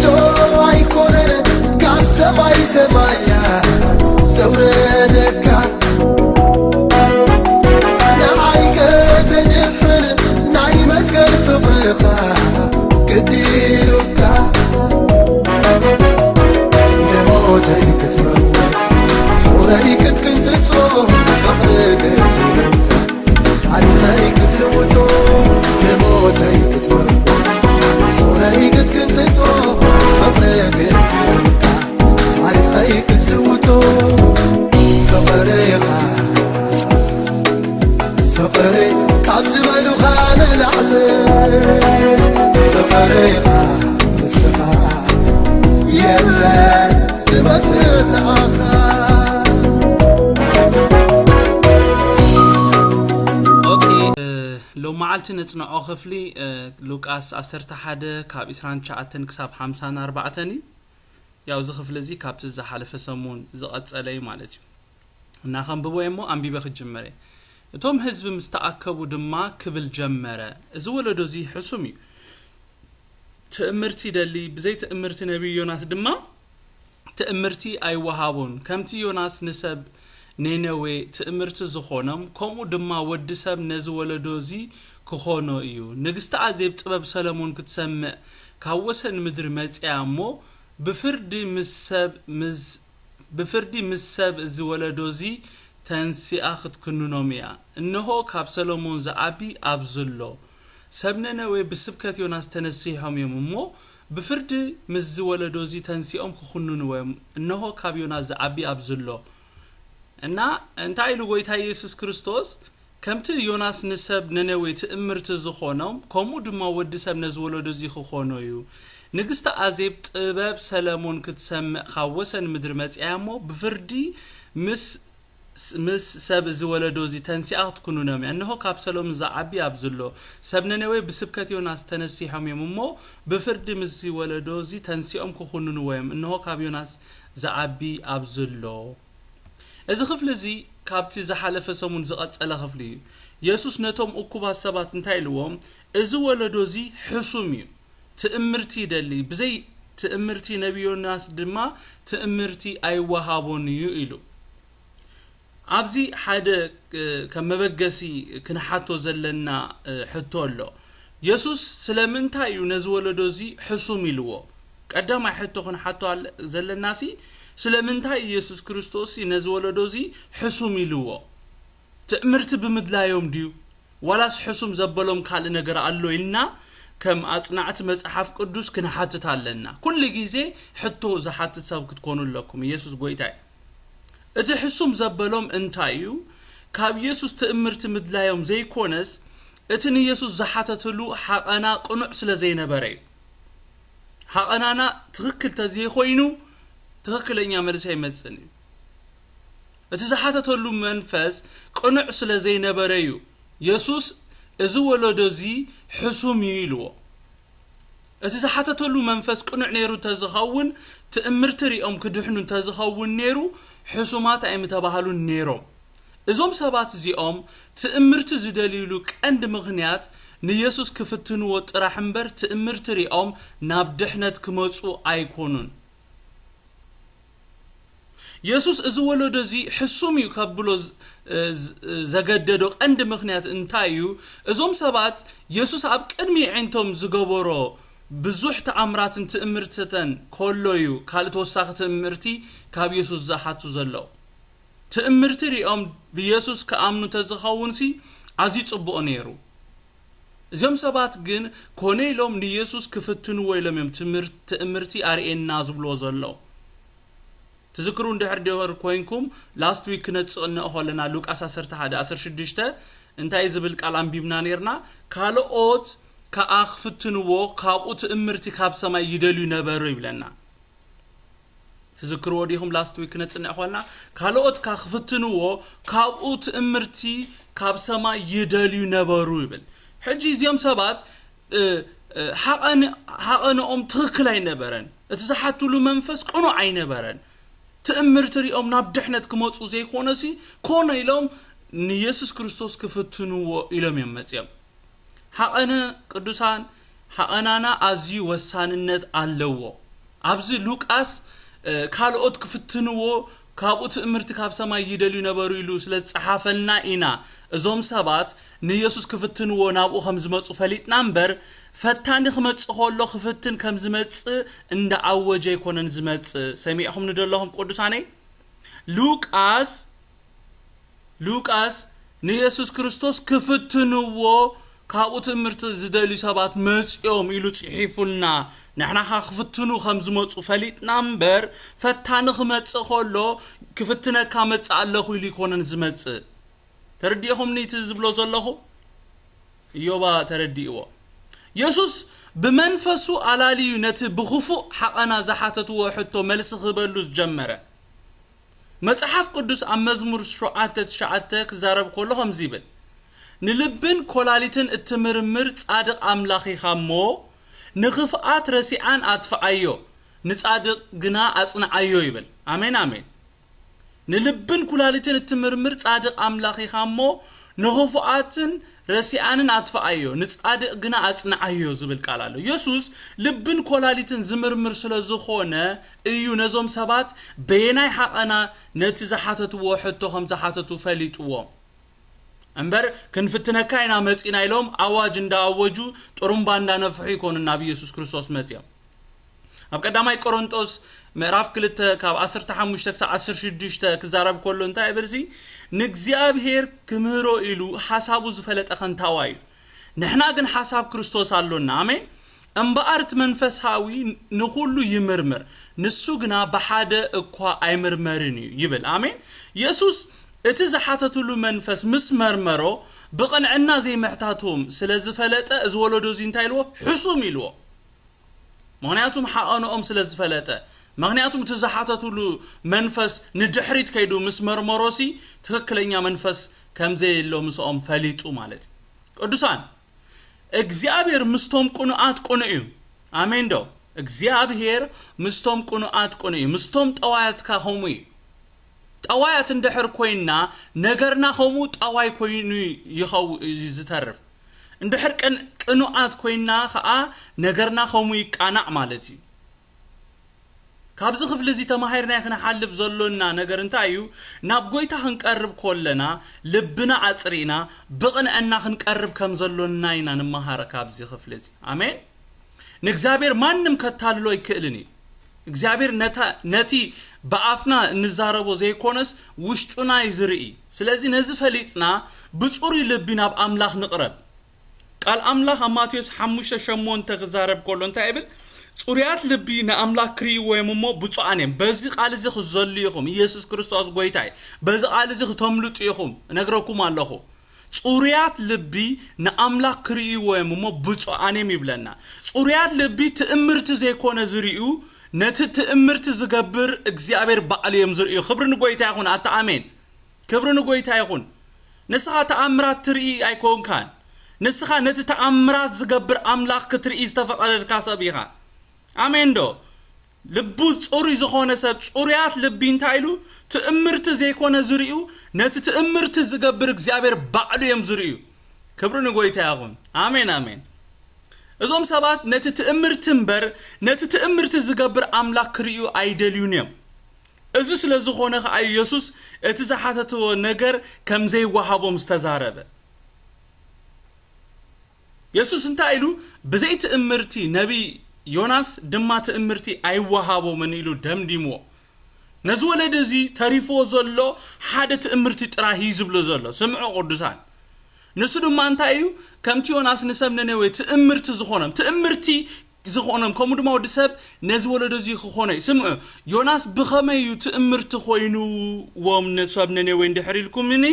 ዶ ኣይኮነን ካብ ሰማይ ሰማያ ዘውረደካ፣ ንዓይ ከተድሕን ናይ መስቀል ፍቕርኻ ግዲ ኢሉካ፣ ንሞተይ ክትመውት ጾረይ ክትቅንጥጦ ፍቕሪ ግዲ ኢሉካ። ታሪኸይ ክትልውጦ ንሞተይ ክትመርዶ ጾረይ ክትቅንጥጦ ፍቕሪ ግድልካ። ታሪኸይ ክትልውጦ ፍቕርኻ ፍቕሪ ካብ ዝበሉኻ ንላዕሊ ፍቕርኻ ንስኻ የለን ዝመስል ንዓኻ። ኦኬ፣ እ፣ ሎም መዓልቲ ነጽንዖ ክፍሊ፣ እ፣ ሉቃስ ዓሰርተ ሓደ ካብ ዕስራን ትሽዓተን ክሳብ ሓምሳን ኣርባዕተን እዩ። ያው እዚ ክፍሊ እዚ ካብቲ ዝሓለፈ ሰሙን ዝቐጸለ እዩ ማለት እዩ። እና ከንብቦ እየ እሞ ኣንቢበ ክጅምር እየ። እቶም ህዝቢ ምስ ተኣከቡ ድማ ክብል ጀመረ፣ እዚ ወለዶ እዚ ሕሱም እዩ። ትእምርቲ ይደሊ፣ ብዘይ ትእምርቲ ነቢይ ዮናስ ድማ ትእምርቲ ኣይወሃቦን። ከምቲ ዮናስ ንሰብ ኔነዌ ትእምርቲ ዝኾኖም፣ ከምኡ ድማ ወዲ ሰብ ነዚ ወለዶ እዚ ክኾኖ እዩ። ንግስቲ ኣዜብ ጥበብ ሰለሞን ክትሰምዕ ካብ ወሰን ምድሪ መጺኣ እሞ፣ ብፍርዲ ምስ ሰብ፣ ምስ፣ ብፍርዲ ምስ ሰብ እዚ ወለዶ እዚ ተንሲኣ ክትክንኖም እያ። እንሆ፣ ካብ ሰሎሞን ዝዓቢ ኣብዚ ኣሎ። ሰብ ነነዌ ብስብከት ዮናስ ተነሲሖም እዮም እሞ፣ ብፍርዲ ምስዚ ወለዶ እዚ ተንሲኦም ክኹንንዎ እዮም። እንሆ፣ ካብ ዮናስ ዝዓቢ ኣብዚ ኣሎ። እና እንታይ ኢሉ ጎይታ ኢየሱስ ክርስቶስ፣ ከምቲ ዮናስ ንሰብ ነነዌ ትእምርቲ ዝኾኖም፣ ከምኡ ድማ ወዲ ሰብ ነዚ ወለዶ እዚ ክኾኖ እዩ። ንግስቲ ኣዜብ ጥበብ ሰለሞን ክትሰምዕ ካብ ወሰን ምድሪ መጺኣ እሞ፣ ብፍርዲ ምስ ምስ ሰብ እዚ ወለዶ እዚ ተንሲኣ ክትኩንኖም እያ። እንሆ፣ ካብ ሰሎም ዝዓቢ ኣብዚ ኣሎ። ሰብ ነነዌ ብስብከት ዮናስ ተነሲሖም እዮም እሞ፣ ብፍርዲ ምስዚ ወለዶ እዚ ተንሲኦም ክኹንንዎ እዮም። እንሆ፣ ካብ ዮናስ ዝዓቢ ኣብዚ ኣሎ። እዚ ክፍሊ እዚ ካብቲ ዝሓለፈ ሰሙን ዝቐጸለ ክፍሊ እዩ። የሱስ ነቶም እኩባት ሰባት እንታይ ኢልዎም? እዚ ወለዶ እዚ ሕሱም እዩ። ትእምርቲ ይደሊ፣ ብዘይ ትእምርቲ ነቢ ዮናስ ድማ ትእምርቲ ኣይወሃቦን እዩ ኢሉ። ኣብዚ ሓደ፣ እ፣ ከም መበገሲ ክንሓቶ ዘለና፣ እ፣ ሕቶ ኣሎ። የሱስ ስለምንታይ እዩ ነዚ ወለዶ እዚ ሕሱም ኢልዎ? ቀዳማይ ሕቶ ክንሓቶ ኣለ-፣ ዘለናሲ ስለምንታይ እዩ የሱስ ክርስቶስ ነዚ ወለዶ እዚ ሕሱም ኢልዎ? ትእምርቲ ብምድላዮም ድዩ? ዋላስ ሕሱም ዘበሎም ካልእ ነገር ኣሎ ኢልና ከም ኣጽናዕቲ መጽሓፍ ቅዱስ ክንሓትት ኣለና። ኩሉ ግዜ ሕቶ ዝሓትት ሰብ ክትኮኑ ኣለኩም። ኢየሱስ ጎይታ እዩ። እቲ ሕሱም ዘበሎም እንታይ እዩ? ካብ ኢየሱስ ትእምርቲ ምድላዮም ዘይኮነስ፣ እቲ ንኢየሱስ ዝሓተትሉ ሓቐና ቅኑዕ ስለ ዘይነበረ እዩ። ሓቐናና ትኽክል ተዘይኮይኑ፣ ትኽክለኛ መልሲ ኣይመጽእን እዩ። እቲ ዝሓተተሉ መንፈስ ቅኑዕ ስለ ዘይነበረ እዩ። የሱስ፣ "እዚ ወለዶ እዚ ሕሱም እዩ" ኢልዎ። እቲ ዝሓተተሉ መንፈስ ቅኑዕ ነይሩ እንተዝኸውን፣ ትእምርቲ ሪኦም ክድሕኑ እንተዝኸውን ነይሩ፣ ሕሱማት ኣይምተባህሉን ነይሮም። እዞም ሰባት እዚኦም ትእምርቲ ዝደልዩሉ ቀንዲ ምኽንያት ንየሱስ ክፍትንዎ ጥራሕ እምበር፣ ትእምርቲ ሪኦም ናብ ድሕነት ክመጹ ኣይኮኑን። የሱስ እዚ ወለዶ እዚ ሕሱም እዩ ከብሎ ዝ-፣ ዝ-፣ ዘገደዶ ቀንዲ ምኽንያት እንታይ እዩ? እዞም ሰባት የሱስ ኣብ ቅድሚ ኣዒንቶም ዝገበሮ ብዙሕ ተኣምራትን ትእምርትተን ከሎ እዩ ካልእ ተወሳኺ ትእምርቲ ካብ የሱስ ዝሓቱ ዘለዉ። ትእምርቲ ሪኦም ብየሱስ ክኣምኑ ተዝኸውንሲ ኣዝዩ ጽቡቕ ነይሩ። እዚኦም ሰባት ግን ኮነ ኢሎም ንየሱስ ክፍትንዎ ኢሎም እዮም ትምህር-፣ ትእምርቲ ኣርእየና ዝብልዎ ዘለዉ። ትዝክሩ እንድሕር ድሕር ኮይንኩም ላስት ዊክ ክነጽቕ እንኦ ከለና ሉቃስ ዓሰርተ ሓደ ዓሰርተ ሽዱሽተ እንታይ ዝብል ቃል ኣንቢብና ነይርና? "ካልኦት ከኣ ክፍትንዎ ካብኡ ትእምርቲ ካብ ሰማይ ይደልዩ ነበሩ" ይብለና። ትዝክርዎ ዲኹም? ላስት ዊክ ክነጽንዕ ከለና፣ "ካልኦት ከኣ ክፍትንዎ ካብኡ ትእምርቲ ካብ ሰማይ ይደልዩ ነበሩ" ይብል። ሕጂ እዚኦም ሰባት፣ እ፣ እ፣ ሓቐን-፣ ሓቐንኦም ትኽክል ኣይነበረን። እቲ ዝሓትሉ መንፈስ ቅኑዕ ኣይነበረን። ትእምርቲ ሪኦም ናብ ድሕነት ክመጹ ዘይኮነሲ፣ ኮነ ኢሎም ንየሱስ ክርስቶስ ክፍትንዎ ኢሎም እዮም መጺኦም። ሓቐነ ቅዱሳን ሓቐናና ኣዝዩ ወሳንነት ኣለዎ። ኣብዚ ሉቃስ ካልኦት ክፍትንዎ ካብኡ ትእምርቲ ካብ ሰማይ ይደልዩ ነበሩ ኢሉ ስለ ዝጸሓፈልና ኢና እዞም ሰባት ንየሱስ ክፍትንዎ ናብኡ ከም ዝመጹ ፈሊጥና እምበር፣ ፈታኒ ክመጽእ ከሎ ክፍትን ከም ዝመጽእ እንዳ ኣወጀ ኣይኮነን ዝመጽእ። ሰሚዕኹም ንደለኹም ቅዱሳነይ? ሉቃስ ሉቃስ ንየሱስ ክርስቶስ ክፍትንዎ ካብኡ ትእምርቲ ዝደልዩ ሰባት መጽዮም ኢሉ ጽሒፉልና። ንሕና ኸ ክፍትኑ ከም ዝመጹ ፈሊጥና እምበር፣ ፈታኒ ክመጽእ ከሎ ክፍትነካ መጽእ ኣለኹ ኢሉ ኣይኮነን ዝመጽእ። ተረዲእኹምኒ እቲ ዝብሎ ዘለኹ? እዮባ ተረዲእዎ። የሱስ ብመንፈሱ ኣላልዩ ነቲ ብኽፉእ ሓቐና ዝሓተትዎ ሕቶ መልሲ ክህበሉ ዝጀመረ። መጽሓፍ ቅዱስ ኣብ መዝሙር ሸውዓተ ትሽዓተ ክዛረብ ከሎ ከምዚ ይብል፣ "ንልብን ኮላሊትን እትምርምር ጻድቕ ኣምላኽ ኢኻ እሞ፣ ንኽፍኣት ረሲዓን ኣጥፍኣዮ፣ ንጻድቕ ግና ኣጽንዓዮ" ይብል። ኣሜን፣ ኣሜን። "ንልብን ኩላሊትን እትምርምር ጻድቕ ኣምላኽ ኢኻ እሞ፣ ንኽፉኣትን ረሲኣንን ኣጥፍኣዮ፣ ንጻድቕ ግና ኣጽንዓዮ" ዝብል ቃል ኣሎ። የሱስ ልብን ኮላሊትን ዝምርምር ስለ ዝኾነ እዩ ነዞም ሰባት በየናይ ሓቐና ነቲ ዝሓተትዎ ሕቶ ከም ዝሓተቱ ፈሊጥዎም። እምበር ክንፍትነካ ኢና መጺና ኢሎም ኣዋጅ እንዳኣወጁ ጥሩምባ እንዳነፍሑ ይኮኑ ናብ ኢየሱስ ክርስቶስ መጺኦም። ኣብ ቀዳማይ ቆሮንጦስ ምዕራፍ ክልተ ካብ ዓሰርተ ሓሙሽተ ክሳብ ዓሰርተ ሽዱሽተ ክዛረብ ከሎ እንታይ ይብል? እዚ ንእግዚኣብሔር ክምህሮ ኢሉ ሓሳቡ ዝፈለጠ ከንታዋ እዩ። ንሕና ግን ሓሳብ ክርስቶስ ኣሎና። ኣሜን። እምበኣር እቲ መንፈሳዊ ንኹሉ ይምርምር፣ ንሱ ግና ብሓደ እኳ ኣይምርመርን እዩ ይብል። ኣሜን። የሱስ እቲ ዝሓተትሉ መንፈስ ምስ መርመሮ ብቕንዕና ዘይምሕታቶም ስለ ዝፈለጠ እዚ ወለዶ እዚ እንታይ ኢልዎ? ሕሱም ኢልዎ። ምኽንያቱም ሓቐንኦም ስለ ዝፈለጠ፣ ምኽንያቱም እቲ ዝሓተትሉ መንፈስ ንድሕሪት ከይዱ ምስ መርመሮሲ ትኽክለኛ መንፈስ ከም ዘየሎ ምስኦም ፈሊጡ ማለት እዩ። ቅዱሳን፣ እግዚኣብሔር ምስቶም ቅኑኣት ቅኑእ እዩ። ኣሜን ዶ? እግዚኣብሔር ምስቶም ቅኑኣት ቅኑእ እዩ፣ ምስቶም ጠዋያት ከኣ ከምኡ እዩ። ጠዋያት እንድሕር ኮይንና፣ ነገርና ከምኡ ጠዋይ ኮይኑ ይኸው-፣ እዩ ዝተርፍ። እንድሕር ቅን-፣ ቅኑኣት ኮይንና ኸኣ፣ ነገርና ከምኡ ይቃናዕ ማለት እዩ። ካብዚ ክፍሊ እዚ ተማሂርናዮ ክንሓልፍ ዘሎና ነገር እንታይ እዩ? ናብ ጐይታ ክንቀርብ ከለና፣ ልብና ኣጽሪና፣ ብቕንዕና ክንቀርብ ከም ዘሎና ኢና ንመሃር ካብዚ ክፍሊ እዚ። ኣሜን። ንእግዚኣብሔር ማንም ከታልሎ ኣይክእልን እዩ። እግዚኣብሔር ነታ-፣ ነቲ ብኣፍና እንዛረቦ ዘይኮነስ ውሽጡና እዩ ዝርኢ። ስለዚ ነዚ ፈሊጥና ብጽሩይ ልቢ ናብ ኣምላኽ ንቕረብ። ቃል ኣምላኽ ኣብ ማቴዎስ ሓሙሽተ ሸሞንተ ክዛረብ ከሎ እንታይ ይብል? "ጽሩያት ልቢ ንኣምላኽ ክርእይዎ እዮም እሞ ብፁዓን እዮም።" በዚ ቃል እዚ ክትዘሉ ኢኹም። ኢየሱስ ክርስቶስ ጐይታ እዩ። በዚ ቃል እዚ ክተምልጡ ኢኹም። እነግረኩም ኣለኹ። "ጽሩያት ልቢ ንኣምላኽ ክርእይዎ እዮም እሞ ብፁዓን እዮም" ይብለና። ጽሩያት ልቢ ትእምርቲ ዘይኮነ ዝርእዩ፣ ነቲ ትእምርቲ ዝገብር እግዚኣብሔር ባዕሉ እዮም ዝርእዩ። ክብሪ ንጐይታ ይኹን። ኣታ ኣሜን። ክብሪ ንጐይታ ይኹን። ንስኻ ተኣምራት ትርኢ ኣይኮንካን። ንስኻ ነቲ ተኣምራት ዝገብር ኣምላኽ ክትርኢ ዝተፈቐደልካ ሰብ ኢኻ። ኣሜን ዶ? ልቡ ጽሩይ ዝኾነ ሰብ፣ ጽሩያት ልቢ እንታይ ኢሉ? ትእምርቲ ዘይኮነ ዝርእዩ፣ ነቲ ትእምርቲ ዝገብር እግዚኣብሔር ባዕሉ እዮም ዝርእዩ። ክብሪ ንጐይታ ይኹን። ኣሜን፣ ኣሜን። እዞም ሰባት ነቲ ትእምርቲ እምበር፣ ነቲ ትእምርቲ ዝገብር ኣምላኽ ክርእዩ ኣይደልዩን እዮም። እዚ ስለ ዝኾነ ኸኣ ኢየሱስ እቲ ዝሓተትዎ ነገር ከም ዘይወሃቦም ዝተዛረበ። የሱስ እንታይ ኢሉ? "ብዘይ ትእምርቲ ነቢይ ዮናስ ድማ ትእምርቲ ኣይወሃቦምን" ኢሉ ደምዲምዎ። ነዚ ወለዲ እዚ ተሪፍዎ ዘሎ ሓደ ትእምርቲ ጥራይ እዩ ዝብሎ ዘሎ። ስምዑ ቅዱሳን። ንሱ ድማ እንታይ እዩ? ከምቲ ዮናስ ንሰብ ነነዌ ትእምርቲ ዝኾኖም፣ ትእምርቲ ዝኾኖም፣ ከምኡ ድማ ወዲ ሰብ ነዚ ወለዶ እዚ ክኾኖ እዩ። ስምዑ፣ ዮናስ ብኸመይ እዩ ትእምርቲ ኮይኑዎም ንሰብ ነነዌ እንድሕር ኢልኩምኒ፣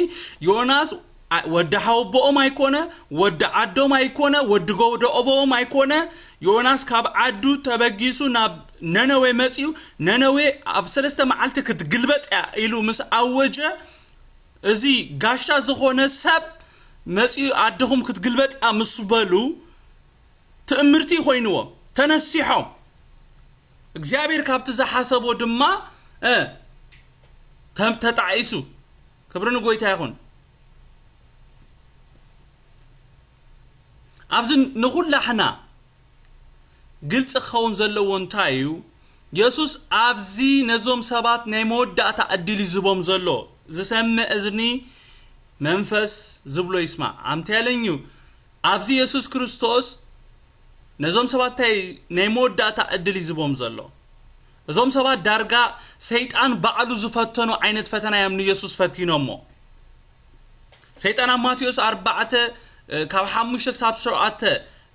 ዮናስ ኣ-፣ ወዲ ሓወቦኦም ኣይኮነ፣ ወዲ ዓዶም ኣይኮነ፣ ወዲ ጎደኦቦኦም ኣይኮነ። ዮናስ ካብ ዓዱ ተበጊሱ ናብ ነነዌ መጺኡ፣ ነነዌ ኣብ ሰለስተ መዓልቲ ክትግልበጥ እያ ኢሉ ምስ ኣወጀ፣ እዚ ጋሻ ዝኾነ ሰብ መጺኡ፣ "ዓድኹም ክትግልበጥ እያ" ምስ በሉ፣ ትእምርቲ ኮይንዎም፣ ተነሲሖም። እግዚኣብሔር ካብቲ ዝሓሰቦ ድማ፣ እ፣ ተ-፣ ተጣዒሱ። ክብሪ ንጎይታ ይኹን። ኣብዚ ንኹላሕና ግልፂ ክኸውን ዘለዎ እንታይ እዩ? የሱስ ኣብዚ ነዞም ሰባት ናይ መወዳእታ ዕድል እዩ ዝቦም ዘሎ። ዝሰምዕ እዝኒ መንፈስ ዝብሎ ይስማዕ። ኣምተ ያለኝ እዩ። ኣብዚ የሱስ ክርስቶስ ነዞም ሰባት እንታይ ናይ መወዳእታ ዕድል እዩ ዝቦም ዘሎ? እዞም ሰባት ዳርጋ ሰይጣን ባዕሉ ዝፈተኖ ዓይነት ፈተና እዮም ንየሱስ ፈቲኖሞ። ሰይጣን ኣብ ማቴዎስ ኣርባዕተ ካብ ሓሙሽተ ክሳብ ሸውዓተ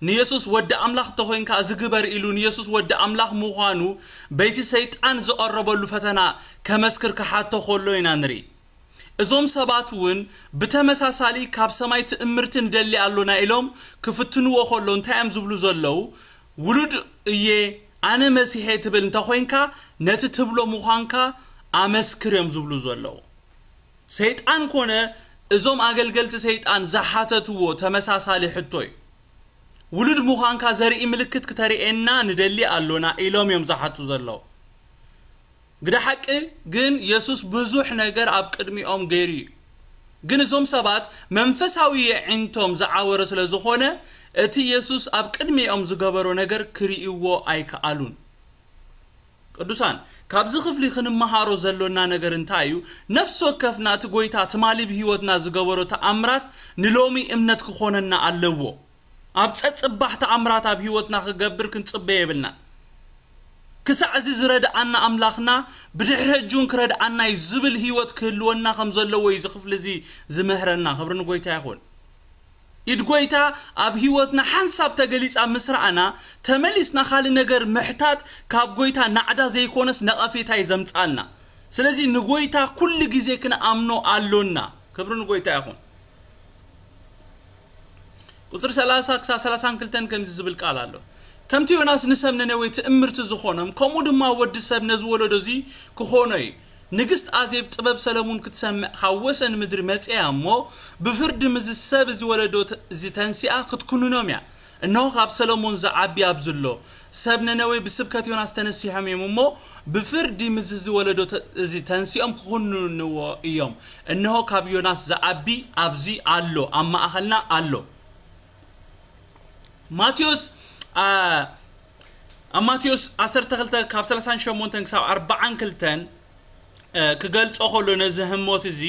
ንየሱስ ወዲ ኣምላኽ እንተኾይንካ እዚ ግበር ኢሉ ንየሱስ ወዲ ኣምላኽ ምዃኑ በይቲ ሰይጣን ዝቐረበሉ ፈተና ከመስክር ክሓቶ ከሎ ኢና ንርኢ። እዞም ሰባት እውን ብተመሳሳሊ ካብ ሰማይ ትእምርቲ ንደሊ ኣሎና ኢሎም ክፍትንዎ ከሎ እንታይ እዮም ዝብሉ ዘለዉ? ውሉድ እየ ኣነ መሲሐ ትብል እንተኾይንካ ነቲ ትብሎ ምዃንካ ኣመስክር እዮም ዝብሉ ዘለዉ። ሰይጣን ኮነ እዞም ኣገልገልቲ ሰይጣን ዝሓተትዎ ተመሳሳሊ ሕቶ እዩ። ውሉድ ምዃንካ ዘርኢ ምልክት ክተርእየና ንደሊ ኣሎና ኢሎም እዮም ዝሓቱ ዘለዉ። ግደ ሓቂ ግን የሱስ ብዙሕ ነገር ኣብ ቅድሚኦም ገይሩ እዩ። ግን እዞም ሰባት መንፈሳዊ የዒንቶም ዝዓወረ ስለ ዝኾነ እቲ የሱስ ኣብ ቅድሚኦም ዝገበሮ ነገር ክርእይዎ ኣይከኣሉን። ቅዱሳን፣ ካብዚ ክፍሊ ክንመሃሮ ዘሎና ነገር እንታይ እዩ? ነፍሲ ወከፍና እቲ ጎይታ ትማሊ ብህይወትና ዝገበሮ ተኣምራት ንሎሚ እምነት ክኾነና ኣለዎ። ኣብ ጸጽባሕ ተኣምራት ኣብ ህይወትና ክገብር ክንጽበ የብልና። ክሳዕ እዚ ዝረድኣና ኣምላኽና ብድሕሪ ሕጂ እውን ክረድኣና እዩ ዝብል ህይወት ክህልወና ከም ዘለዎ እዩ እዚ ክፍሊ እዚ ዝምህረና። ክብሪ ንጎይታ ይኹን። ኢድ ጎይታ ኣብ ህይወትና ሓንሳብ ተገሊጻ ምስ ረኣና ተመሊስና ካልእ ነገር ምሕታት ካብ ጎይታ ናዕዳ ዘይኮነስ ነቐፌታ እዩ ዘምጻልና። ስለዚ ንጎይታ ኩሉ ግዜ ክንኣምኖ ኣሎና። ክብሪ ንጎይታ ይኹን። ቁፅሪ ሰላሳ ክሳብ ሰላሳን ክልተን ከምዚ ዝብል ቃል ኣሎ። ከምቲ ዮናስ ንሰብ ነነዌ ትእምርቲ ዝኾኖም ከምኡ ድማ ወዲ ሰብ ነዚ ወለዶ እዚ ክኾኖ እዩ። ንግስት ኣዜብ ጥበብ ሰለሙን ክትሰምዕ ካብ ወሰን ምድሪ መጽያ እሞ ብፍርዲ ምዚ ሰብ እዚ ወለዶ እዚ ተንሲኣ ክትኩንኖም እያ። እነሆ ካብ ሰለሞን ዝዓቢ ኣብዚ ኣሎ። ሰብ ነነዌ ብስብከት ዮናስ ተነሲሖም እዮም እሞ ብፍርዲ ምዚ እዚ ወለዶ እዚ ተንሲኦም ክኹንንዎ እዮም። እነሆ ካብ ዮናስ ዝዓቢ ኣብዚ ኣሎ፣ ኣብ ማእኸልና ኣሎ። ማቴዎስ ኣብ ማቴዎስ ዓሰርተ ክልተ ካብ ሰላሳን ሸሞንተን ክሳብ ኣርባዓን ክልተን ክገልጾ ከሎ ነዚ ህሞት እዚ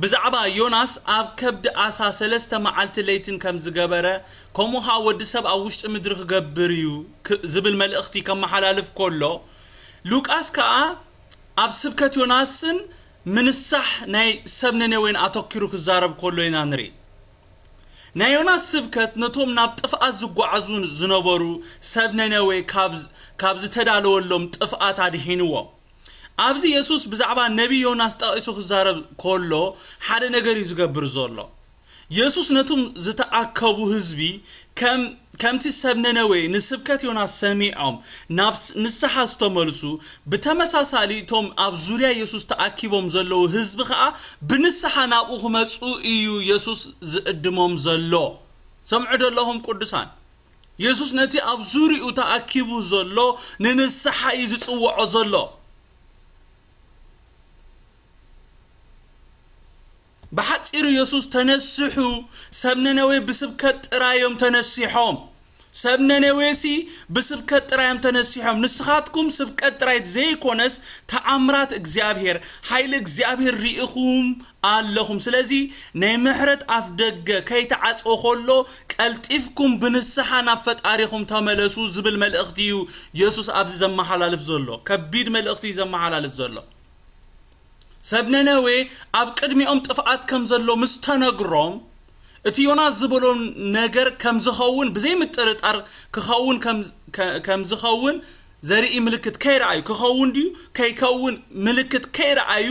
ብዛዕባ ዮናስ ኣብ ከብዲ ኣሳ ሰለስተ መዓልቲ ለይትን ከም ዝገበረ ከምኡ ኸዓ ወዲ ሰብ ኣብ ውሽጢ ምድሪ ክገብር እዩ ዝብል መልእኽቲ ከመሓላልፍ ከሎ ሉቃስ ከኣ ኣብ ስብከት ዮናስን ምንሳሕ ናይ ሰብ ነነዌን ኣተኪሩ ክዛረብ ከሎ ኢና ንርኢ። ናይ ዮናስ ስብከት ነቶም ናብ ጥፍኣት ዝጓዓዙ ዝነበሩ ሰብ ነነዌ ካብ ዝተዳለወሎም ጥፍኣት ኣድሒንዎም። ኣብዚ የሱስ ብዛዕባ ነቢ ዮናስ ጠቒሱ ክዛረብ ከሎ ሓደ ነገር እዩ ዝገብር ዘሎ። የሱስ ነቶም ዝተኣከቡ ህዝቢ ከም ከምቲ ሰብ ነነዌ ንስብከት ዮናስ ሰሚዖም ናብ ንስሓ ዝተመልሱ ብተመሳሳሊ እቶም ኣብ ዙርያ የሱስ ተኣኪቦም ዘለዉ ህዝቢ ኸዓ ብንስሓ ናብኡ ክመፁ እዩ የሱስ ዝእድሞም ዘሎ። ሰምዑ ደለኹም ቅዱሳን። የሱስ ነቲ ኣብ ዙሪኡ ተኣኪቡ ዘሎ ንንስሓ እዩ ዝፅውዖ ዘሎ። ብሓፂሩ የሱስ ተነስሑ። ሰብ ነነዌ ብስብከት ጥራዮም ተነሲሖም። ሰብ ነነዌሲ ብስብከት ጥራዮም ተነሲሖም። ንስኻትኩም ስብከት ጥራይ ዘይኮነስ ተኣምራት እግዚኣብሔር ሓይሊ እግዚኣብሔር ርኢኹም ኣለኹም። ስለዚ ናይ ምሕረት ኣፍ ደገ ከይተዓፅወ ከሎ ቀልጢፍኩም ብንስሓ ናብ ፈጣሪኹም ተመለሱ ዝብል መልእኽቲ እዩ የሱስ ኣብዚ ዘመሓላልፍ ዘሎ። ከቢድ መልእኽቲ እዩ ዘመሓላልፍ ዘሎ። ሰብ ነነዌ ኣብ ቅድሚኦም ጥፍኣት ከም ዘሎ ምስ ተነግሮም እቲ ዮናስ ዝበሎ ነገር ከም ዝኸውን ብዘይምጥርጣር ክኸውን ከም ዝኸውን ዘርኢ ምልክት ከይረኣዩ ክኸውን ድዩ ከይከውን ምልክት ከይረኣዩ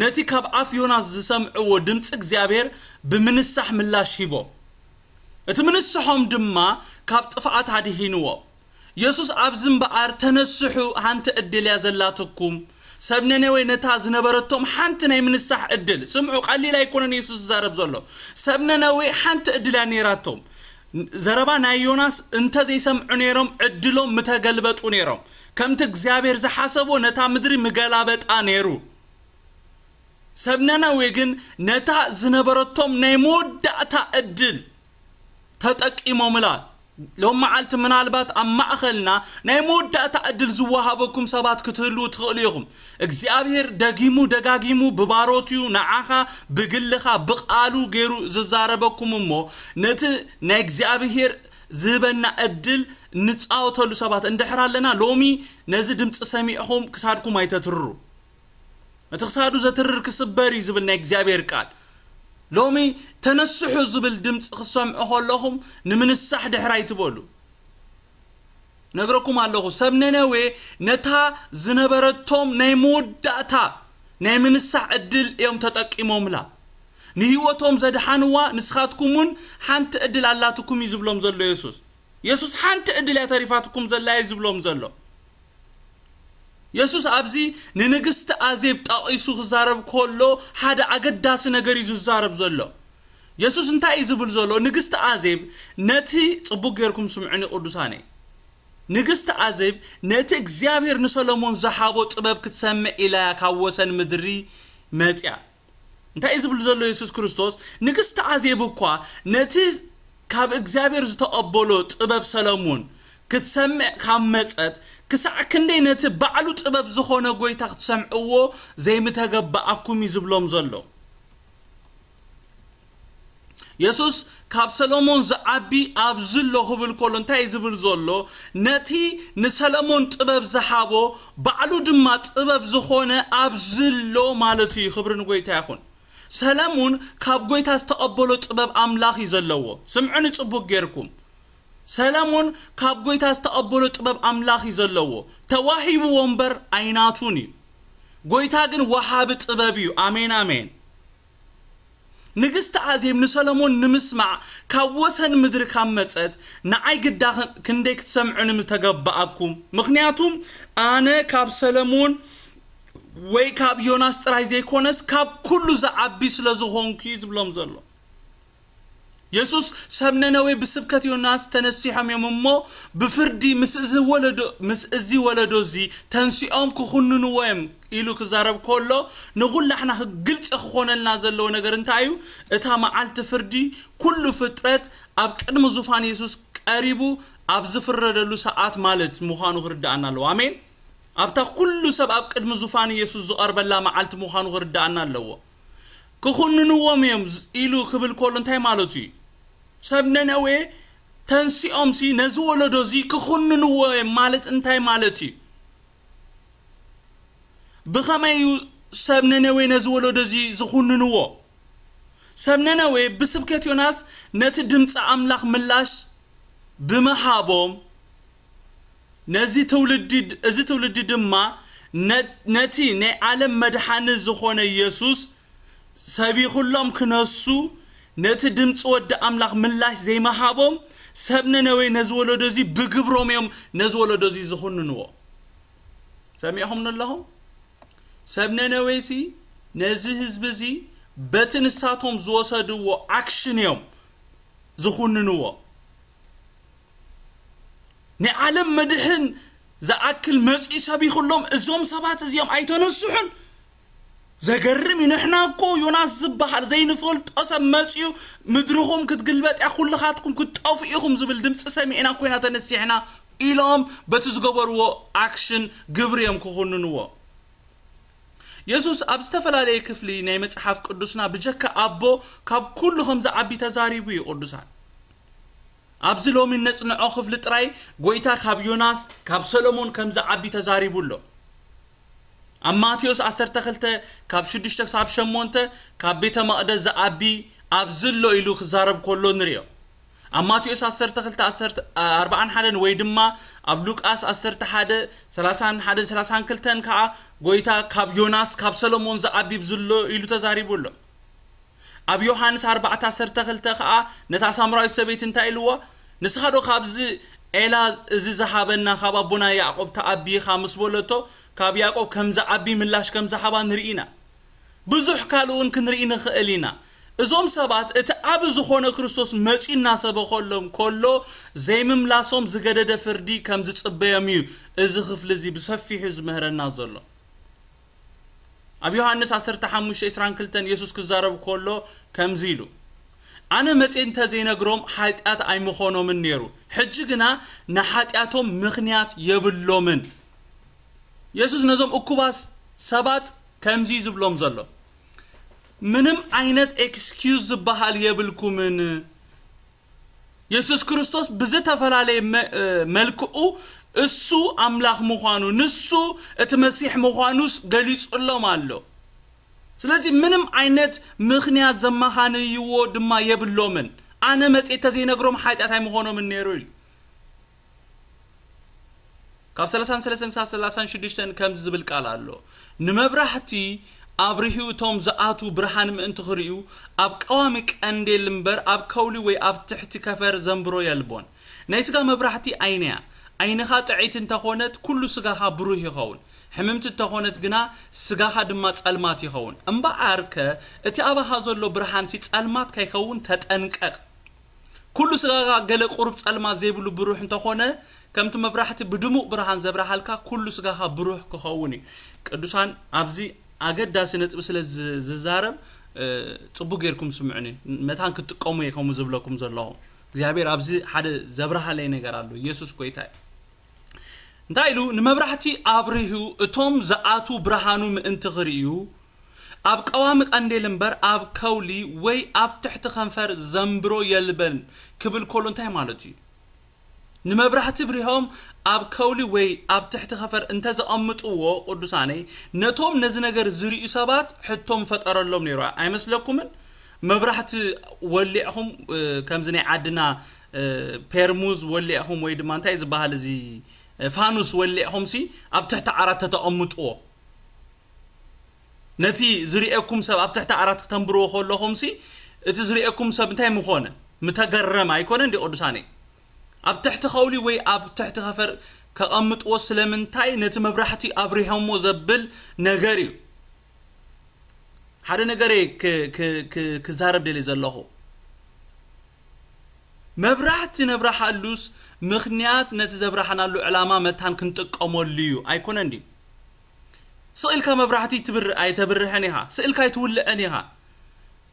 ነቲ ካብ ኣፍ ዮናስ ዝሰምዕዎ ድምፂ እግዚኣብሔር ብምንሳሕ ምላሽ ሂቦም። እቲ ምንስሖም ድማ ካብ ጥፍኣት ኣድሂንዎም። የሱስ ኣብዚ እምበኣር ተነስሑ፣ ሓንቲ ዕድል እያ ዘላትኩም። ሰብ ነነዌ ነታ ዝነበረቶም ሓንቲ ናይ ምንሳሕ ዕድል፣ ስምዑ፣ ቀሊል ኣይኮነን የሱስ ዝዛረብ ዘሎ። ሰብ ነነዌ ሓንቲ ዕድል እያ ነይራቶም። ዘረባ ናይ ዮናስ እንተ ዘይሰምዑ ነይሮም ዕድሎም ምተገልበጡ ነይሮም። ከምቲ እግዚኣብሔር ዝሓሰቦ ነታ ምድሪ ምገላበጣ ነይሩ። ሰብ ነነዌ ግን ነታ ዝነበረቶም ናይ መወዳእታ ዕድል ተጠቂሞምላ። ሎም መዓልቲ ምናልባት ኣብ ማእኸልና ናይ መወዳእታ ዕድል ዝወሃበኩም ሰባት ክትህልዉ ትኽእሉ ኢኹም። እግዚኣብሔር ደጊሙ ደጋጊሙ ብባሮትዩ ንዓኻ ብግልኻ ብቓሉ ገይሩ ዝዛረበኩም እሞ፣ ነቲ ናይ እግዚኣብሔር ዝህበና ዕድል ንጻወተሉ ሰባት እንድሕር ኣለና፣ ሎሚ ነዚ ድምፂ ሰሚዕኹም ክሳድኩም ኣይተትርሩ። እቲ ክሳዱ ዘትርር ክስበር እዩ ዝብል ናይ እግዚኣብሔር ቃል። ሎሚ ተነስሑ ዝብል ድምፂ ክትሰምዑ ከለኹም ንምንሳሕ ድሕር ኣይትበሉ። ነግረኩም ኣለኹ፣ ሰብ ነነዌ ነታ ዝነበረቶም ናይ መወዳእታ ናይ ምንሳሕ ዕድል እዮም ተጠቂሞምላ። ንህይወቶም ዘድሓንዋ ንስኻትኩም እውን ሓንቲ ዕድል ኣላትኩም እዩ ዝብሎም ዘሎ የሱስ። የሱስ ሓንቲ ዕድል እያ ተሪፋትኩም ዘላ እዩ ዝብሎም ዘሎ። የሱስ ኣብዚ ንንግስቲ ኣዜብ ጠቒሱ ክዛረብ ከሎ ሓደ ኣገዳሲ ነገር እዩ ዝዛረብ ዘሎ። የሱስ እንታይ እዩ ዝብል ዘሎ? ንግስቲ ኣዜብ ነቲ፣ ጽቡቕ ጌርኩም ስምዑኒ ቅዱሳነይ፣ ንግስቲ ኣዜብ ነቲ እግዚኣብሔር ንሰሎሞን ዝሃቦ ጥበብ ክትሰምዕ ኢላ እያ ካብ ወሰን ምድሪ መጽያ። እንታይ እዩ ዝብል ዘሎ የሱስ ክርስቶስ? ንግስቲ ኣዜብ እኳ ነቲ ካብ እግዚኣብሔር ዝተቐበሎ ጥበብ ሰለሞን ክትሰምዕ ካብ መጸት፣ ክሳዕ ክንደይ ነቲ ባዕሉ ጥበብ ዝኾነ ጎይታ ክትሰምዕዎ ዘይምተገባኣኩም እዩ ዝብሎም ዘሎ። የሱስ ካብ ሰሎሞን ዝዓቢ ኣብዚ ኣሎ ክብል ከሎ እንታይ እዩ ዝብል ዘሎ? ነቲ ንሰለሞን ጥበብ ዝሃቦ ባዕሉ ድማ ጥበብ ዝኾነ ኣብዚ ኣሎ ማለት እዩ። ክብሪ ንጎይታ ይኹን። ሰለሙን ካብ ጎይታ ዝተቐበሎ ጥበብ ኣምላኽ እዩ ዘለዎ። ስምዑኒ ጽቡቕ ጌርኩም። ሰለሙን ካብ ጎይታ ዝተቐበሎ ጥበብ ኣምላኽ እዩ ዘለዎ። ተዋሂብዎ እምበር ኣይናቱን እዩ። ጎይታ ግን ወሃቢ ጥበብ እዩ። ኣሜን፣ ኣሜን። ንግስቲ ኣዜብ ንሰለሞን ንምስማዕ ካብ ወሰን ምድሪ ካብ መጸት፣ ንዓይ ግዳ ክን-፣ ክንደይ ክትሰምዑኒ ምተገባኣኩም። ምኽንያቱም ኣነ ካብ ሰለሞን ወይ ካብ ዮናስ ጥራይ ዘይኮነስ ካብ ኩሉ ዝዓቢ ስለ ዝኾንኩ እዩ ዝብሎም ዘሎ። የሱስ ሰብ ነነዌ ብስብከት ዮናስ ተነሲሖም እዮም እሞ ብፍርዲ ምስ እዚ ወለዶ፣ ምስ እዚ ወለዶ እዚ ተንሲኦም ክኹንንዎ እዮም ኢሉ ክዛረብ ከሎ ንኹላሕና ግልጺ ክኾነልና ዘለዎ ነገር እንታይ እዩ? እታ መዓልቲ ፍርዲ ኩሉ ፍጥረት ኣብ ቅድሚ ዙፋን የሱስ ቀሪቡ ኣብ ዝፍረደሉ ሰዓት ማለት ምዃኑ ክርዳኣና ኣለዎ። ኣሜን። ኣብታ ኩሉ ሰብ ኣብ ቅድሚ ዙፋን የሱስ ዝቐርበላ መዓልቲ ምዃኑ ክርዳኣና ኣለዎ። ክኹንንዎም እዮም ዝ-፣ ኢሉ ክብል ከሎ እንታይ ማለቱ እዩ? ሰብ ነነዌ ተንሲኦምሲ ነዚ ወለዶ እዚ ክኹንንዎ እዮም ማለት እንታይ ማለት እዩ? ብኸመይ እዩ ሰብ ነነዌ ነዚ ወለዶ እዚ ዝኹንንዎ? ሰብ ነነዌ ብስብከት ዮናስ ነቲ ድምፂ ኣምላኽ ምላሽ ብምሃቦም፣ ነዚ ትውልዲ፣ እዚ ትውልዲ ድማ ነ-፣ ነቲ ናይ ዓለም መድሓኒ ዝኾነ የሱስ ሰቢኹሎም ክነሱ፣ ነቲ ድምፂ ወዲ ኣምላኽ ምላሽ ዘይምሃቦም፣ ሰብ ነነዌ ነዚ ወለዶ እዚ ብግብሮም እዮም ነዚ ወለዶ እዚ ዝኹንንዎ። ሰሚዕኹምኒ ኣለኹም? ሰብ ነነዌሲ ነዚ ህዝቢ እዚ በቲ ንሳቶም ዝወሰድዎ ኣክሽን እዮም ዝኹንንዎ። ናይ ዓለም መድሕን ዝኣክል መጺኡ ሰቢኹሎም፣ እዞም ሰባት እዚኦም ኣይተነስሑን። ዘገርም እዩ። ንሕና እኮ ዮናስ ዝበሃል ዘይንፈልጦ ሰብ መጺኡ፣ ምድርኹም ክትግልበጥ እያ፣ ኩልኻትኩም ክትጠፍኡ ኢኹም ዝብል ድምፂ ሰሚዕና ኮይና ተነሲሕና ኢሎም በቲ ዝገበርዎ ኣክሽን ግብሪ እዮም ክኹንንዎ። የሱስ ኣብ ዝተፈላለየ ክፍሊ ናይ መጽሓፍ ቅዱስና ብጀካ ኣቦ ካብ ኩሉ ከም ዝዓቢ ተዛሪቡ እዩ። ቅዱሳን፣ ኣብዚ ሎሚ እነጽንዖ ክፍሊ ጥራይ፣ ጎይታ ካብ ዮናስ፣ ካብ ሰሎሞን ከም ዝዓቢ ተዛሪቡ ኣሎ። ኣብ ማቴዎስ ዓሰርተ ክልተ ካብ ሽዱሽተ ክሳብ ሸሞንተ፣ ካብ ቤተ መቕደስ ዝዓቢ ኣብዚ ኣሎ ኢሉ ክዛረብ ከሎ ንርእዮ። ኣብ ማቴዎስ ዓሰርተ ክልተ፣ ዓሰርተ፣ ኣርባዓን ሓደን ወይ ድማ ኣብ ሉቃስ ዓሰርተ ሓደ፣ ሰላሳን ሓደን፣ ሰላሳን ክልተን ከኣ፣ ጎይታ ካብ ዮናስ፣ ካብ ሰሎሞን ዝዓቢ ኣብዚ ኣሎ ኢሉ ተዛሪቡ ኣሎ። ኣብ ዮሃንስ ኣርባዕተ ዓሰርተ ክልተ ከኣ ነታ ሳምራዊት ሰበይቲ እንታይ ኢልዋ? ንስኻ ዶ ካብዚ ዔላ እዚ ዝሃበና ካብ ኣቦና ያዕቆብ ትዓቢ ኢኻ ምስ በለቶ፣ ካብ ያዕቆብ ከም ዝዓቢ ምላሽ ከም ዝሃባ ንርኢ ኢና። ብዙሕ ካልእ እውን ክንርኢ ንኽእል ኢና። እዞም ሰባት እቲ ዓቢ ዝኾነ ክርስቶስ መጺኡ እናሰበኸሎም ከሎ ዘይምምላሶም ዝገደደ ፍርዲ ከም ዝጽበዮም እዩ እዚ ክፍሊ እዚ ብሰፊሑ ዝምህረና ዘሎ። ኣብ ዮሃንስ ዓሰርተ ሓሙሽተ ዕስራን ክልተን የሱስ ክዛረብ ከሎ ከምዚ ኢሉ፣ ኣነ መጽየ እንተ ዘይነግሮም ሓጢኣት ኣይምኾኖምን ነይሩ። ሕጂ ግና ንሓጢኣቶም ምኽንያት የብሎምን። የሱስ ነዞም እኩባት ሰባት ከምዚ ዝብሎም ዘሎ፣ ምንም ዓይነት ኤክስኪዩዝ ዝበሃል የብልኩምን። የሱስ ክርስቶስ ብዝተፈላለየ መ-፣ እ፣ መልክዑ እሱ ኣምላኽ ምዃኑ፣ ንሱ እቲ መሲሕ ምዃኑስ ገሊጹሎም ኣሎ። ስለዚ ምንም ዓይነት ምኽንያት ዘመኻንይዎ ድማ የብሎምን። ኣነ መጽየ እንተ ዘይነግሮም ሓጢኣት ኣይምኾኖምን ነይሩ ኢሉ። ካብ ሰላሳን ሰለስተን ክሳብ ሰላሳን ሽዱሽተን ከምዚ ዝብል ቃል ኣሎ። ንመብራህቲ ኣብሪሁ እቶም ዝኣትዉ ብርሃን ምእንቲ ክርእዩ፣ ኣብ ቀዋሚ ቀንዴል እምበር ኣብ ከውሊ ወይ ኣብ ትሕቲ ከፈር ዘንብሮ የልቦን። ናይ ስጋ መብራህቲ ዓይኒ እያ። ዓይንኻ ጥዕይቲ እንተኾነት፣ ኩሉ ስጋኻ ብሩህ ይኸውን። ሕምምቲ እንተኾነት ግና፣ ስጋኻ ድማ ጸልማት ይኸውን። እምበኣርከ፣ እቲ ኣባኻ ዘሎ ብርሃንሲ ጸልማት ከይከውን ተጠንቀቕ። ኩሉ ስጋኻ ገለ ቁሩብ ጸልማት ዘይብሉ ብሩህ እንተኾነ፣ ከምቲ መብራህቲ ብድሙቕ ብርሃን ዘብርሃልካ፣ ኩሉ ስጋኻ ብሩህ ክኸውን እዩ። ቅዱሳን፣ ኣብዚ ኣገዳሲ ነጥቢ ስለ ዝ-፣ ዝዛረብ፣ እ፣ ጽቡቕ ጌርኩም ስምዑኒ። መታን ክትጥቀሙ እየ ከምኡ ዝብለኩም ዘለኹ። እግዚኣብሔር ኣብዚ ሓደ ዘብርሃለይ ነገር ኣሎ። ኢየሱስ ጎይታ እዩ። እንታይ ኢሉ? ንመብራህቲ ኣብሪሁ እቶም ዝኣትዉ ብርሃኑ ምእንቲ ክርእዩ፣ ኣብ ቀዋሚ ቀንዴል እምበር ኣብ ከውሊ ወይ ኣብ ትሕቲ ከንፈር ዘንብሮ የልበን ክብል ከሎ እንታይ ማለት እዩ? ንመብራህቲ ብሪሆም ኣብ ከውሊ ወይ ኣብ ትሕቲ ከፈር እንተ ዘቐምጥዎ፣ ቅዱሳነይ፣ ነቶም ነዚ ነገር ዝርእዩ ሰባት ሕቶ ምፈጠረሎም ነይሩ። ኣይመስለኩምን? መብራህቲ ወሊዕኹም፣ እ፣ ከምዚ ናይ ዓድና፣ እ፣ ፔርሙዝ ወሊዕኹም ወይ ድማ እንታይ ዝበሃል እዚ፣ እ፣ ፋኑስ ወሊዕኹምሲ ኣብ ትሕቲ ዓራት ተተቐምጥዎ። ነቲ ዝርእየኩም ሰብ ኣብ ትሕቲ ዓራት ክተንብርዎ ከለኹምሲ፣ እቲ ዝርእየኩም ሰብ እንታይ ምኾነ? ምተገረመ ኣይኮነ እንዲ ቅዱሳነይ? ኣብ ትሕቲ ከውሊ ወይ ኣብ ትሕቲ ከፈር ከቐምጥዎ ስለምንታይ ነቲ መብራህቲ ኣብሪሆሞ ዘብል ነገር እዩ። ሓደ ነገር እየ ክ-፣ ክ-፣ ክ-፣ ክዛረብ ደልየ ዘለኹ። መብራህቲ ነብርሃሉስ ምኽንያት ነቲ ዘብራህናሉ ዕላማ መታን ክንጥቀመሉ እዩ። ኣይኮነን ድዩ? ስቕ ኢልካ መብራህቲ ትብር-፣ ኣይተብርህን ኢኻ። ስቕ ኢልካ ኣይትውልዕን ኢኻ።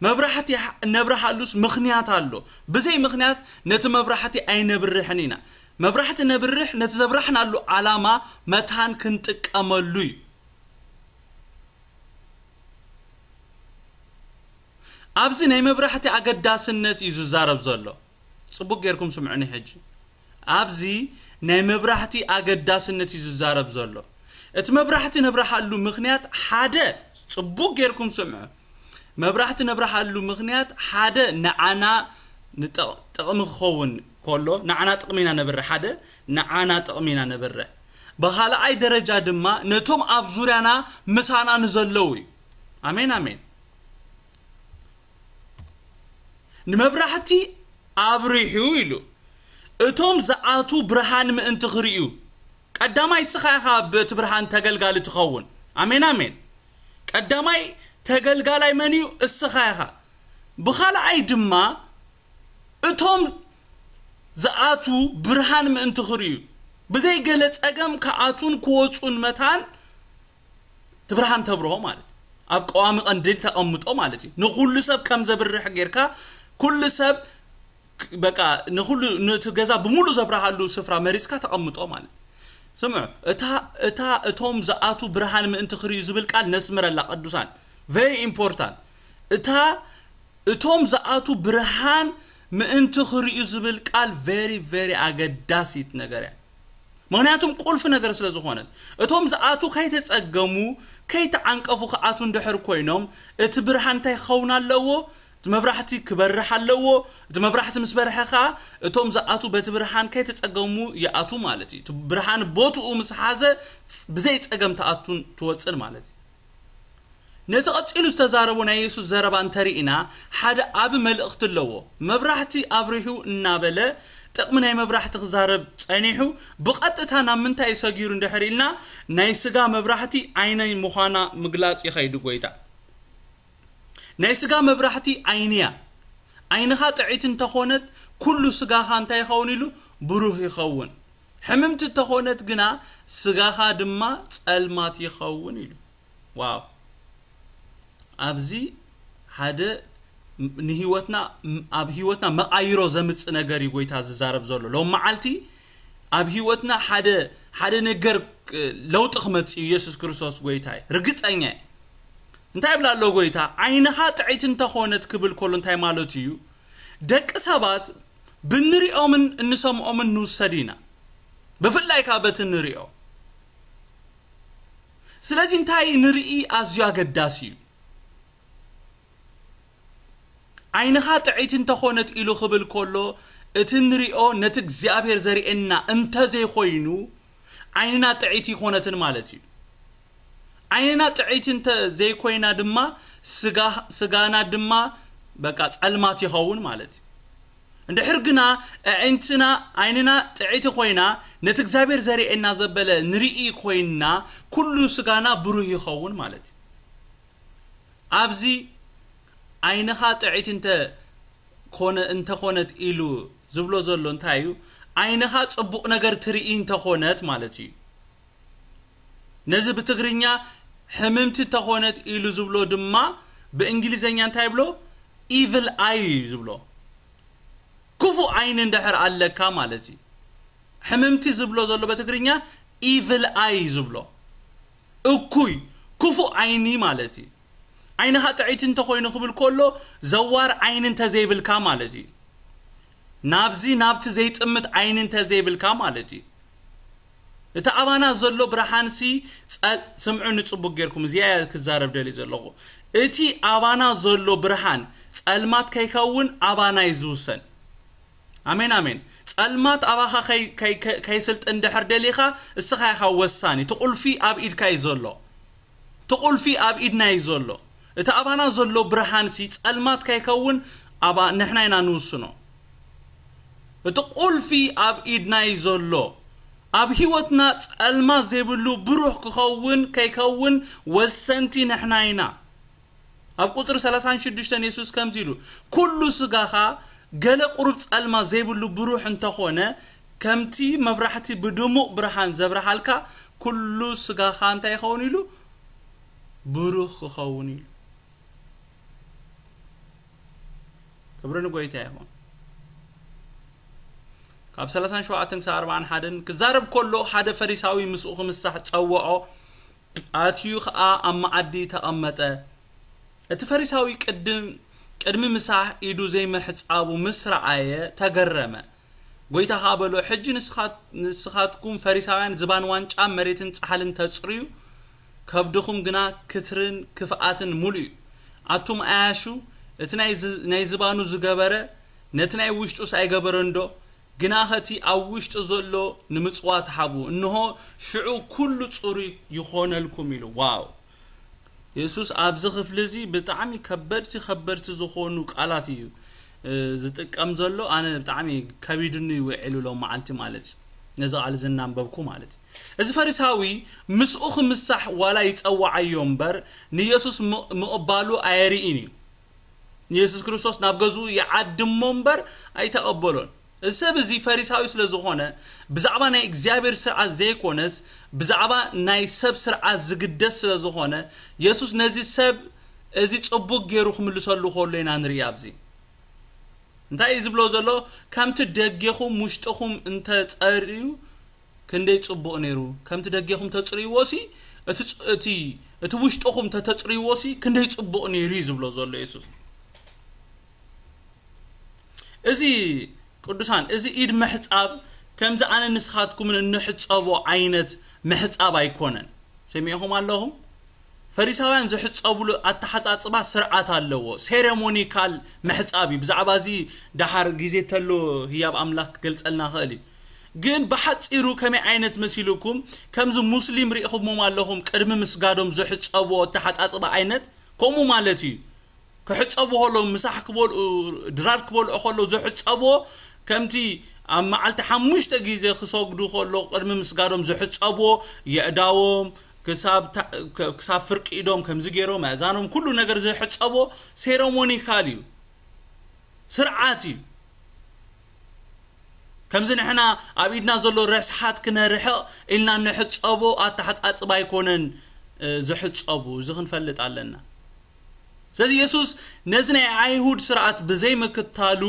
መብራህቲ ሕ-፣ ነብርሃሉስ ምኽንያት ኣሎ። ብዘይ ምኽንያት ነቲ መብራህቲ ኣይነብርህን ኢና። መብራህቲ ነብርህ ነቲ ዘብራህናሉ ዓላማ መታን ክንጥቀመሉ እዩ። ኣብዚ ናይ መብራህቲ ኣገዳስነት እዩ ዝዛረብ ዘሎ። ጽቡቕ ጌርኩም ስምዑኒ ሕጂ። ኣብዚ ናይ መብራህቲ ኣገዳስነት እዩ ዝዛረብ ዘሎ። እቲ መብራህቲ ነብርሃሉ ምኽንያት ሓደ፣ ጽቡቕ ጌርኩም ስምዑ። መብራህቲ ነብርሃሉ ምኽንያት ሓደ ንዓና ንጠቕ-፣ ጥቕሚ ክኸውን ከሎ፣ ንዓና ጥቕሚ ኢና ነብርህ። ሓደ፣ ንዓና ጥቕሚ ኢና ነብርህ። ብኻልኣይ ደረጃ ድማ ነቶም ኣብ ዙርያና ምሳና ንዘለዉ እዩ። ኣሜን፣ ኣሜን። ንመብራህቲ ኣብሪሁ ኢሉ፣ እቶም ዝኣትዉ ብርሃን ምእንቲ ክርእዩ። ቀዳማይ እስኻ ኢኻ በቲ ብርሃን ተገልጋሊ ትኸውን። ኣሜን፣ ኣሜን። ቀዳማይ ተገልጋላይ መን እዩ? እስኻ ኢኻ። ብኻልኣይ ድማ እቶም ዝኣትዉ ብርሃን ምእንቲ ክርእዩ፣ ብዘይ ገለ ጸገም ክኣትዉን ክወጹን መታን እቲ ብርሃን ተብርሆ ማለት እዩ። ኣብ ቀዋሚ ቀንዲል ተቐምጦ ማለት እዩ። ንኹሉ ሰብ ከም ዘብርህ ጌርካ፣ ኩሉ ሰብ ክ-፣ በቃ ንኹሉ፣ ነቲ ገዛ ብምሉእ ዘብርሃሉ ስፍራ መሪጽካ ተቐምጦ ማለት እዩ። ስምዑ፣ እታ፣ እታ እቶም ዝኣትዉ ብርሃን ምእንቲ ክርእዩ ዝብል ቃል ነስምረላ ቅዱሳን። Very important። እታ እቶም ዝኣትዉ ብርሃን ምእንቲ ክርእዩ ዝብል ቃል very, very ኣገዳሲት ነገር እያ። ምኽንያቱም ቁልፊ ነገር ስለ ዝኾነት። እቶም ዝኣትዉ ከይተጸገሙ፣ ከይተዓንቀፉ ክኣትዉ እንድሕር ኮይኖም፣ እቲ ብርሃን እንታይ ክኸውን ኣለዎ? እቲ መብራህቲ ክበርህ ኣለዎ። እቲ መብራህቲ ምስ በርሀ ኸኣ፣ እቶም ዝኣትዉ በቲ ብርሃን ከይተጸገሙ ይኣትዉ ማለት እዩ። እቲ ብርሃን ቦትኡ ምስ ሓዘ፣ ብዘይ ጸገም ትኣቱን ትወጽን ማለት እዩ። ነቲ ቀጺሉ ዝተዛረቦ ናይ የሱስ ዘረባ እንተርኢና፣ ሓደ ዓቢ መልእኽቲ ኣለዎ። መብራህቲ ኣብሪሁ እናበለ ጥቕሚ ናይ መብራህቲ ክዛረብ ጸኒሑ፣ ብቐጥታ ናብ ምንታይ እዩ ሰጊሩ እንድሕር ኢልና፣ ናይ ስጋ መብራህቲ ዓይነይ ምዃና ምግላጽ ይኸይድ ጎይታ። ናይ ስጋ መብራህቲ ዓይኒ እያ። ዓይንኻ ጥዕይቲ እንተኾነት፣ ኩሉ ስጋኻ እንታይ ይኸውን ኢሉ? ብሩህ ይኸውን። ሕምምቲ እንተኾነት ግና፣ ስጋኻ ድማ ጸልማት ይኸውን ኢሉ። ዋው! ኣብዚ ሓደ ንህይወትና ኣብ ህይወትና መቓይሮ ዘምጽእ ነገር እዩ ጎይታ ዝዛረብ ዘሎ። ሎም መዓልቲ ኣብ ህይወትና ሓደ ሓደ ነገር ለውጢ ክመጽእ እዩ ኢየሱስ ክርስቶስ ጎይታ እዩ። ርግጸኛ እየ። እንታይ ይብላ ኣሎ ጎይታ? ዓይንኻ ጥዕይቲ እንተኾነት ክብል ከሎ እንታይ ማለቱ እዩ? ደቂ ሰባት ብንሪኦምን እንሰምዖምን ንውሰድ ኢና። ብፍላይ ካብ በቲ ንሪኦ። ስለዚ እንታይ ንርኢ ኣዝዩ ኣገዳሲ እዩ። ዓይንኻ ጥዕይቲ እንተኾነት ኢሉ ክብል ከሎ እቲ ንሪኦ ነቲ እግዚኣብሔር ዘርእየና እንተዘይኮይኑ ዓይንና ጥዕይቲ ይኮነትን ማለት እዩ። ዓይንና ጥዕይቲ እንተ ዘይኮይና ድማ ስጋ ስጋና ድማ በቃ ጸልማት ይኸውን ማለት እዩ። እንድሕር ግና ኣዒንትና ዓይንና ጥዕይቲ ኮይና ነቲ እግዚኣብሔር ዘርእየና ዘበለ ንርኢ ኮይንና ኩሉ ስጋና ብሩህ ይኸውን ማለት እዩ። ኣብዚ ዓይንኻ ጥዕይቲ እንተ ኮነ እንተኾነት ኢሉ ዝብሎ ዘሎ እንታይ እዩ? ዓይንኻ ጽቡቕ ነገር ትርኢ እንተኾነት ማለት እዩ። ነዚ ብትግርኛ ሕምምቲ ተኾነት ኢሉ ዝብሎ ድማ ብእንግሊዘኛ እንታይ ይብሎ? ኢቭል ኣይ እዩ ዝብሎ። ክፉእ ዓይኒ እንድሕር ኣለካ ማለት እዩ። ሕምምቲ ዝብሎ ዘሎ በትግርኛ ኢቭል ኣይ ዝብሎ እኩይ ክፉእ ዓይኒ ማለት እዩ። ዓይንኻ ጥዕይቲ እንተኮይኑ ክብል ከሎ ዘዋር ዓይኒ እንተዘይብልካ ማለት እዩ። ናብዚ ናብቲ ዘይጥምት ዓይኒ እንተዘይብልካ ማለት እዩ። እቲ ኣባና ዘሎ ብርሃንሲ ጸል ስምዑኒ ጽቡቅ ጌርኩም፣ እዚኣ እያ ክዛረብ ደልየ ዘለኹ። እቲ ኣባና ዘሎ ብርሃን ጸልማት ከይከውን ኣባና እዩ ዝውሰን። ኣሜን ኣሜን። ጸልማት ኣባኻ ከይ- ከይ- ከይ- ከይስልጥን ድሕር ደሊኻ እስኻ ኢኻ ወሳኒ። እቲ ቁልፊ ኣብ ኢድካ እዩ ዘሎ። እቲ ቁልፊ ኣብ ኢድና እዩ ዘሎ። እቲ ኣባና ዘሎ ብርሃንሲ ጸልማት ከይከውን ኣባ ንሕና ኢና ንውስኖ። እቲ ቁልፊ ኣብ ኢድና እዩ ዘሎ። ኣብ ህይወትና ጸልማት ዘይብሉ ብሩህ ክኸውን ከይከውን ወሰንቲ ንሕና ኢና። ኣብ ቁጽሪ ሰላሳን ሽዱሽተን የሱስ ከምዚ ኢሉ፣ ኩሉ ስጋኻ ገለ ቁሩብ ጸልማት ዘይብሉ ብሩህ እንተኾነ፣ ከምቲ መብራህቲ ብድሙቕ ብርሃን ዘብርሃልካ፣ ኩሉ ስጋኻ እንታይ ይኸውን ኢሉ? ብሩህ ክኸውን ኢሉ። ክብሪ ንጎይታ ይኹን። ካብ ሰላሳን ሸውዓተን ክሳብ ኣርባዓን ሓደን ክዛረብ ከሎ፣ ሓደ ፈሪሳዊ ምስኡ ክምሳሕ ጸውዖ፣ ኣትዩ ኸኣ ኣብ መኣዲ ተቐመጠ። እቲ ፈሪሳዊ ቅድም ቅድሚ ምሳሕ ኢዱ ዘይምሕጻቡ ምስ ረኣየ ተገረመ። ጎይታ ኸኣ በሎ፣ ሕጂ ንስኻት- ንስኻትኩም ፈሪሳውያን ዝባን ዋንጫ መሬትን ጻሕልን ተጽርዩ፣ ከብድኹም ግና ክትርን ክፍኣትን ምሉእ እዩ። ኣቱም ኣያሹ፣ እቲ ናይ ዝ- ናይ ዝባኑ ዝገበረ ነቲ ናይ ውሽጡስ ኣይገበረንዶ? ግናኸ እቲ ኣብ ውሽጢ ዘሎ ንምጽዋት ሃቡ፣ እንሆ ሽዑ ኩሉ ጽሩይ ይኾነልኩም ኢሉ። ዋው! የሱስ ኣብዚ ክፍሊ እዚ ብጣዕሚ ከበድቲ ከበድቲ ዝኾኑ ቃላት እዩ እ፣ ዝጥቀም ዘሎ። ኣነ ብጣዕሚ ከቢድኒ እዩ ውዒሉ ሎም መዓልቲ ማለት እዩ። ነዚ ቃል እዚ እናንበብኩ ማለት እዩ። እዚ ፈሪሳዊ ምስኡ ክምሳሕ ዋላ ይጸዋዓዮ እምበር ንየሱስ ም- ምቕባሉ ኣየርኢን እዩ። ንየሱስ ክርስቶስ ናብ ገዝኡ ይዓድሞ እምበር ኣይተቐበሎን። እዚ ሰብ እዚ ፈሪሳዊ ስለ ዝኾነ ብዛዕባ ናይ እግዚኣብሔር ስርዓት ዘይኮነስ ብዛዕባ ናይ ሰብ ስርዓት ዝግደስ ስለ ዝኾነ የሱስ ነዚ ሰብ እዚ ጽቡቕ ገይሩ ክምልሰሉ ከሎ ኢና ንርኢ ኣብዚ። እንታይ እዩ ዝብሎ ዘሎ? ከምቲ ደጌኹም ውሽጥኹም እንተጸርዩ ክንደይ ጽቡቕ ነይሩ። ከምቲ ደጌኹም ተጽርይዎ ሲ እቲ ጽ- እቲ እቲ ውሽጥኹም ተተጽርይዎ ሲ ክንደይ ጽቡቕ ነይሩ እዩ ዝብሎ ዘሎ የሱስ። እዚ ቅዱሳን እዚ ኢድ ምሕጻብ ከምዚ ኣነ ንስኻትኩምን እንሕጸቦ ዓይነት ምሕጻብ ኣይኮነን። ሰሚዕኹም ኣለኹም? ፈሪሳውያን ዝሕጸብሉ ኣተሓጻጽባ ስርዓት ኣለዎ። ሴሬሞኒካል ምሕጻብ እዩ። ብዛዕባ እዚ ደሓር ግዜ ተሎ ህያብ ኣምላኽ ክገልጸልና ክእል እዩ። ግን ብሓጺሩ ከመይ ዓይነት መሲልኩም ከምዚ ሙስሊም ርኢኹሞም ኣለኹም ቅድሚ ምስጋዶም ዝሕጸብዎ ኣተሓጻጽባ ዓይነት ከምኡ ማለት እዩ። ክሕጸቡ ከለዉ ምሳሕ ክበልኡ ድራር ክበልዑ ከለዉ ዝሕጸብዎ ከምቲ ኣብ መዓልቲ ሓሙሽተ ግዜ ክሰግዱ ከሎ ቅድሚ ምስጋዶም ዝሕጸብዎ የእዳዎም ክሳብ ታ- ክ- ክሳብ ፍርቂ ኢዶም ከምዚ ገይሮም ኣእዛኖም ኩሉ ነገር ዝሕጸብዎ ሴረሞኒካል እዩ፣ ስርዓት እዩ። ከምዚ ንሕና ኣብ ኢድና ዘሎ ረስሓት ክነርሕቕ ኢልና ንሕጸቦ ኣተሓጻጽባ ኣይኮነን እ፣ ዝሕጸቡ። እዚ ክንፈልጥ ኣለና። ስለዚ የሱስ ነዚ ናይ ኣይሁድ ስርዓት ብዘይምክታሉ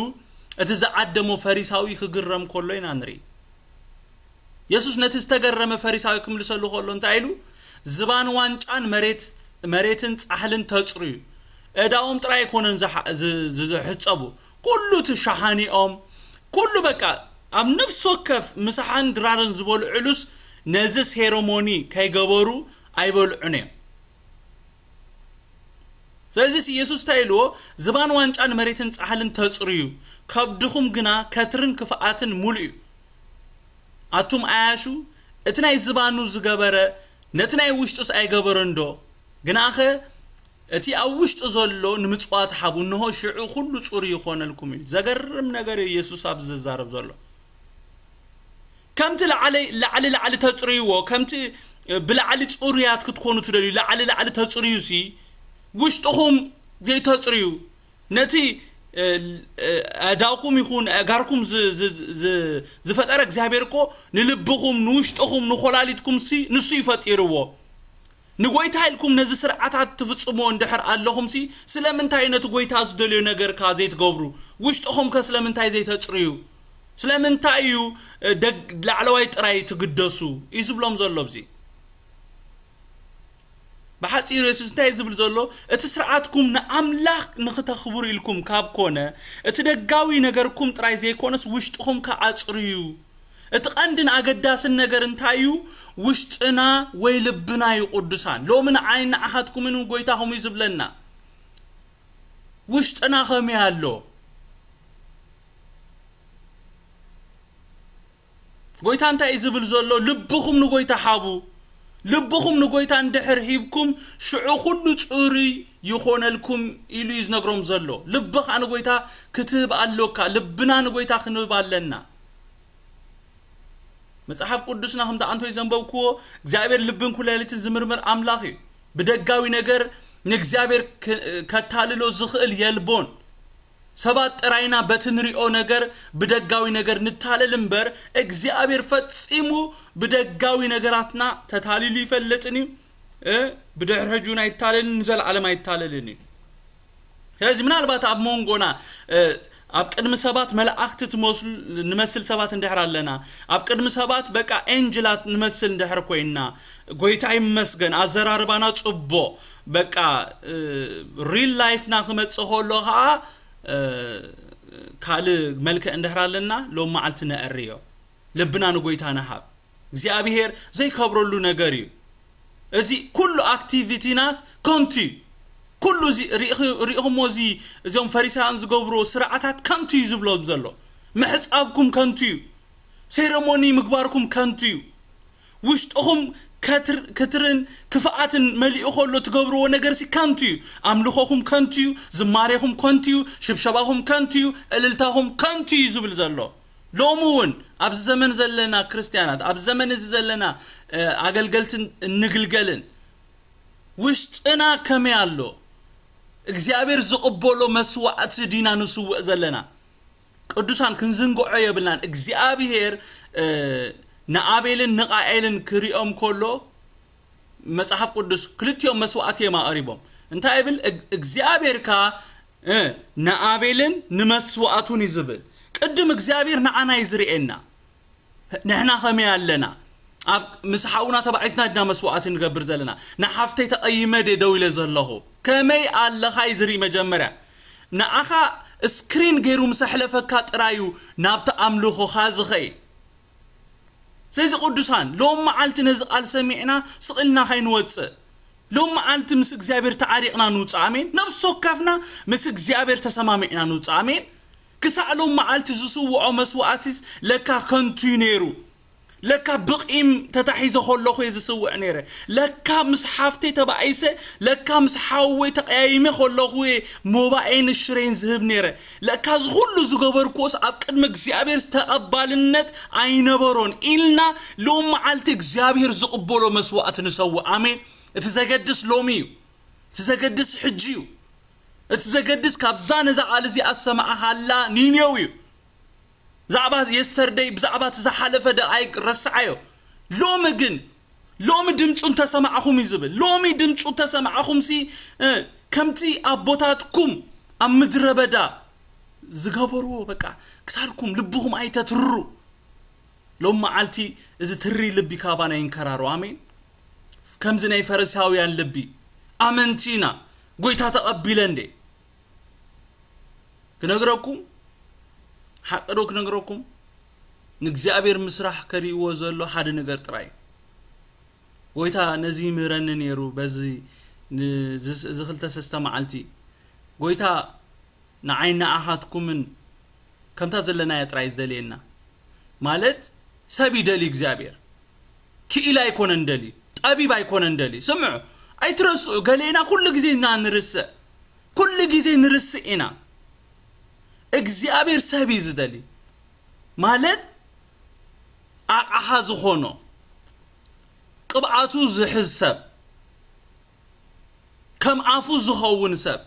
እቲ ዝዓደሞ ፈሪሳዊ ክግረም ከሎ ኢና ንርኢ። የሱስ ነቲ ዝተገረመ ፈሪሳዊ ክምልሰሉ ከሎ እንታይ ኢሉ? ዝባን ዋንጫን መሬት፣ መሬትን ጻሕልን ተጽርዩ። እዳዎም ጥራይ ኣይኮነን ዝሓ-፣ ዝ-፣ ዝ-፣ ዝሕጸቡ። ኩሉ እቲ ሸሓኒኦም፣ ኩሉ በቃ ኣብ ነፍሲ ወከፍ ምሳሓን ድራርን ዝበልዑሉስ ነዚ ሴረሞኒ ከይገበሩ ኣይበልዑን እዮም። ስለዚስ የሱስ እንታይ ኢልዎ? ዝባን ዋንጫን መሬትን ጻሕልን ተጽርዩ፣ ከብድኹም ግና ከትርን ክፍኣትን ሙሉእ እዩ። ኣቱም ኣያሹ፣ እቲ ናይ ዝባኑ ዝገበረ ነቲ ናይ ውሽጡስ ኣይገበረን ዶ? ግናኸ እቲ ኣብ ውሽጡ ዘሎ ንምጽዋት ሓቡ፣ እንሆ ሽዑ ኩሉ ጽሩይ ይኾነልኩም እዩ። ዘገርም ነገር እዩ የሱስ ኣብዚ ዝዛረብ ዘሎ። ከምቲ ላዕሊ፣ ላዕሊ፣ ላዕሊ ተጽርይዎ፣ ከምቲ ብላዕሊ ጽሩያት ክትኮኑ ትደልዩ፣ ላዕሊ፣ ላዕሊ ተጽርዩሲ፣ ውሽጥኹም ዘይተጽርዩ፣ ነቲ፣ እ፣ እ፣ ኣእዳውኩም ይኹን ኣእጋርኩም ዝ-፣ ዝ-፣ ዝ-፣ ዝፈጠረ እግዚኣብሔር እኮ ንልብኹም፣ ንውሽጥኹም፣ ንኾላሊትኩምሲ ንሱ እዩ ፈጢርዎ። ንጎይታ ኢልኩም ነዚ ስርዓታት ትፍጽምዎ እንድሕር ኣለኹምሲ፣ ስለምንታይ ነቲ ጎይታ ዝደልዮ ነገርካ ዘይትገብሩ? ውሽጥኹም ከ ስለምንታይ ዘይተጽርዩ? ስለምንታይ እዩ፣ እ፣ ደግ-፣ ላዕለዋይ ጥራይ ትግደሱ? እዩ ዝብሎም ዘሎ ኣብዚ። ብሓጺሩ የሱስ እንታይ እዩ ዝብል ዘሎ? እቲ ስርዓትኩም ንኣምላኽ ንኽተኽብሩ ኢልኩም ካብ ኮነ፣ እቲ ደጋዊ ነገርኩም ጥራይ ዘይኮነስ ውሽጥኹም ከኣ ኣጽርዩ። እቲ ቀንድን ኣገዳስን ነገር እንታይ እዩ? ውሽጥና ወይ ልብና እዩ ቅዱሳን። ሎሚ ንዓይ ንዓኻትኩምን ጎይታኹም እዩ ዝብለና። ውሽጥና ከመይ ኣሎ? ጎይታ እንታይ እዩ ዝብል ዘሎ? ልብኹም ንጎይታ ሓቡ። ልብኹም ንጎይታ እንድሕር ሂብኩም፣ ሽዑ ኩሉ ጽሩይ ይኾነልኩም ኢሉ እዩ ዝነግሮም ዘሎ። ልብኻ ንጎይታ ክትህብ ኣሎካ። ልብና ንጎይታ ክንህብ ኣለና። መጽሓፍ ቅዱስና ከምቲ ኣንቶይ ዘንበብክዎ፣ እግዚኣብሔር ልብን ኩላሊትን ዝምርምር ኣምላኽ እዩ። ብደጋዊ ነገር ንእግዚኣብሔር ክ-፣ ከታልሎ ዝኽእል የልቦን። ሰባት ጥራይና በቲ ንሪኦ ነገር ብደጋዊ ነገር ንታለል እምበር፣ እግዚኣብሔር ፈጺሙ ብደጋዊ ነገራትና ተታሊሉ ይፈልጥን እዩ። እ፣ ብድሕሪ ሕጂ እውን ኣይታለልን፣ ንዘለዓለም ኣይታለልን እዩ። ስለዚ ምናልባት ኣብ መንጎና፣ እ፣ ኣብ ቅድሚ ሰባት መላእኽቲ ትመስሉ፣ ንመስል ሰባት እንድሕር ኣለና፣ ኣብ ቅድሚ ሰባት በቃ ኤንጅላት ንመስል እንድሕር ኮይንና፣ ጎይታ ይመስገን፣ ኣዘራርባና ጽቡቕ፣ በቃ፣ እ፣ ሪል ላይፍና ክመጽእ ከሎ ኸዓ፣ እ፣ ካልእ መልክዕ እንድሕር ኣለና፣ ሎም መዓልቲ ነዕርዮ። ልብና ንጎይታ ንሃብ። እግዚኣብሔር ዘይከብረሉ ነገር እዩ። እዚ ኩሉ ኣክቲቪቲናስ ከንቱ እዩ። ኩሉ እዚ ርኢኽ-፣ ርኢኹሞ፣ እዚ፣ እዞም ፈሪሳውያን ዝገብርዎ ስርዓታት ከንቱ እዩ ዝብሎም ዘሎ። ምሕጻብኩም ከንቱ እዩ። ሴረሞኒ ምግባርኩም ከንቱ እዩ። ውሽጥኹም ከትር-፣ ክትርን ክፍኣትን መሊኡ ከሎ ትገብርዎ ነገርሲ ከንቱ እዩ። ኣምልኾኹም ከንቱ እዩ። ዝማሬኹም ከንቱ እዩ። ሽብሸባኹም ከንቱ እዩ። እልልታኹም ከንቱ እዩ ዝብል ዘሎ። ሎሚ እውን ኣብዚ ዘመን ዘለና ክርስትያናት፣ ኣብዚ ዘመን እዚ ዘለና፣ እ፣ ኣገልገልትን እንግልገልን፣ ውሽጥና ከመይ ኣሎ? እግዚኣብሔር ዝቕበሎ መስዋዕቲ ዲና ንስውእ ዘለና? ቅዱሳን ክንዝንግዖ የብልናን። እግዚኣብሔር፣ እ፣ ንኣቤልን ንቃኤልን ክሪኦም ከሎ፣ መጽሓፍ ቅዱስ ክልቲኦም መስዋዕቲ እዮም ኣቕሪቦም። እንታይ ይብል? እግ-፣ እግዚኣብሔር ከኣ፣ እ፣ ንኣቤልን ንመስዋዕቱን እዩ ዝብል። ቅድም እግዚኣብሔር ንዓና እዩ ዝርእየና። ንሕና ከመይ ኣለና? ኣብ ምስ ሓውና ተባዒስና ድና መስዋዕቲ ንገብር ዘለና? ንሓፍተይ ተቐይመ ድየ ደው ኢለ ዘለኹ? ከመይ ኣለኻ እዩ ዝርኢ መጀመርያ። ንዓኻ ስክሪን ገይሩ ምስ ኣሕለፈካ ጥራይ እዩ ናብቲ ኣምልኾኻ ዝኸይድ። ስለዚ ቅዱሳን፣ ሎም መዓልቲ ነዚ ቃል ሰሚዕና ስቕ ኢልና ከይንወጽእ፣ ሎም መዓልቲ ምስ እግዚኣብሔር ተዓሪቕና ንውጽእ። ኣሜን። ነፍሲ ወከፍና ምስ እግዚኣብሔር ተሰማሚዕና ንውጽእ። ኣሜን። ክሳዕ ሎም መዓልቲ ዝስውዖ መስዋዕቲስ ለካ ከንቱ እዩ ነይሩ። ለካ ብቂም ተታሒዘ ከለኹ እየ ዝስውዕ ነይረ። ለካ ምስ ሓፍተይ ተባኢሰ፣ ለካ ምስ ሓወይ ተቀያይመ ከለኹ እየ ሞባኤን ሽሬን ዝህብ ነይረ። ለካ እዚ ኩሉ ዝገበርኩዎስ ኣብ ቅድሚ እግዚኣብሔር ዝተቐባልነት ኣይነበሮን ኢልና ሎም መዓልቲ እግዚኣብሔር ዝቕበሎ መስዋዕቲ ንሰውእ። ኣሜን። እቲ ዘገድስ ሎሚ እዩ። እቲ ዘገድስ ሕጂ እዩ። እቲ ዘገድስ ካብዛ ነዛ ቃል እዚኣ ዝሰማዕኻላ ኒኔው እዩ። ብዛዕባ የስተርደይ፣ ብዛዕባ እቲ ዝሓለፈ ደቓይቅ ረስዓዮ። ሎሚ ግን፣ ሎሚ ድምፁ እንተሰማዕኹም እዩ ዝብል። ሎሚ ድምፁ እንተሰማዕኹምሲ፣ እ፣ ከምቲ ኣቦታትኩም ኣብ ምድረ በዳ ዝገበርዎ፣ በቃ ክሳድኩም ልብኹም ኣይተትርሩ። ሎም መዓልቲ እዚ ትሪ ልቢ ካባና ይንከራሮ። ኣሜን። ከምዚ ናይ ፈሪሳውያን ልቢ ኣመንቲ ኢና። ጎይታ ተቐቢለ እንዴ? ክነግረኩም፣ ሓቂ ዶ ክነግረኩም? ንእግዚኣብሔር ምስራሕ ከርእይዎ ዘሎ ሓደ ነገር ጥራይ እዩ። ጎይታ ነዚ ይምህረኒ ነይሩ። በዚ ን-፣ እዚ፣ እዚ ክልተ ሰስተ መዓልቲ ጎይታ ንዓይ ንኣኻትኩምን ከምታ ዘለናያ ጥራይ ዝደልየና። ማለት ሰብ ይደሊ እግዚኣብሔር። ክኢላ ኣይኮነን ደሊ፣ ጠቢብ ኣይኮነን ደሊ። ስምዑ፣ ኣይትረስዑ። ገሌና ኩሉ ግዜ ኢና ንርስዕ። ኩሉ ግዜ ንርስዕ ኢና። እግዚኣብሔር ሰብ እዩ ዝደሊ። ማለት ኣቕሓ ዝኾኖ፣ ቅብኣቱ ዝሕዝ ሰብ፣ ከም ኣፉ ዝኸውን ሰብ፣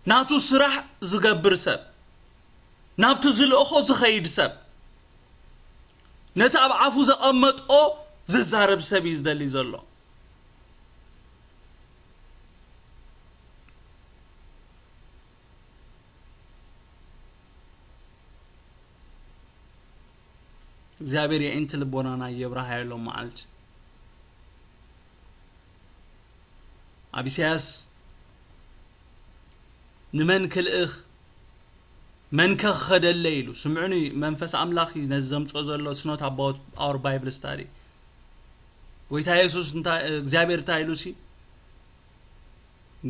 ናቱ ስራሕ ዝገብር ሰብ፣ ናብቲ ዝልእኾ ዝኸይድ ሰብ፣ ነቲ ኣብ ኣፉ ዘቐመጦ ዝዛረብ ሰብ እዩ ዝደሊ ዘሎ። እግዚኣብሔር የዒንቲ ልቦናና የብርሃ ያለው መዓልቲ። ኣብ ኢሳያስ ንመን ክልእኽ፣ መን ከ ክኸደለይ ኢሉ። ስምዑኒ፣ መንፈስ ኣምላኽ እዩ ነዚ ዘምጽኦ ዘሎ። It's not about our Bible study። ጎይታ የሱስ እንታይ፣ እግዚኣብሔር እንታይ ኢሉ ሲ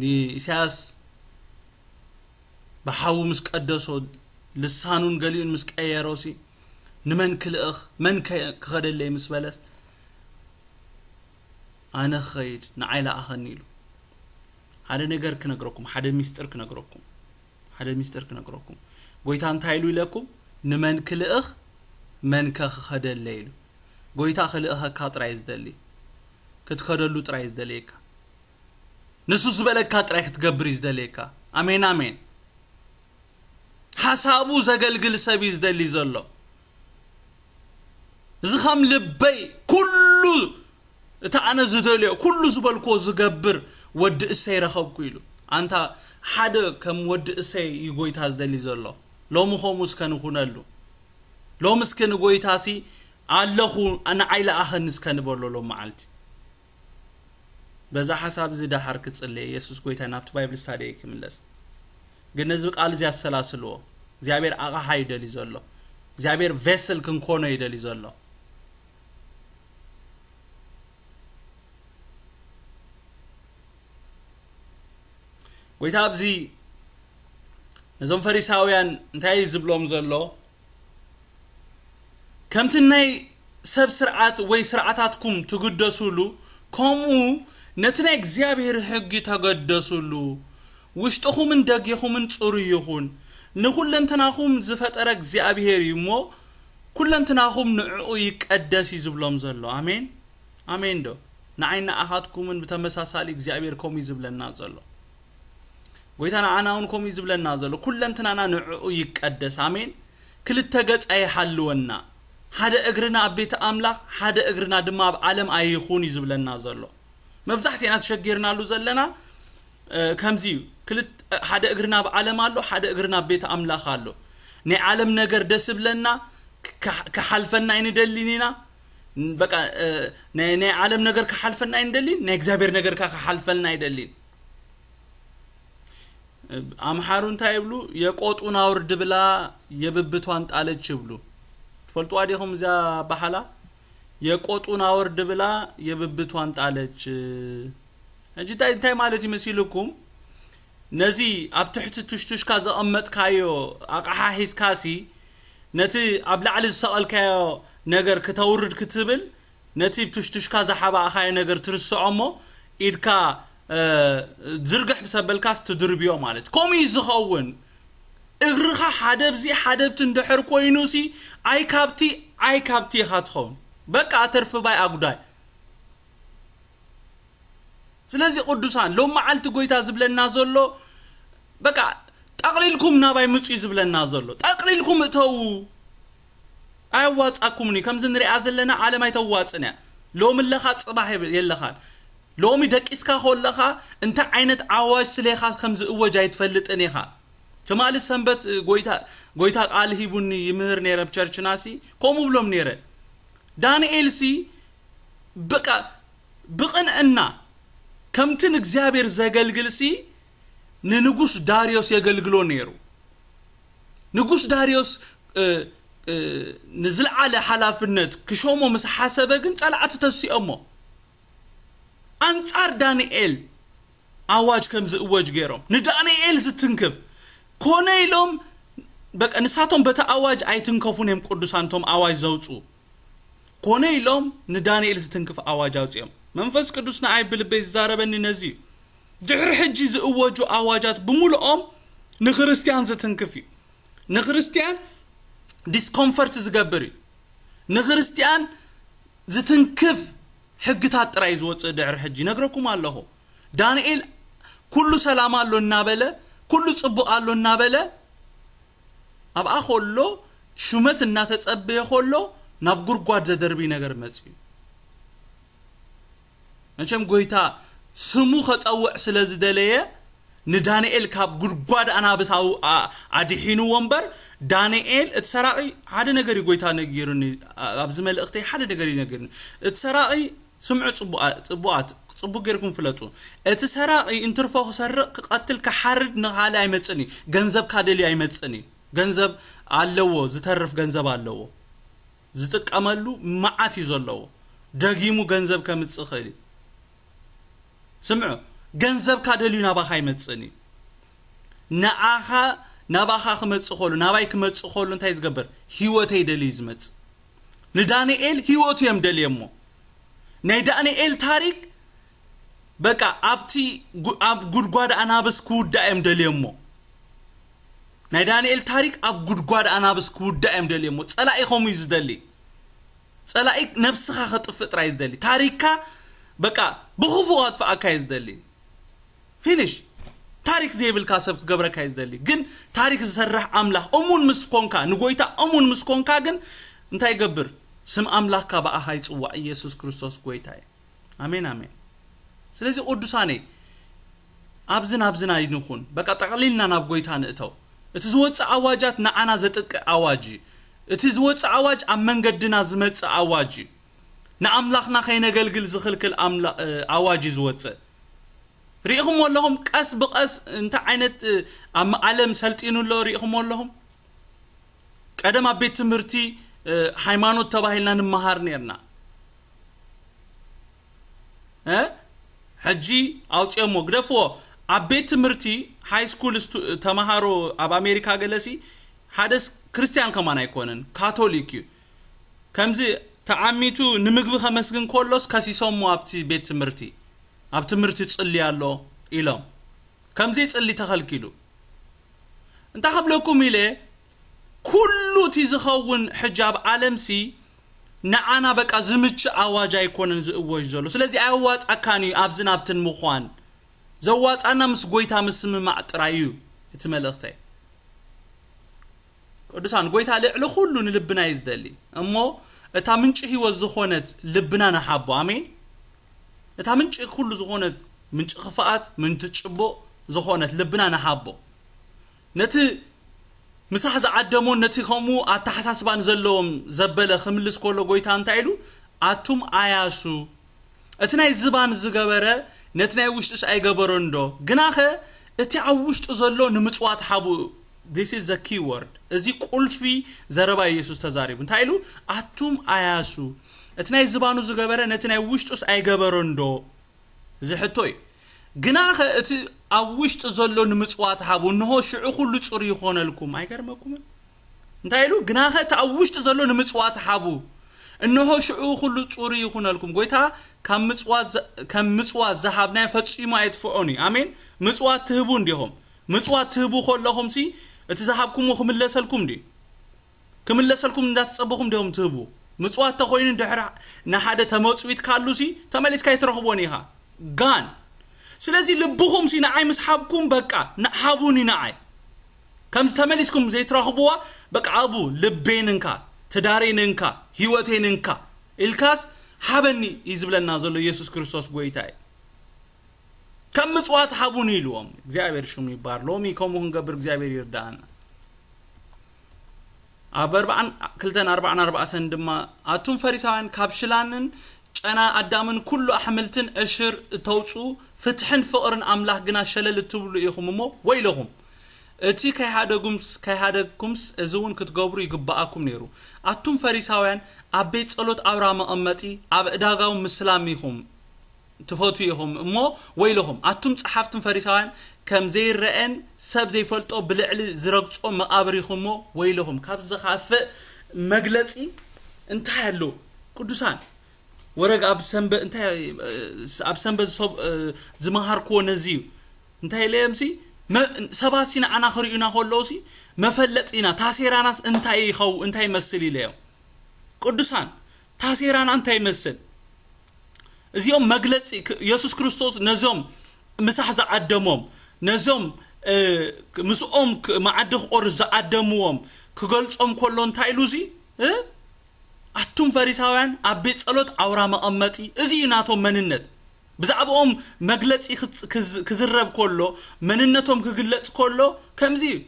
ንኢሳያስ ብሓዊ ምስ ቀደሶ፣ ልሳኑን ገሊኡን ምስ ቀየሮ ሲ ንመን ክልእኽ፣ መን ከ-፣ ክኸደለይ ምስ በለስ፣ ኣነ ክኸይድ፣ ንዓይ ለኣኸኒ ኢሉ። ሓደ ነገር ክነግረኩም፣ ሓደ ሚስጥር ክነግረኩም፣ ሓደ ሚስጥር ክነግረኩም። ጎይታ እንታይ ኢሉ ኢለኩም? ንመን ክልእኽ፣ መን ከ ክኸደለይ ኢሉ። ጎይታ ክልእኸካ ጥራይ ዝደሊ፣ ክትከደሉ ጥራይ ዝደልየካ፣ ንሱ ዝበለካ ጥራይ ክትገብር እዩ ዝደልየካ። ኣሜን፣ ኣሜን። ሓሳቡ ዘገልግል ሰብ እዩ ዝደሊ ዘሎ። እዚ ከም ልበይ ኩሉ፣ እቲ ኣነ ዝደልዮ ኩሉ ዝበልክዎ ዝገብር ወዲ እሰይ ረኸብኩ ኢሉ። ኣንታ ሓደ ከም ወዲ እሰይ እዩ ጎይታ ዝደሊ ዘሎ። ሎሚ ከምኡ እስከ ንኹነሉ። ሎሚ እስከ ንጎይታሲ ኣለኹ፣ ንዓይ ለኣኸኒ እስከ ንበሎ ሎም መዓልቲ። በዛ ሓሳብ እዚ ደሓር ክጽልየ፣ የሱስ ጎይታ፣ ናብቲ ባይብል ስታዲ ክምለስ። ግን ነዚ ቃል እዚ ኣሰላስልዎ። እግዚኣብሔር ኣቕሓ እዩ ደልዩ ዘሎ። እግዚኣብሔር ቬስል ክንኮኖ እዩ ደልዩ ዘሎ። ጎይታ ኣብዚ ነዞም ፈሪሳውያን እንታይ እዩ ዝብሎም ዘሎ? ከምቲ ናይ ሰብ ስርዓት ወይ ስርዓታትኩም ትግደሱሉ፣ ከምኡ ነቲ ናይ እግዚኣብሔር ሕጊ ተገደሱሉ። ውሽጥኹምን ደጌኹምን ጽሩይ ይኹን። ንኹለንትናኹም ዝፈጠረ እግዚኣብሔር እዩ እሞ፣ ኩለንትናኹም ንዕኡ ይቀደስ እዩ ዝብሎም ዘሎ። ኣሜን። ኣሜን ዶ? ንዓይ ንኣኻትኩምን ብተመሳሳሊ እግዚኣብሔር ከምኡ እዩ ዝብለና ዘሎ። ጎይታ ንዓና እውን ከምኡ እዩ ዝብለና ዘሎ። ኩለንትናና ንዕኡ ይቀደስ። ኣሜን። ክልተ ገጽ ኣይሃልወና። ሓደ እግርና ኣብ ቤት ኣምላኽ፣ ሓደ እግርና ድማ ኣብ ዓለም ኣይኹን እዩ ዝብለና ዘሎ። መብዛሕትኤና ተሸጊርናሉ ዘለና፣ እ፣ ከምዚ እዩ። ክልተ፣ ሓደ እግርና ኣብ ዓለም ኣሎ፣ ሓደ እግርና ኣብ ቤት ኣምላኽ ኣሎ። ናይ ዓለም ነገር ደስ ይብለና፣ ክሓ-፣ ክሓልፈና ኣይንደልን ኢና። በቃ፣ እ፣ ናይ፣ ናይ ዓለም ነገር ክሓልፈና ኣይንደልን፣ ናይ እግዚኣብሔር ነገር ከኣ ክሓልፈልና ኣይደልን። ኣምሓሩ እንታይ ይብሉ? የቆጡን አውርድ ብላ የብብቷን ጣለች ይብሉ። ትፈልጡዋ ዲኹም እዚኣ ኣባሓላ? የቆጡን አውርድ ብላ የብብቷን ጣለች። ሕጂ እንታይ፣ እንታይ ማለት እዩ መሲልኩም? ነዚ ኣብ ትሕቲ ቱሽቱሽካ ዘቐመጥካዮ ኣቕሓ ሒዝካሲ፣ ነቲ ኣብ ላዕሊ ዝሰቐልካዮ ነገር ክተውርድ ክትብል፣ ነቲ ብ ቱሽቱሽካ ዝሓባእኻዮ ነገር ትርስዖ እሞ፣ ኢድካ፣ እ፣ ዝርግሕ ምስ ኣበልካስ ትድርብዮ ማለት። ከምኡ እዩ ዝኸውን። እግርኻ ሓደ ብዚ ሓደ ብቲ እንድሕር ኮይኑሲ፣ ኣይ ካብቲ፣ ኣይ ካብቲ ኢኻ ትኸውን። በቃ ተርፊ ባይ ኣጉዳይ። ስለዚ ቅዱሳን፣ ሎም መዓልቲ ጎይታ ዝብለና ዘሎ፣ በቃ፣ ጠቕሊልኩም ናባይ ምጹ እዩ ዝብለና ዘሎ። ጠቕሊልኩም እተዉ። ኣየዋጻኩምን እዩ። ከምዚ ንሪኣ ዘለና ዓለም ኣይተዋጽን እያ። ሎም ኣለኻ፣ ጽባሕ የብ-፣ የለኻን። ሎሚ ደቂስካ ከለኻ እንታይ ዓይነት ኣዋጅ ስሌኻ ከም ዝእወጅ ኣይትፈልጥን ኢኻ። ትማሊ ሰንበት ጎይታ፣ ጎይታ ቃል ሂቡኒ ይምህር ነይረ ኣብ ቸርችናሲ፣ ከምኡ ብሎም ነይረ። ዳንኤልሲ በቃ ብቕንዕና ከምቲ ንእግዚኣብሔር ዘገልግልሲ ንንጉስ ዳርዮስ የገልግሎ ነይሩ። ንጉስ ዳርዮስ ንዝለዓለ ሓላፍነት ክሾሞ ምስ ሓሰበ ግን ጸላዕቲ ተሲኦሞ። ኣንጻር ዳንኤል ኣዋጅ ከም ዝእወጅ ገይሮም ንዳንኤል ዝትንክፍ ኮነ ኢሎም። በቃ ንሳቶም በቲ ኣዋጅ ኣይትንከፉን እዮም ቅዱሳን፣ እቶም ኣዋጅ ዘውፅኡ። ኮነ ኢሎም ንዳንኤል ዝትንክፍ ኣዋጅ ኣውፅኦም። መንፈስ ቅዱስ ንዓይ ብልበይ ዝዛረበኒ ነዚ እዩ። ድሕሪ ሕጂ ዝእወጁ ኣዋጃት ብምልኦም ንክርስትያን ዝትንክፍ እዩ። ንክርስትያን ዲስኮምፈርት ዝገብር እዩ። ንክርስትያን ዝትንክፍ ሕግታት ጥራይ ዝወፅእ ድሕሪ ሕጂ ነግረኩም ኣለኹ። ዳንኤል ኩሉ ሰላም ኣሎ እናበለ፣ ኩሉ ፅቡቕ ኣሎ እናበለ ኣብኣ ከሎ፣ ሹመት እናተፀበየ ከሎ ናብ ጉድጓድ ዘደርብይ ነገር መፅዩ። መቸም ጎይታ ስሙ ከፀውዕ ስለ ዝደለየ ንዳንኤል ካብ ጉድጓድ ኣናብስ ኣድሒንዎ እምበር፣ ዳንኤል እቲ ሰራቒ ሓደ ነገር እዩ ጎይታ ነጊሩኒ። ኣብዚ መልእኽተይ ሓደ ነገር እዩ ነጊሩኒ። እቲ ሰራቒ ስምዑ፣ ፅቡቓት፣ ፅቡቅ ጌርኩም ፍለጡ። እቲ ሰራቒ እንትርፎ ክሰርቕ፣ ክቐትል፣ ክሓርድ ንኻልእ ኣይመፅን እዩ። ገንዘብካ ደልዩ ኣይመፅን እዩ። ገንዘብ ኣለዎ፣ ዝተርፍ ገንዘብ ኣለዎ። ዝጥቀመሉ መዓት እዩ ዘለዎ። ደጊሙ ገንዘብ ከምፅእ ይኽእል እዩ። ስምዑ፣ ገንዘብካ ደልዩ ናባኻ ኣይመፅእን እዩ። ንዓኻ፣ ናባኻ ክመፅእ ከሉ፣ ናባይ ክመፅእ ከሉ እንታይ ዝገብር? ህይወተይ ደልዩ ዝመፅእ። ንዳንኤል ህይወቱ እዮም ደልየሞ። ናይ ዳንኤል ታሪክ በቃ ኣብቲ ኣብ ጉድጓድ ኣናብስ ክውዳእ እዮም ደልየሞ። ናይ ዳንኤል ታሪክ ኣብ ጉድጓድ ኣናብስ ክውዳእ እዮም ደልየሞ። ፀላኢ ከምኡ እዩ ዝደሊ። ፀላኢ ነብስኻ ከጥፍእ ጥራይ ዝደሊ። ታሪክካ በቃ ብኽፉ ከጥፍኣካ እዩ ዝደሊ። ፊኒሽ። ታሪክ ዘይብልካ ሰብ ክገብረካ እዩ ዝደሊ። ግን ታሪክ ዝሰርሕ ኣምላኽ እሙን ምስ ኮንካ፣ ንጎይታ እሙን ምስ ኮንካ ግን እንታይ ይገብር? ስም ኣምላኽካ ብኣኻ ይጽዋዕ። ኢየሱስ ክርስቶስ ጎይታ እዩ። ኣሜን፣ ኣሜን። ስለዚ ቅዱሳነይ፣ ኣብዝን ኣብዝን ኣይንኹን። በቃ ጠቕሊልና ናብ ጎይታ ንእተው። እቲ ዝወጽእ ኣዋጃት ንዓና ዘጥቅዕ ኣዋጅ እዩ። እቲ ዝወጽእ ኣዋጅ ኣብ መንገድና ዝመጽእ ኣዋጅ እዩ። ንኣምላኽና ከይነገልግል ዝኽልክል ኣምላ-፣ ኣዋጅ እዩ ዝወጽእ። ሪኢኹም ኣለኹም፣ ቀስ ብቐስ እንታይ ዓይነት ኣብ ዓለም ሰልጢኑ ኣሎ ሪኢኹም ኣለኹም። ቀደም ኣብ ቤት ትምህርቲ ሃይማኖት ተባሂልና ንመሃር ነርና። ሕጂ ኣውፅኦሞ፣ ግደፍዎ። ኣብ ቤት ትምህርቲ ሃይ ስኩል ተመሃሮ ኣብ ኣሜሪካ ገለሲ ሓደስ ክርስቲያን ከማን ኣይኮነን፣ ካቶሊክ እዩ። ከምዚ ተዓሚቱ ንምግቢ ከመስግን ከሎስ ከሲሶሞ ኣብቲ ቤት ትምህርቲ፣ ኣብ ትምህርቲ ጽሊ ኣሎ ኢሎም። ከምዚ ጽሊ ተኸልኪሉ። እንታይ ከብለኩም ኢለ፣ ኩሉ እቲ ዝኸውን ሕጂ ኣብ ዓለምሲ ንዓና በቃ ዝምች ኣዋጅ ኣይኮነን ዝእወጅ ዘሎ። ስለዚ ኣያዋጻካን እዩ ኣብዚ ናብትን ምዃን። ዘዋጻና ምስ ጎይታ ምስምማዕ ጥራይ እዩ እቲ መልእኽተይ። ቅዱሳን፣ ጎይታ ልዕሊ ኩሉ ንልብና እዩ ዝደሊ። እሞ እታ ምንጪ ህይወት ዝኾነት ልብና ንሃቦ። ኣሜን። እታ ምንጪ ኩሉ ዝኾነት፣ ምንጪ ክፍኣት፣ ምንጪ ጭቡቕ ዝኾነት ልብና ንሃቦ። ነቲ ምሳሕ ዝዓደሞን ነቲ ከምኡ ኣተሓሳስባ ንዘለዎም ዘበለ ክምልስ ከሎ ጎይታ እንታይ ኢሉ? ኣቱም ኣያሱ፣ እቲ ናይ ዝባን ዝገበረ ነቲ ናይ ውሽጥስ ኣይገበሮን ዶ? ግናኸ እቲ ኣብ ውሽጡ ዘሎ ንምጽዋት ሃቡ። This is the key word። እዚ ቁልፊ ዘረባ ኢየሱስ ተዛሪቡ። እንታይ ኢሉ? ኣቱም ኣያሱ፣ እቲ ናይ ዝባኑ ዝገበረ ነቲ ናይ ውሽጡስ ኣይገበሮን ዶ? እዚ ሕቶ እዩ። ግናኸ እቲ ኣብ ውሽጢ ዘሎ ንምጽዋት ሃቡ፣ እንሆ ሽዑ ኩሉ ጽሩይ ይኾነልኩም። ኣይገርመኩምን? እንታይ ኢሉ? ግናኸ እቲ ኣብ ውሽጢ ዘሎ ንምጽዋት ሃቡ፣ እንሆ ሽዑ ኩሉ ጽሩይ ይኹነልኩም። ጎይታ ካብ ምጽዋት ዘ-፣ ከም ምጽዋት ዝሃብናዮ ፈጺሙ ኣየጥፍኦን እዩ። ኣሜን። ምጽዋት ትህቡ እንዲኹም። ምጽዋት ትህቡ ከለኹምሲ እቲ ዝሃብኩምዎ ክምለሰልኩም ድዩ? ክምለሰልኩም እንዳተጸበኹም ዲኹም ትህቡ? ምጽዋት ተኾይኑ ድሕሪ ንሓደ ተመጽዊት ካሉሲ ተመሊስካ ኣይትረኽቦን ኢኻ። ጋን። ስለዚ ልብኹምሲ ንዓይ ምስ ሃብኩም በቃ፣ ን-፣ ሃቡኒ ንዓይ። ከምዚ ተመሊስኩም ዘይትረኽብዋ፣ በቃ ኣብኡ ልበይ ንንካ፣ ትዳረይ ንንካ፣ ህይወተይ ንንካ ኢልካስ ሃበኒ እዩ ዝብለና ዘሎ ኢየሱስ ክርስቶስ ጎይታ እዩ። ከም ምጽዋት ሃቡኒ ኢልዎም። እግዚኣብሔር ሽሙ ይባር። ሎሚ ከምኡ ክንገብር እግዚኣብሔር ይርዳእና። ኣብ ኣርባዓን ክልተን ኣርባዓን ኣርባዕተን ድማ ኣቱም ፈሪሳውያን ካብ ሽላንን ጨና ኣዳምን ኩሉ ኣሕምልትን ዕሽር እተውፁ ፍትሕን ፍቕርን ኣምላኽ ግና ሸለል እትብሉ ኢኹም እሞ ወይለኹም። እቲ ከይሃደጉምስ ከይሃደግኩምስ እዚ እውን ክትገብሩ ይግብኣኩም ነይሩ። ኣቱም ፈሪሳውያን ኣብ ቤት ጸሎት ኣውራ መቐመጢ ኣብ ዕዳጋው ምስላም ኢኹም ትፈቱ ኢኹም እሞ ወይልኹም ኣቱም ጸሓፍትን ፈሪሳውያን ከም ዘይረአን ሰብ ዘይፈልጦ ብልዕሊ ዝረግጾ መቓብር ኢኹም እሞ ወይልኹም። ካብ ዝኻፍእ መግለጺ እንታይ ኣሎ? ቅዱሳን ወረግ ኣብ ሰንበ እንታይ ኣብ ሰንበ ዝሰብ ዝመሃርክዎ ነዚ እዩ። እንታይ ኢለየምሲ ሰባት ሲ ንዓና ክርእዩና ከለውሲ መፈለጥ ኢና። ታሴራናስ እንታይ ይኸው እንታይ ይመስል ኢለዮም። ቅዱሳን ታሴራና እንታይ ይመስል? እዚኦም መግለጺ ክ- የሱስ ክርስቶስ ነዚኦም ምሳሕ ዝዓደሞም ነዚኦም እ፣ ምስኦም ክ- መዓዲ ክቆርስ ዝዓደምዎም ክገልጾም ከሎ እንታይ ኢሉ እዚ እ? ኣቱም ፈሪሳውያን ኣብ ቤት ጸሎት ኣውራ መቐመጢ። እዚ እዩ ናቶም መንነት። ብዛዕባኦም መግለጺ ክጽ- ክዝ- ክዝረብ ከሎ መንነቶም ክግለጽ ከሎ ከምዚ እዩ።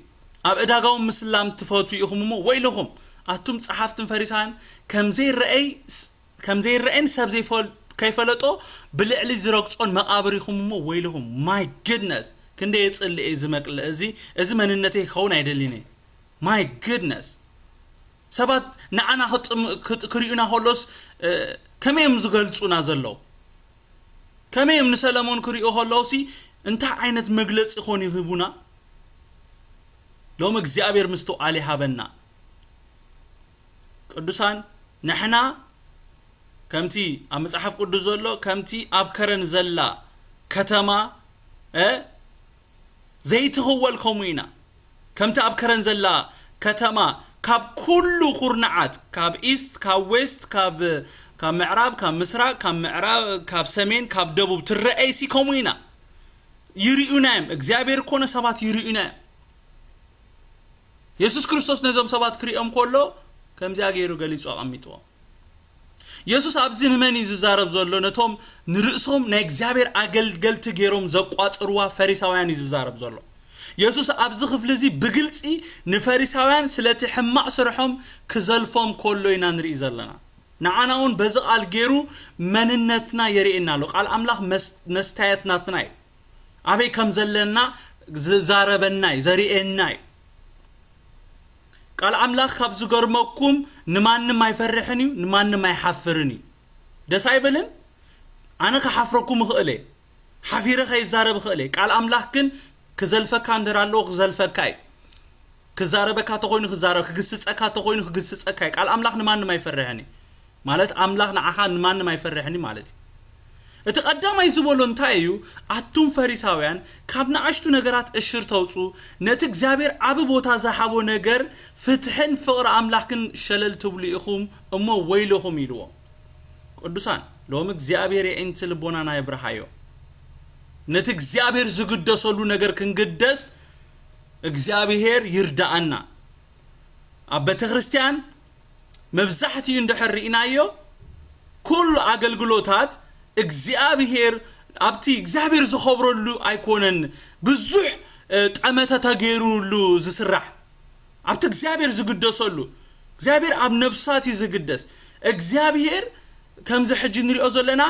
ኣብ ዕዳጋውን ምስላም ትፈቱ ኢኹም እሞ ወይልኹም ኣቱም ጸሓፍትን ፈሪሳውያን ከም ዘይረአይ ስ- ከም ዘይረአን ሰብ ዘይፈል- ከይፈለጦ ብልዕሊ ዝረግጾን መቓብር ኢኹም እሞ ወይልኹም። My goodness ክንደይ የጽልእ እዚ መቅለ እዚ እዚ መንነተይ ክኸውን ኣይደልን እየ። My goodness ሰባት ንዓና ክጥም- ክጥ- ክርእዩና ከሎስ እ፣ ከመይ እዮም ዝገልጹና ዘለዉ? ከመይ እዮም ንሰለሞን ክርእዩ ከለውሲ እንታይ ዓይነት መግለጺ ኮን ይህቡና? ሎም እግዚኣብሔር ምስትውዓል ይሃበና። ቅዱሳን ንሕና ከምቲ ኣብ መጽሓፍ ቅዱስ ዘሎ ከምቲ ኣብ ከረን ዘላ ከተማ እ ዘይትኽወል ከምኡ ኢና። ከምቲ ኣብ ከረን ዘላ ከተማ ካብ ኩሉ ኩርናዓት ካብ ኢስት ካብ ዌስት ካብ ካብ ምዕራብ ካብ ምስራቅ ካብ ምዕራብ ካብ ሰሜን ካብ ደቡብ ትረአይሲ ከምኡ ኢና። ይርእዩና እዮም። እግዚኣብሔር ኮነ ሰባት ይርእዩና እዮም። የሱስ ክርስቶስ ነዞም ሰባት ክርእዮም ከሎ ከምዚኣ ገይሩ ገሊጹ ኣቐሚጥዎም። የሱስ ኣብዚ ንመን እዩ ዝዛረብ ዘሎ? ነቶም ንርእሶም ናይ እግዚኣብሔር ኣገልገልቲ ገይሮም ዘቋጽርዋ ፈሪሳውያን እዩ ዝዛረብ ዘሎ። የሱስ ኣብዚ ክፍሊ እዚ ብግልጺ ንፈሪሳውያን ስለቲ ሕማቕ ስርሖም ክዘልፎም ከሎ ኢና ንርኢ ዘለና። ንዓና እውን በዚ ቃል ገይሩ መንነትና የርእየና ኣሎ። ቃል ኣምላኽ መስ- መስተያየት ናትና እዩ። ኣበይ ከም ዘለና ዝዛረበና እዩ፣ ዘርእየና እዩ። ቃል ኣምላኽ ካብ ዝገርመኩም ንማንም ኣይፈርሕን እዩ፣ ንማንም ኣይሓፍርን እዩ። ደስ ኣይብልን? ኣነ ክሓፍረኩም እኽእል እየ። ሓፊረ ከይዛረብ እኽእል እየ። ቃል ኣምላኽ ግን ክዘልፈካ እንድር ኣለዎ ክዘልፈካ እዩ። ክዛረበካ ተኾይኑ ክዛረብ፣ ክግስጸካ ተኾይኑ ክግስጸካ እዩ። ቃል ኣምላኽ ንማንም ኣይፈርሕን እዩ። ማለት ኣምላኽ ንዓኻ ንማንም ኣይፈርሕን እዩ ማለት እዩ። እቲ ቀዳማይ ዝበሎ እንታይ እዩ? ኣቱም ፈሪሳውያን ካብ ንኣሽቱ ነገራት እሽር ተውፁ፣ ነቲ እግዚኣብሔር ዓቢ ቦታ ዝሃቦ ነገር ፍትሕን ፍቕሪ ኣምላኽን ሸለል ትብሉ ኢኹም እሞ ወይልኹም ኢልዎም። ቅዱሳን ሎሚ እግዚኣብሔር የዒንቲ ልቦናና የብርሃዮ። ነቲ እግዚኣብሔር ዝግደሰሉ ነገር ክንግደስ እግዚኣብሔር ይርዳኣና። ኣብ ቤተ ክርስቲያን መብዛሕትኡ እንድሕር ርኢናዮ ኩሉ ኣገልግሎታት እግዚኣብሔር ኣብቲ እግዚኣብሔር ዝኸብረሉ ኣይኮነን። ብዙሕ እ፣ ጠመተ ተገይሩሉ ዝስራሕ ኣብቲ እግዚኣብሔር ዝግደሰሉ እግዚኣብሔር ኣብ ነብሳት እዩ ዝግደስ። እግዚኣብሔር ከምዚ ሕጂ ንሪኦ ዘለና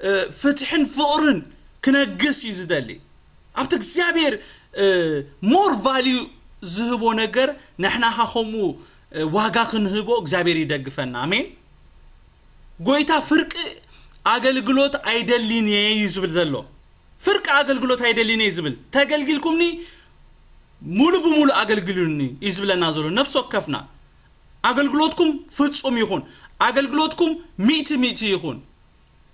እ፣ ፍትሕን ፍቕርን ክነግስ እዩ ዝደሊ። ኣብቲ እግዚኣብሔር ሞር ቫልዩ ዝህቦ ነገር ንሕና ኸ ከምኡ እ፣ ዋጋ ክንህቦ እግዚኣብሔር ይደግፈና። ኣሜን። ጎይታ ፍርቂ ኣገልግሎት ኣይደልን እየ እዩ ዝብል ዘሎ። ፍርቂ ኣገልግሎት ኣይደልን እየ ዝብል ተገልጊልኩምኒ ሙሉ ብሙሉ ኣገልግሉኒ እዩ ዝብለና ዘሎ። ነፍሲ ወከፍና ኣገልግሎትኩም ፍጹም ይኹን፣ ኣገልግሎትኩም ሚእቲ ሚእቲ ይኹን።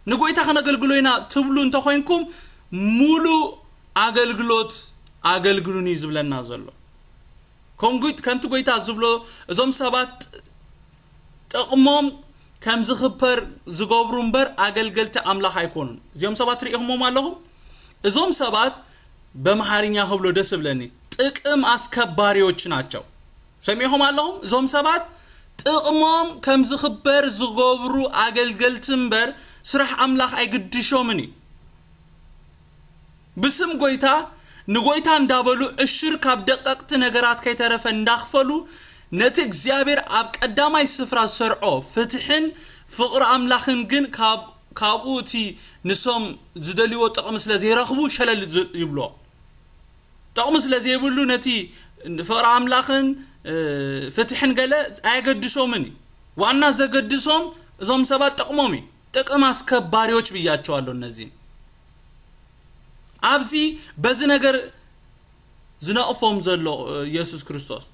ንጎይታ ከነገልግሎ ኢና ትብሉ እንተኾይንኩም ሙሉ ኣገልግሎት ኣገልግሉኒ እዩ ዝብለና ዘሎ። ከም ጎይ- ከምቲ ጎይታ ዝብሎ እዞም ሰባት ጥቕሞም ከም ዝኽበር ዝገብሩ እምበር ኣገልገልቲ ኣምላኽ ኣይኮኑን። እዚኦም ሰባት ርኢኹሞም ኣለኹም? እዞም ሰባት በምሃርኛ ክብሎ ደስ እብለኒ ጥቅም አስከባሪዎች ናቸው። ሰሚዕኹም ኣለኹም? እዞም ሰባት ጥቕሞም ከም ዝኽበር ዝገብሩ ኣገልገልቲ እምበር ስራሕ ኣምላኽ ኣይግድሾምን እዩ። ብስም ጎይታ ንጎይታ እንዳበሉ እሽር ካብ ደቀቕቲ ነገራት ከይተረፈ እንዳኽፈሉ ነቲ እግዚኣብሔር ኣብ ቀዳማይ ስፍራ ዝሰርዖ ፍትሕን ፍቕሪ ኣምላኽን ግን ካብ ካብኡ እቲ ንሶም ዝደልይዎ ጥቕሚ ስለ ዘይረኽቡ ሸለል ዝ- ይብሎ። ጥቕሚ ስለ ዘይብሉ ነቲ ፍቕሪ ኣምላኽን ፍትሕን ገለ ኣየገድሶምን እዩ። ዋና ዘገድሶም እዞም ሰባት ጥቕሞም እዩ። ጥቕም ኣስከባሪዎች ብያቸዋለሁ። እነዚህን ኣብዚ በዚ ነገር ዝነቕፎም ዘሎ ኢየሱስ ክርስቶስ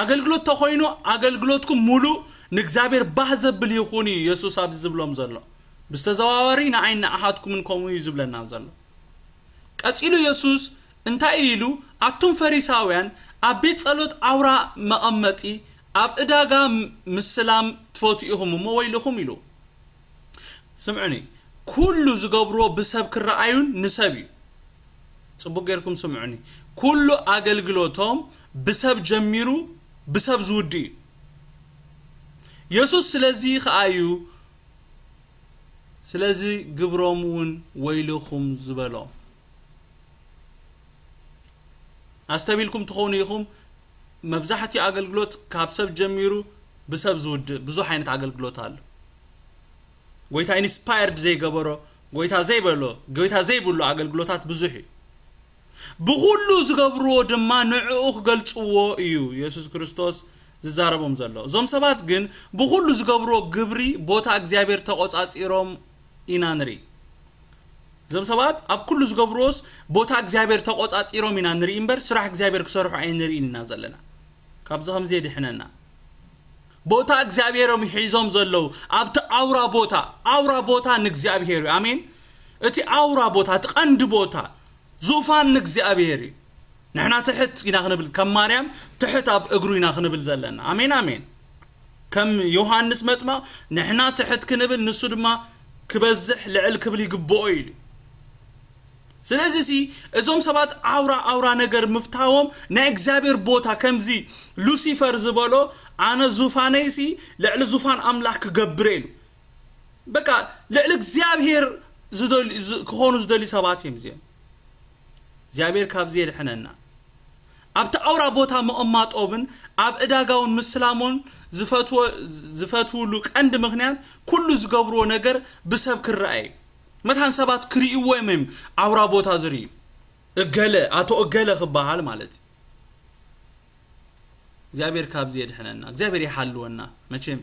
ኣገልግሎት ተኾይኑ ኣገልግሎትኩም ሙሉእ ንእግዚኣብሔር ባህ ዘብል ይኹን እዩ ኢየሱስ ኣብዚ ዝብሎም ዘሎ። ብዝተዘዋዋሪ ንዓይ ንኣኻትኩምን ከምኡ እዩ ዝብለና ዘሎ። ቀጺሉ ኢየሱስ እንታይ ኢሉ? ኣቱም ፈሪሳውያን ኣብ ቤት ጸሎት ኣውራ መቐመጢ ኣብ ዕዳጋ ምስላም ትፈቱ ኢኹም እሞ ወይልኹም ኢሉ። ስምዑኒ፣ ኩሉ ዝገብርዎ ብሰብ ክረኣዩን ንሰብ እዩ። ጽቡቅ ጌርኩም ስምዑኒ። ኩሉ ኣገልግሎቶም ብሰብ ጀሚሩ ብሰብ ዝውድእ እዩ። የሱስ ስለዚ ከኣ እዩ ስለዚ ግብሮም እውን ወይልኹም ዝበሎም። ኣስተቢልኩም ትኾኑ ኢኹም። መብዛሕትኡ ኣገልግሎት ካብ ሰብ ጀሚሩ ብሰብ ዝውድእ ብዙሕ ዓይነት ኣገልግሎት ኣሎ። ጎይታ ኢንስፓየርድ ዘይገበሮ፣ ጎይታ ዘይበሎ፣ ጎይታ ዘይብሉ ኣገልግሎታት ብዙሕ እዩ። ብኹሉ ዝገብርዎ ድማ ንዕኡ ክገልጽዎ እዩ የሱስ ክርስቶስ ዝዛረቦም ዘሎ። እዞም ሰባት ግን ብኹሉ ዝገብርዎ ግብሪ ቦታ እግዚኣብሔር ተቆጻጺሮም ኢና ንርኢ። እዞም ሰባት ኣብ ኩሉ ዝገብርዎስ ቦታ እግዚኣብሔር ተቆጻጺሮም ኢና ንርኢ እምበር ስራሕ እግዚኣብሔር ክሰርሑ ኣይንርእን ኢና ዘለና። ካብዚ ከምዚ የድሕነና። ቦታ እግዚኣብሔሮም ሒዞም ዘለዉ ኣብቲ ኣውራ ቦታ፣ ኣውራ ቦታ ንእግዚኣብሔር እዩ። ኣሜን። እቲ ኣውራ ቦታ፣ እቲ ቀንዲ ቦታ፣ ዙፋን ንእግዚኣብሔር እዩ። ንሕና ትሕት ኢና ክንብል፣ ከም ማርያም ትሕት ኣብ እግሩ ኢና ክንብል ዘለና። ኣሜን፣ ኣሜን። ከም ዮሃንስ መጥመቕ ንሕና ትሕት ክንብል፣ ንሱ ድማ ክበዝሕ ልዕል ክብል ይግብኦ ኢሉ። ስለዚ ሲ እዞም ሰባት ኣውራ ኣውራ ነገር ምፍታዎም ናይ እግዚኣብሔር ቦታ ከምዚ ሉሲፈር ዝበሎ ኣነ ዙፋነይ ሲ ልዕሊ ዙፋን ኣምላኽ ክገብረ ኢሉ። በቃ ልዕሊ እግዚኣብሔር ዝደልዩ ዝ- ክኾኑ ዝደልዩ ሰባት እዮም እዚኦም። እግዚኣብሔር ካብዚ የድሕነና። ኣብቲ ኣውራ ቦታ ምቕማጦምን ኣብ ዕዳጋውን ምስላሞን ዝፈትወ- ዝፈትውሉ ቀንዲ ምኽንያት ኩሉ ዝገብርዎ ነገር ብሰብ ክረኣይ መታን ሰባት ክርእይዎ እዮም እዮም ኣውራ ቦታ ዝርእዩ። እገለ ኣቶ እገለ ክበሃል ማለት እዩ። እግዚኣብሔር ካብዚ የድሕነና። እግዚኣብሔር ይሓልወና። መቼም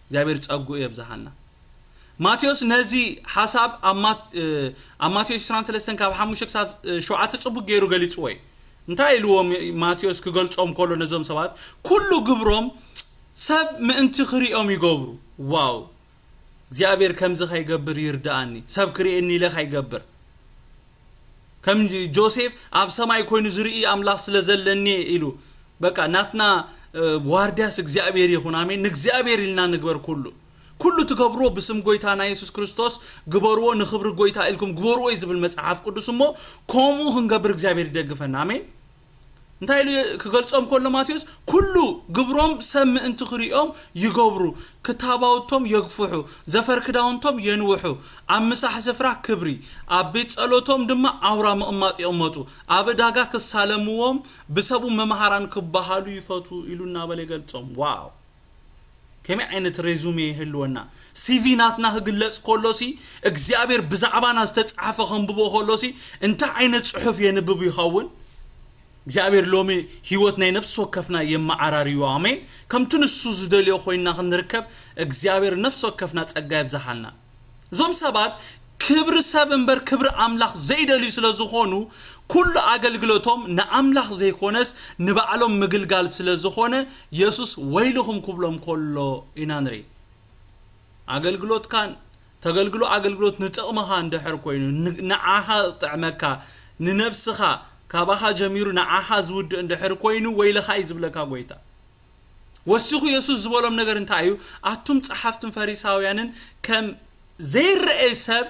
እግዚኣብሔር ጸጉኡ የብዝሃልና። ማቴዎስ ነዚ ሓሳብ ኣብ ማት- እ፣ ኣብ ማቴዎስ ዕስራን ሰለስተን ካብ ሓሙሽተ ክሳብ እ፣ ሸውዓተ ጽቡቅ ገይሩ ገሊጽዎ እዩ። እንታይ ኢልዎም ማቴዎስ ክገልጾም ከሎ ነዞም ሰባት ኩሉ ግብሮም ሰብ ምእንቲ ክሪኦም ይገብሩ። ዋው፣ እግዚኣብሔር ከምዚ ከይገብር ይርዳኣኒ፣ ሰብ ክርእየኒ ኢለ ከይገብር። ከም ጆሴፍ ኣብ ሰማይ ኮይኑ ዝርኢ ኣምላኽ ስለ ዘለኒ ኢሉ በቃ ናትና እ፣ ዋርድያስ እግዚኣብሔር ይኹን። ኣሜን። ንእግዚኣብሔር ኢልና ንግበር ኩሉ። ኩሉ ትገብርዎ ብስም ጎይታና የሱስ ክርስቶስ ግበርዎ፣ ንኽብሪ ጎይታ ኢልኩም ግበርዎ እዩ ዝብል መጽሓፍ ቅዱስ። እሞ ከምኡ ክንገብር እግዚኣብሔር ይደግፈና። ኣሜን። እንታይ ኢሉ ክገልጾም ከሎ ማቴዎስ፣ ኩሉ ግብሮም ሰብ ምእንቲ ክርእዮም ይገብሩ፣ ክታባውቶም የግፍሑ፣ ዘፈር ክዳውንቶም የንውሑ፣ ኣብ ምሳሕ ስፍራ ክብሪ፣ ኣብ ቤት ጸሎቶም ድማ ኣውራ ምቕማጥ ይቕመጡ፣ ኣብ ዕዳጋ ክሳለምዎም፣ ብሰቡ መምሃራን ክበሃሉ ይፈቱ ኢሉ እናበለ ይገልጾም። ዋው፣ ከመይ ዓይነት ሬዙሜ ይህልወና? ሲቪ ናትና ክግለጽ ከሎሲ እግዚኣብሔር ብዛዕባና ዝተጻሕፈ ከንብቦ ከሎሲ እንታይ ዓይነት ጽሑፍ የንብብ ይኸውን? እግዚኣብሔር ሎሚ ህይወት ናይ ነፍሲ ወከፍና የመዓራርዮ። ኣሜን። ከምቲ ንሱ ዝደልዮ ኮይንና ክንርከብ እግዚኣብሔር ነፍሲ ወከፍና ጸጋ የብዝሓልና። እዞም ሰባት ክብሪ ሰብ እምበር ክብሪ ኣምላኽ ዘይደልዩ ስለ ዝኾኑ ኩሉ ኣገልግሎቶም ንኣምላኽ ዘይኮነስ ንባዕሎም ምግልጋል ስለ ዝኾነ የሱስ ወይልኹም ክብሎም ከሎ ኢና ንርኢ። ኣገልግሎትካን ተገልግሎ ኣገልግሎት ንጥቕምኻ እንድሕር ኮይኑ ን- ንዓኻ ጥዕመካ ንነብስኻ ካባኻ ጀሚሩ ንዓኻ ዝውድእ እንድሕር ኮይኑ ወይልኻ እዩ ዝብለካ ጎይታ። ወሲኹ የሱስ ዝበሎም ነገር እንታይ እዩ? ኣቱም ጸሓፍትን ፈሪሳውያንን ከም ዘይረኤ ሰብ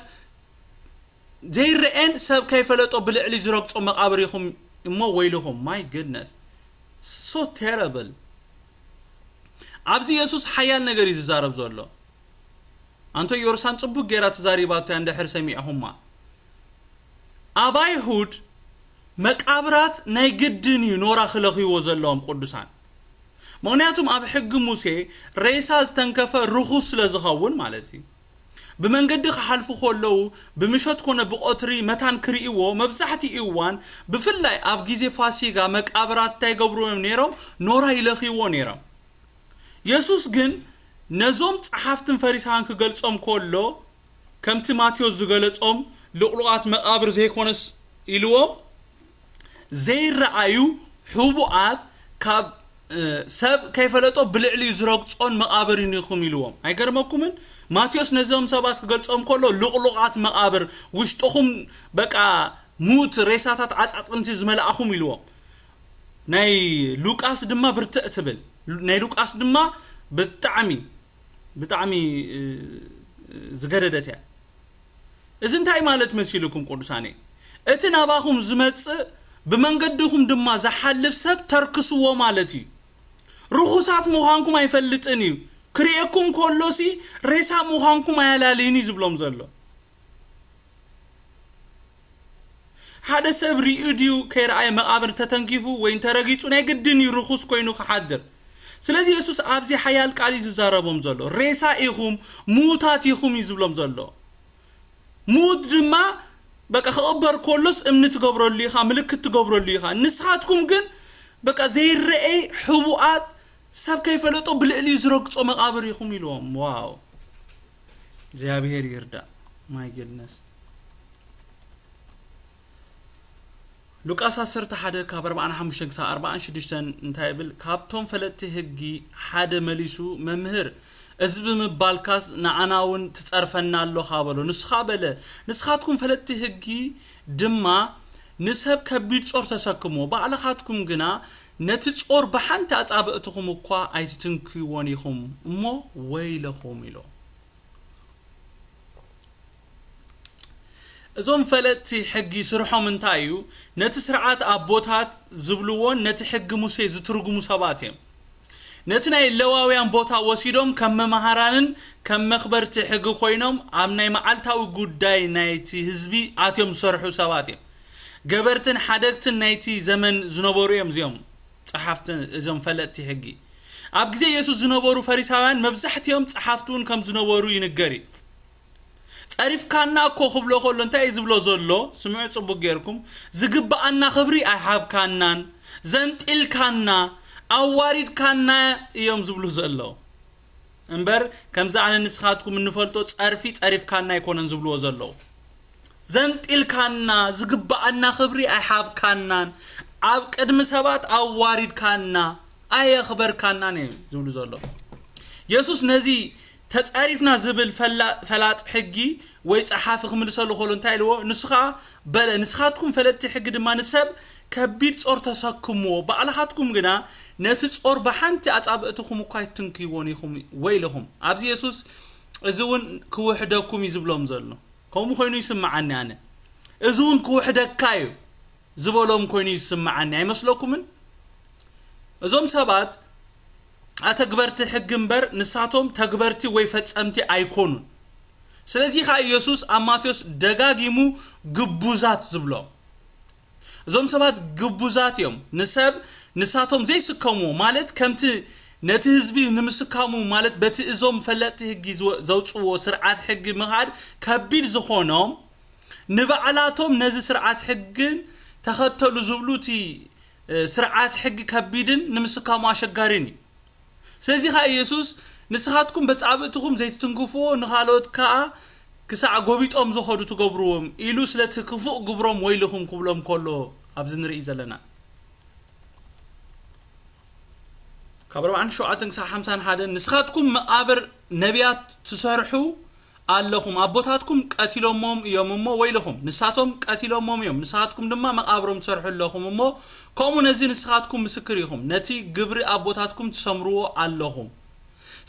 ዘይረኤን ሰብ ከይፈለጦ ብልዕሊ ዝረግጾ መቓብር ኢኹም እሞ ወይልኹም። My goodness, so terrible። ኣብዚ የሱስ ሓያል ነገር እዩ ዝዛረብ ዘሎ። ኣንቶ ዮርሳን ጽቡቅ ጌራ ተዛሪባቶ እያ እንድሕር ሰሚዕኹማ። ኣብ ኣይሁድ መቃብራት ናይ ግድን እዩ ኖራ ክለኽይዎ ዘለዎም ቅዱሳን። ምኽንያቱም ኣብ ሕጊ ሙሴ ሬሳ ዝተንከፈ ርኹስ ስለ ዝኸውን ማለት እዩ። ብመንገዲ ክሓልፉ ከለዉ ብምሸት ኮነ ብቐትሪ መታን ክርእይዎ መብዛሕትኡ እዋን፣ ብፍላይ ኣብ ግዜ ፋሲጋ፣ መቃብራት እንታይ ይገብሩ እዮም ነይሮም? ኖራ ይለኽይዎ ነይሮም። የሱስ ግን ነዞም ጸሓፍትን ፈሪሳውያን ክገልጾም ከሎ፣ ከምቲ ማቴዎስ ዝገለጾም ልቕሉቓት መቓብር ዘይኮነስ ኢልዎም፣ ዘይረኣዩ ሕቡኣት፣ ካብ ሰብ ከይፈለጦ ብልዕሊኡ ዝረግጾን መቓብርን ኢኹም ኢልዎም። ኣይገርመኩምን? ማቴዎስ ነዞም ሰባት ክገልጾም ከሎ ልቕሉቓት መቓብር፣ ውሽጥኹም በቃ ሙት ሬሳታት ዓጻጽምቲ ዝመልኣኹም ኢልዎም። ናይ ሉቃስ ድማ ብርትዕ ትብል። ናይ ሉቃስ ድማ ብጣዕሚ ብጣዕሚ ዝገደደት እያ። እዚ እንታይ ማለት መሲልኩም ቅዱሳነይ? እቲ ናባኹም ዝመጽእ ብመንገድኹም ድማ ዝሓልፍ ሰብ ተርክስዎ ማለት እዩ። ርኹሳት ምዃንኩም ኣይፈልጥን እዩ። ክርእየኩም ከሎሲ ሬሳ ምዃንኩም ኣያላልይን እዩ ዝብሎም ዘሎ። ሓደ ሰብ ሪኡ ድዩ ከይረኣየ መቓብር ተተንኪፉ ወይ እንተረጊጹ ናይ ግድን እዩ ርኹስ ኮይኑ ክሓድር። ስለዚ የሱስ ኣብዚ ሓያል ቃል እዩ ዝዛረቦም ዘሎ። ሬሳ ኢኹም፣ ምዉታት ኢኹም እዩ ዝብሎም ዘሎ። ምዉት ድማ በቃ ክቕበር ከሎስ እምኒ ትገብረሉ ኢኻ፣ ምልክት ትገብረሉ ኢኻ። ንስኻትኩም ግን በቃ ዘይረኣይ ሕቡኣት ሰብ ከይፈለጦ ብልዕሊኡ ዝረግጾ መቓብር ኢኹም ኢልዎም። ዋው፣ እግዚኣብሔር ይርዳእ። My goodness። ሉቃስ ዓሰርተ ሓደ ካብ ኣርባዓን ሓሙሽተን ክሳብ ኣርባዓን ሽዱሽተን እንታይ ይብል? ካብቶም ፈለጥቲ ሕጊ ሓደ መሊሱ፣ "መምህር፣ እዚ ብምባልካስ ንዓና እውን ትጸርፈና ኣሎኻ?" በሎ። ንሱ ኸኣ በለ፣ "ንስኻትኩም ፈለጥቲ ሕጊ ድማ ንሰብ ከቢድ ጾር ተሰክምዎ፣ ባዕልኻትኩም ግና ነቲ ጾር ብሓንቲ ኣጻብዕትኹም እኳ ኣይትትንክይዎን ኢኹም እሞ ወይለኹም" ኢሎ። እዞም ፈለጥቲ ሕጊ ስርሖም እንታይ እዩ? ነቲ ስርዓት ኣቦታት ዝብልዎን ነቲ ሕጊ ሙሴ ዝትርጉሙ ሰባት እዮም። ነቲ ናይ ሌዋውያን ቦታ ወሲዶም ከም መማህራንን ከም መኽበርቲ ሕጊ ኮይኖም ኣብ ናይ መዓልታዊ ጉዳይ ናይቲ ህዝቢ ኣትዮም ዝሰርሑ ሰባት እዮም። ገበርትን ሓደግትን ናይቲ ዘመን ዝነበሩ እዮም እዚኦም ጸሓፍቲ፣ እዞም ፈለጥቲ ሕጊ። ኣብ ግዜ የሱስ ዝነበሩ ፈሪሳውያን መብዛሕትኦም ጸሓፍቲ እውን ከም ዝነበሩ ይንገር እዩ። "ጸሪፍካና እኮ" ክብሎ ከሎ እንታይ እዩ ዝብሎ ዘሎ? ስምዑ ጽቡቅ ጌርኩም። "ዝግብኣና ክብሪ ኣይሃብካናን፣ ዘንጢልካና፣ ኣዋሪድካና" እዮም ዝብሉ ዘለዉ። እምበር ከምዚ ኣነ ንስኻትኩም እንፈልጦ ጸርፊ ጸሪፍካና ኣይኮነን ዝብልዎ ዘለዉ። "ዘንጢልካና፣ ዝግብኣና ክብሪ ኣይሃብካናን፣ ኣብ ቅድሚ ሰባት ኣዋሪድካና፣ ኣየኽበርካናን" እዮም ዝብሉ ዘለዉ። የሱስ ነዚ "ተጻሪፍና" ዝብል ፈላ-፣ ፈላጥ ሕጊ ወይ ጸሓፊ ክምልሰሉ ከሎ እንታይ ኢልዎ? ንሱ ኸኣ በለ፣ "ንስኻትኩም ፈለጥቲ ሕጊ ድማ ንሰብ ከቢድ ጾር ተሰክምዎ፣ ባዕልኻትኩም ግና ነቲ ጾር ብሓንቲ ኣጻብዕትኹም እኳ ኣይትትንክይዎን ኢኹም፣ ወይልኹም።" ኣብዚ የሱስ "እዚ እውን ክውሕደኩም" እዩ ዝብሎም ዘሎ። ከምኡ ኮይኑ ይስምዓኒ ኣነ። "እዚ እውን ክውሕደካ እዩ" ዝበሎም ኮይኑ ይስምዓኒ። ኣይመስለኩምን? እዞም ሰባት ኣተግበርቲ ሕጊ እምበር ንሳቶም ተግበርቲ ወይ ፈጸምቲ ኣይኮኑን። ስለዚ ኸኣ ኢየሱስ ኣብ ማቴዎስ ደጋጊሙ ግቡዛት ዝብሎም። እዞም ሰባት ግቡዛት እዮም። ንሰብ ንሳቶም ዘይስከምዎ፣ ማለት ከምቲ ነቲ ህዝቢ ንምስካሙ፣ ማለት በቲ እዞም ፈለጥቲ ሕጊ ዝወ-፣ ዘውጽዎ ስርዓት ሕጊ ምኻድ ከቢድ ዝኾኖም፣ ንባዕላቶም ነዚ ስርዓት ሕግን ተኸተሉ ዝብሉ እቲ፣ እ፣ ስርዓት ሕጊ ከቢድን ንምስካሙ ኣሸጋሪን እዩ። ስለዚ ኸኣ ኢየሱስ "ንስኻትኩም በጻብእትኹም ዘይትትንክፍዎ ንኻልኦት ከኣ ክሳዕ ጎቢጦም ዝኸዱ ትገብርዎም" ኢሉ ስለቲ ክፉእ ግብሮም ወይልኹም ክብሎም ከሎ ኣብዚ ንርኢ ዘለና። ካብ ኣርባዓን ሸውዓተን ክሳብ ሓምሳን ሓደን "ንስኻትኩም መቓብር ነቢያት ትሰርሑ ኣለኹም፣ ኣቦታትኩም ቀቲሎሞም እዮም እሞ ወይልኹም፣ ንሳቶም ቀቲሎሞም እዮም፣ ንስኻትኩም ድማ መቓብሮም ትሰርሑ ኣለኹም እሞ፣ ከምኡ ነዚ ንስኻትኩም ምስክር ኢኹም፣ ነቲ ግብሪ ኣቦታትኩም ትሰምርዎ ኣለኹም።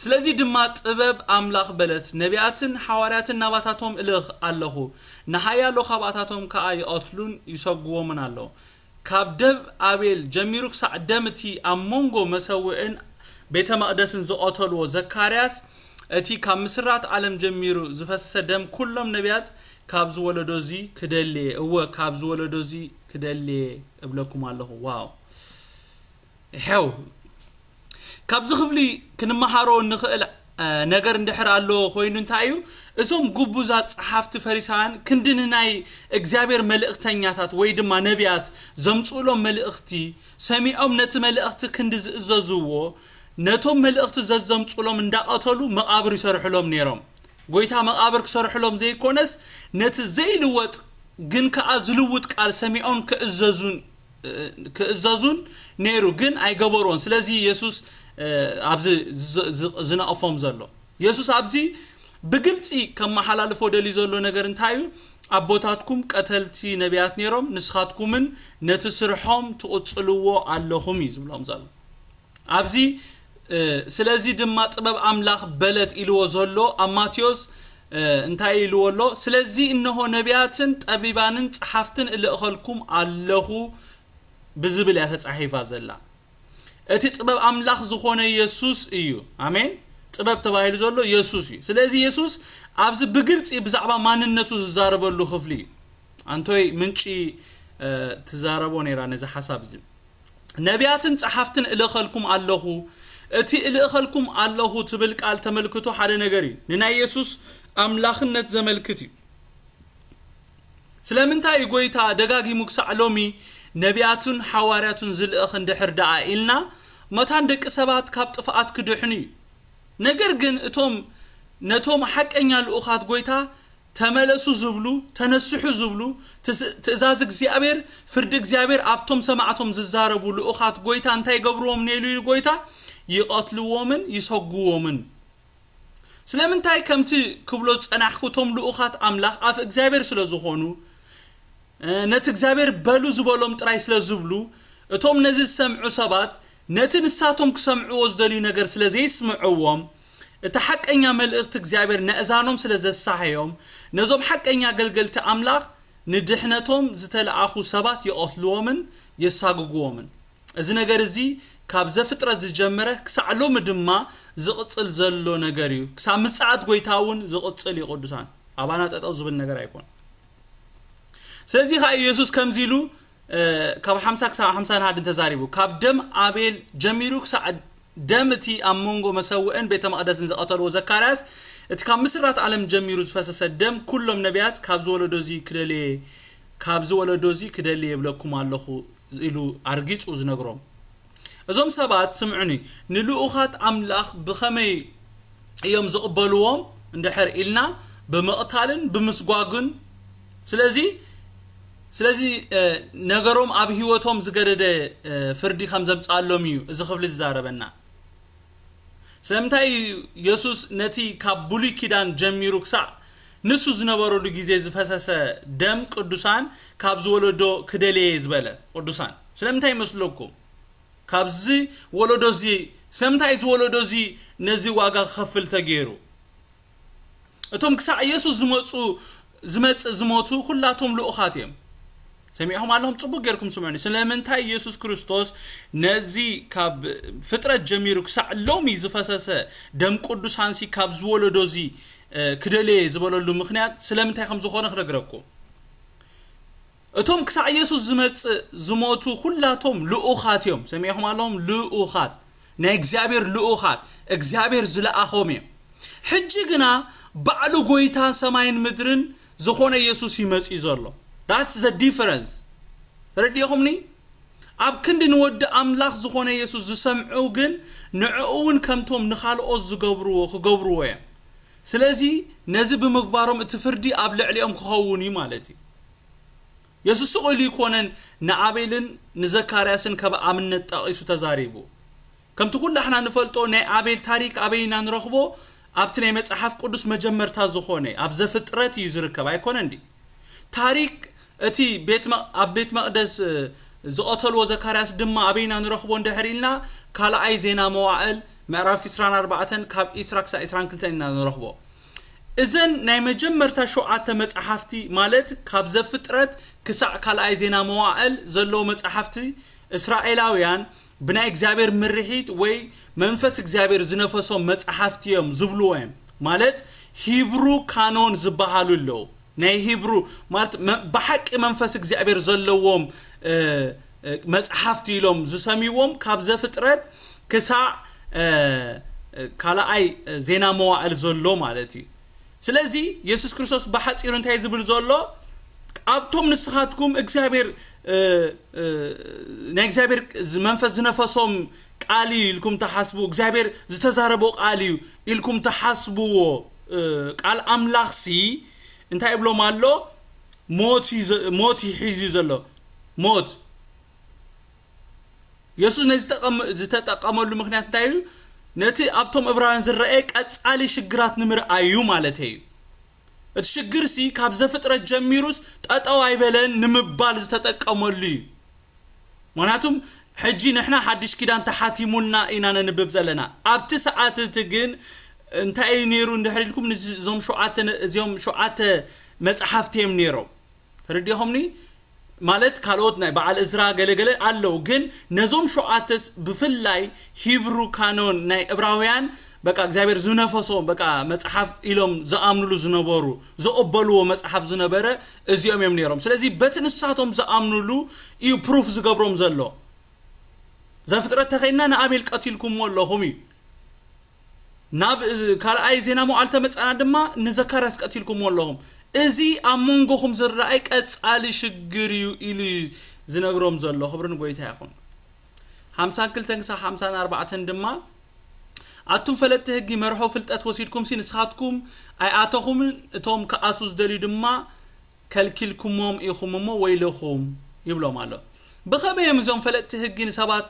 ስለዚ ድማ ጥበብ ኣምላኽ በለት፣ ነቢያትን ሓዋርያትን ናባታቶም እልእኽ ኣለኹ፣ ንሓያሎ ካብኣታቶም ከኣ ይቐትሉን ይሰጉዎምን ኣለዉ። ካብ ደም ኣቤል ጀሚሩ ክሳዕ ደም እቲ ኣብ መንጎ መሰውእን ቤተ መቕደስን ዝቐተልዎ ዘካርያስ፣ እቲ ካብ ምስራት ዓለም ጀሚሩ ዝፈሰሰ ደም ኩሎም ነቢያት ካብዚ ወለዶ እዚ ክደልየ፣ እወ ካብዚ ወለዶ እዚ ክደልየ እብለኩም ኣለኹ። ዋው። ሕው። ካብዚ ክፍሊ ክንመሃሮ እንኽእል ነገር እንድሕር ኣሎ ኮይኑ እንታይ እዩ? እዞም ግቡዛት ጸሓፍቲ ፈሪሳውያን ክንዲ ንናይ እግዚኣብሔር መልእኽተኛታት ወይ ድማ ነቢያት ዘምጽኡሎም መልእኽቲ ሰሚዖም ነቲ መልእኽቲ ክንዲ ዝእዘዝዎ ነቶም መልእኽቲ ዘዘምጽኡሎም እንዳቐተሉ መቓብር ይሰርሕሎም ነይሮም። ጎይታ መቓብር ክሰርሕሎም ዘይኮነስ ነቲ ዘይልወጥ ግን ከኣ ዝልውጥ ቃል ሰሚዖም ክእዘዙን ክእዘዙን ነይሩ ግን ኣይገበርዎን። ስለዚ የሱስ ኣብዚ ዝነቕፎም ዘሎ የሱስ ኣብዚ ብግልጺ ከመሓላልፎ ደልዩ ዘሎ ነገር እንታይ እዩ? ኣቦታትኩም ቀተልቲ ነቢያት ነይሮም፣ ንስኻትኩምን ነቲ ስርሖም ትቕጽልዎ ኣለኹም እዩ ዝብሎም ዘሎ። ኣብዚ ስለዚ ድማ ጥበብ ኣምላኽ በለት ኢልዎ ዘሎ ኣብ ማቴዎስ እንታይ ኢልዎ ኣሎ? ስለዚ እነሆ ነቢያትን ጠቢባንን ጸሓፍትን እልእኸልኩም ኣለኹ ብዝብል እያ ተጻሒፋ ዘላ። እቲ ጥበብ ኣምላኽ ዝኾነ የሱስ እዩ። ኣሜን። ጥበብ ተባሂሉ ዘሎ የሱስ እዩ። ስለዚ የሱስ ኣብዚ ብግልጺ ብዛዕባ ማንነቱ ዝዛረበሉ ክፍሊ እዩ። ኣንቶይ ምንጪ ትዛረቦ ነይራ ነዚ ሓሳብ እዚ። ነቢያትን ጸሓፍትን እልእኸልኩም ኣለኹ። እቲ እልእኸልኩም ኣለኹ ትብል ቃል ተመልክቶ ሓደ ነገር እዩ። ንናይ የሱስ ኣምላኽነት ዘመልክት እዩ። ስለምንታይ እዩ ጎይታ ደጋጊሙ ክሳዕ ሎሚ ነቢያቱን ሓዋርያቱን ዝልእኽ እንድሕር ደኣ ኢልና መታን ደቂ ሰባት ካብ ጥፍኣት ክድሕኑ እዩ። ነገር ግን እቶም ነቶም ሓቀኛ ልኡኻት ጎይታ ተመለሱ ዝብሉ፣ ተነስሑ ዝብሉ፣ ትእዛዝ እግዚኣብሔር፣ ፍርዲ እግዚኣብሔር ኣብቶም ሰማዕቶም ዝዛረቡ ልኡኻት ጎይታ እንታይ ይገብርዎም ነይሉ ኢሉ ጎይታ? ይቐትልዎምን ይሰጉዎምን። ስለምንታይ ከምቲ ክብሎ ዝጸናሕኩ እቶም ልኡኻት ኣምላኽ ኣፍ እግዚኣብሔር ስለ ዝኾኑ ነቲ እግዚኣብሔር በሉ ዝበሎም ጥራይ ስለ ዝብሉ እቶም ነዚ ዝሰምዑ ሰባት ነቲ ንሳቶም ክሰምዕዎ ዝደልዩ ነገር ስለ ዘይስምዕዎም እቲ ሓቀኛ መልእኽቲ እግዚኣብሔር ነእዛኖም ስለ ዘሳሐዮም ነዞም ሓቀኛ ኣገልገልቲ ኣምላኽ ንድሕነቶም ዝተለኣኹ ሰባት ይቐትልዎምን የሳግግዎምን። እዚ ነገር እዚ ካብ ዘፍጥረት ዝጀመረ ክሳዕ ሎሚ ድማ ዝቕጽል ዘሎ ነገር እዩ። ክሳብ ምጽኣት ጎይታ እውን ዝቕጽል እዩ። ቅዱሳን ኣባና ጠጠው ዝብል ነገር ኣይኮን። ስለዚ ከዓ ኢየሱስ ከምዚ ኢሉ ካብ ሓምሳ ክሳብ ሓምሳ ንሓደ ተዛሪቡ ካብ ደም ኣቤል ጀሚሩ ክሳዕ ደም እቲ ኣብ መንጎ መሰውእን ቤተ መቕደስን ዝቐተልዎ ዘካርያስ እቲ ካብ ምስራት ዓለም ጀሚሩ ዝፈሰሰ ደም ኩሎም ነቢያት ካብዚ ወለዶ እዚ ክደልየ ካብዚ ወለዶ እዚ ክደልየ የብለኩም ኣለኹ ኢሉ ኣርጊጹ ዝነግሮም። እዞም ሰባት ስምዑኒ፣ ንልኡኻት ኣምላኽ ብኸመይ እዮም ዝቕበልዎም እንድሕር ኢልና ብምቕታልን ብምስጓግን ስለዚ ስለዚ ነገሮም ኣብ ህይወቶም ዝገደደ ፍርዲ ከም ዘምጻሎም እዩ እዚ ክፍሊ ዝዛረበና። ስለምንታይ እዩ የሱስ ነቲ ካብ ብሉይ ኪዳን ጀሚሩ ክሳዕ ንሱ ዝነበረሉ ግዜ ዝፈሰሰ ደም ቅዱሳን ካብ ዝወለዶ ክደልየ ዝበለ ቅዱሳን ስለምንታይ ይመስለኩም? ካብዚ ወለዶ እዚ ስለምንታይ እዚ ወለዶ እዚ ነዚ ዋጋ ክኸፍል ተገይሩ? እቶም ክሳዕ የሱስ ዝመፁ ዝመፅእ ዝሞቱ ኩላቶም ልኡኻት እዮም። ሰሚዕኹም ኣለኹም? ፅቡቅ ጌርኩም ስምዑኒ። ስለምንታይ የሱስ ክርስቶስ ነዚ ካብ ፍጥረት ጀሚሩ ክሳዕ ሎሚ ዝፈሰሰ ደም ቅዱሳንሲ ካብ ዝወለዶ እዚ ክደልየ ዝበለሉ ምክንያት ስለምንታይ ከም ዝኾነ ክነግረኩም። እቶም ክሳዕ የሱስ ዝመፅእ ዝሞቱ ኩላቶም ልኡኻት እዮም። ሰሚዕኹም ኣለኹም? ልኡኻት፣ ናይ እግዚኣብሔር ልኡኻት፣ እግዚኣብሔር ዝለኣኾም እዮም። ሕጂ ግና ባዕሉ ጎይታ ሰማይን ምድርን ዝኾነ የሱስ ይመፅእ ዘሎ። That's the difference። ተረዲእኹምኒ? ኣብ ክንዲ ንወዲ ኣምላኽ ዝኾነ የሱስ ዝሰምዑ ግን ንዕኡ እውን ከምቶም ንኻልኦት ዝገብርዎ ክገብርዎ እዮም። ስለዚ ነዚ ብምግባሮም እቲ ፍርዲ ኣብ ልዕሊኦም ክኸውን እዩ ማለት እዩ። የሱስ ስቕ ኢሉ ኣይኮነን ንኣቤልን ንዘካርያስን ከም ኣብነት ጠቒሱ ተዛሪቡ። ከምቲ ኩላሕና ንፈልጦ ናይ ኣቤል ታሪክ ኣበይ ኢና ንረኽቦ? ኣብቲ ናይ መጽሓፍ ቅዱስ መጀመርታ ዝኾነ ኣብ ዘፍጥረት እዩ ዝርከብ ኣይኮነን ድዩ? ታሪክ እቲ ቤት መ- ኣብ ቤት መቕደስ ዝቐተልዎ ዘካርያስ ድማ ኣበይ ኢና ንረኽቦ እንድሕር ኢልና ካልኣይ ዜና መዋእል ምዕራፍ ዕስራን ኣርባዕተን ካብ ዕስራ ክሳዕ ዕስራን ክልተን ኢና ንረኽቦ። እዘን ናይ መጀመርታ ሸውዓተ መጽሓፍቲ ማለት ካብ ዘፍጥረት ክሳዕ ካልኣይ ዜና መዋእል ዘለዉ መጽሓፍቲ እስራኤላውያን ብናይ እግዚኣብሔር ምርሒት ወይ መንፈስ እግዚኣብሔር ዝነፈሶም መጽሓፍቲ እዮም ዝብልዎ እዮም። ማለት ሂብሩ ካኖን ዝበሃሉ ኣለዉ። ናይ ሂብሩ ማለት መ- ብሓቂ መንፈስ እግዚኣብሔር ዘለዎም እ፣ እ፣ መጽሓፍቲ ኢሎም ዝሰምይዎም ካብ ዘፍጥረት ክሳዕ እ፣ እ፣ ካልኣይ እ፣ ዜና መዋእል ዘሎ ማለት እዩ። ስለዚ የሱስ ክርስቶስ ብሓጺሩ እንታይ ዝብል ዘሎ? ኣብቶም ንስኻትኩም እግዚኣብሔር እ፣ እ፣ ናይ እግዚኣብሔር ዝ- መንፈስ ዝነፈሶም ቃል እዩ ኢልኩም ተሓስቡ፣ እግዚኣብሔር ዝተዛረቦ ቃል እዩ ኢልኩም ተሓስብዎ እ፣ ቃል ኣምላኽሲ እንታይ ይብሎም ኣሎ? ሞት እዩ ዘ- ሞት እዩ ሒዙ ዘሎ። ሞት የሱስ ነዚ ተቐም- ዝተጠቀመሉ ምክንያት እንታይ እዩ? ነቲ ኣብቶም እብራውያን ዝረኣየ ቀጻሊ ሽግራት ንምርኣዩ ማለት እዩ። እቲ ሽግር ሲ ካብ ዘፍጥረት ጀሚሩስ ጠጠው ኣይበለን ንምባል ዝተጠቀመሉ እዩ። ምክንያቱም ሕጂ ንሕና ሓድሽ ኪዳን ተሓቲሙልና ኢና ነንብብ ዘለና። ኣብቲ ሰዓት እቲ ግን እንታይ እዩ ነይሩ እንድሕር ኢልኩም ንዚ- እዞም ሸውዓተ ነ- እዚኦም ሸውዓተ መጽሓፍቲ እዮም ነይሮም። ተረዲኹምኒ? ማለት ካልኦት ናይ በዓል እዝራ ገለገለ ኣለዉ፣ ግን ነዞም ሸውዓተስ ብፍላይ ሂብሩ ካኖን ናይ እብራውያን በቃ እግዚኣብሔር ዝነፈሶም በቃ መጽሓፍ ኢሎም ዝኣምኑሉ ዝነበሩ ዝቕበልዎ መጽሓፍ ዝነበረ እዚኦም እዮም ነይሮም። ስለዚ በቲ ንሳቶም ዝኣምኑሉ እዩ ፕሩፍ ዝገብሮም ዘሎ። ዘፍጥረት ተኸይና ንኣቤል ቀቲልኩምዎ ኣለኹም እዩ። ናብ ካልኣይ ዜና መዋዕል ተመጻና ድማ ንዘካርያስ ቀቲልኩምዎ ኣለኹም። እዚ ኣብ መንጎኹም ዝረኣይ ቀጻሊ ሽግር እዩ ኢሉ እዩ ዝነግሮም ዘሎ። ክብሪ ንጎይታ ይኹን። ሓምሳን ክልተን ክሳብ ሓምሳን ኣርባዕተን ድማ ኣቱም ፈለጥቲ ሕጊ መርሖ ፍልጠት ወሲድኩምሲ ንስኻትኩም ኣይኣተኹምን፣ እቶም ክኣትዉ ዝደልዩ ድማ ከልኪልኩሞም ኢኹም እሞ ወይለኹም ይብሎም ኣሎ። ብኸመይ እዮም እዞም ፈለጥቲ ሕጊ ንሰባት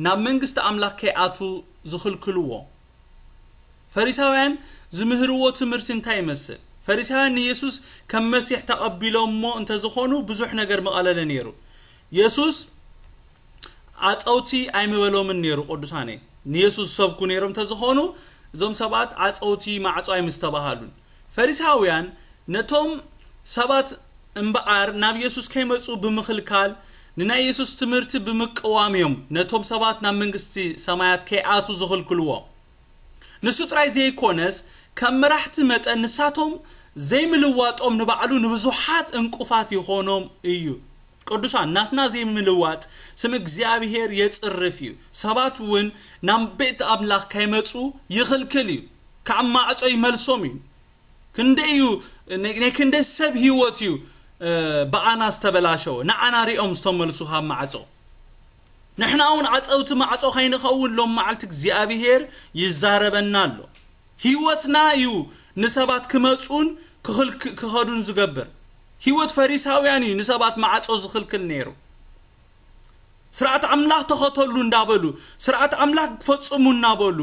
ናብ መንግስቲ ኣምላኽ ከይኣትዉ ዝኽልክልዎ? ፈሪሳውያን ዝምህርዎ ትምህርቲ እንታይ ይመስል? ፈሪሳውያን ንየሱስ ከም መሲሕ ተቐቢሎሞ እንተዝኾኑ ብዙሕ ነገር ምቐለለ ነይሩ። የሱስ ዓፀውቲ ኣይምበሎምን ነይሩ። ቅዱሳነይ ንየሱስ ዝሰብኩ ነይሮም እንተዝኾኑ እዞም ሰባት ዓፀውቲ ማዕፆ ኣይምስተባሃሉን። ፈሪሳውያን ነቶም ሰባት እምበኣር ናብ የሱስ ከይመፁ ብምኽልካል ንናይ የሱስ ትምህርቲ ብምቅዋም እዮም ነቶም ሰባት ናብ መንግስቲ ሰማያት ከይኣቱ ዝኽልክልዎ። ንሱ ጥራይ ዘይኮነስ ከም መራሕቲ መጠን ንሳቶም ዘይምልዋጦም ንባዕሉ ንብዙሓት እንቁፋት ይኾኖም እዩ። ቅዱሳን ናትና ዘይምልዋጥ ስም እግዚኣብሔር የጽርፍ እዩ። ሰባት እውን ናብ ቤት ኣምላኽ ከይመጹ ይኽልክል እዩ። ካብ ማዕጾ ይመልሶም እዩ። ክንደይ እዩ ናይ ክንደይ ሰብ ህይወት እዩ ብኣና ዝተበላሸወ ንዓና ሪኦም ዝተመልሱ ካብ ማዕጾ። ንሕና እውን ዓጸውቲ ማዕጾ ከይንኸውን ሎም መዓልቲ እግዚኣብሔር ይዛረበና ኣሎ። ህይወትና እዩ ንሰባት ክመጹን ክኸዱን ዝገብር። ህይወት ፈሪሳውያን እዩ ንሰባት ማዕጾ ዝኽልክል ነይሩ። ስርዓት ኣምላኽ ተኸተሉ እንዳበሉ ስርዓት ኣምላኽ ፈጽሙ እናበሉ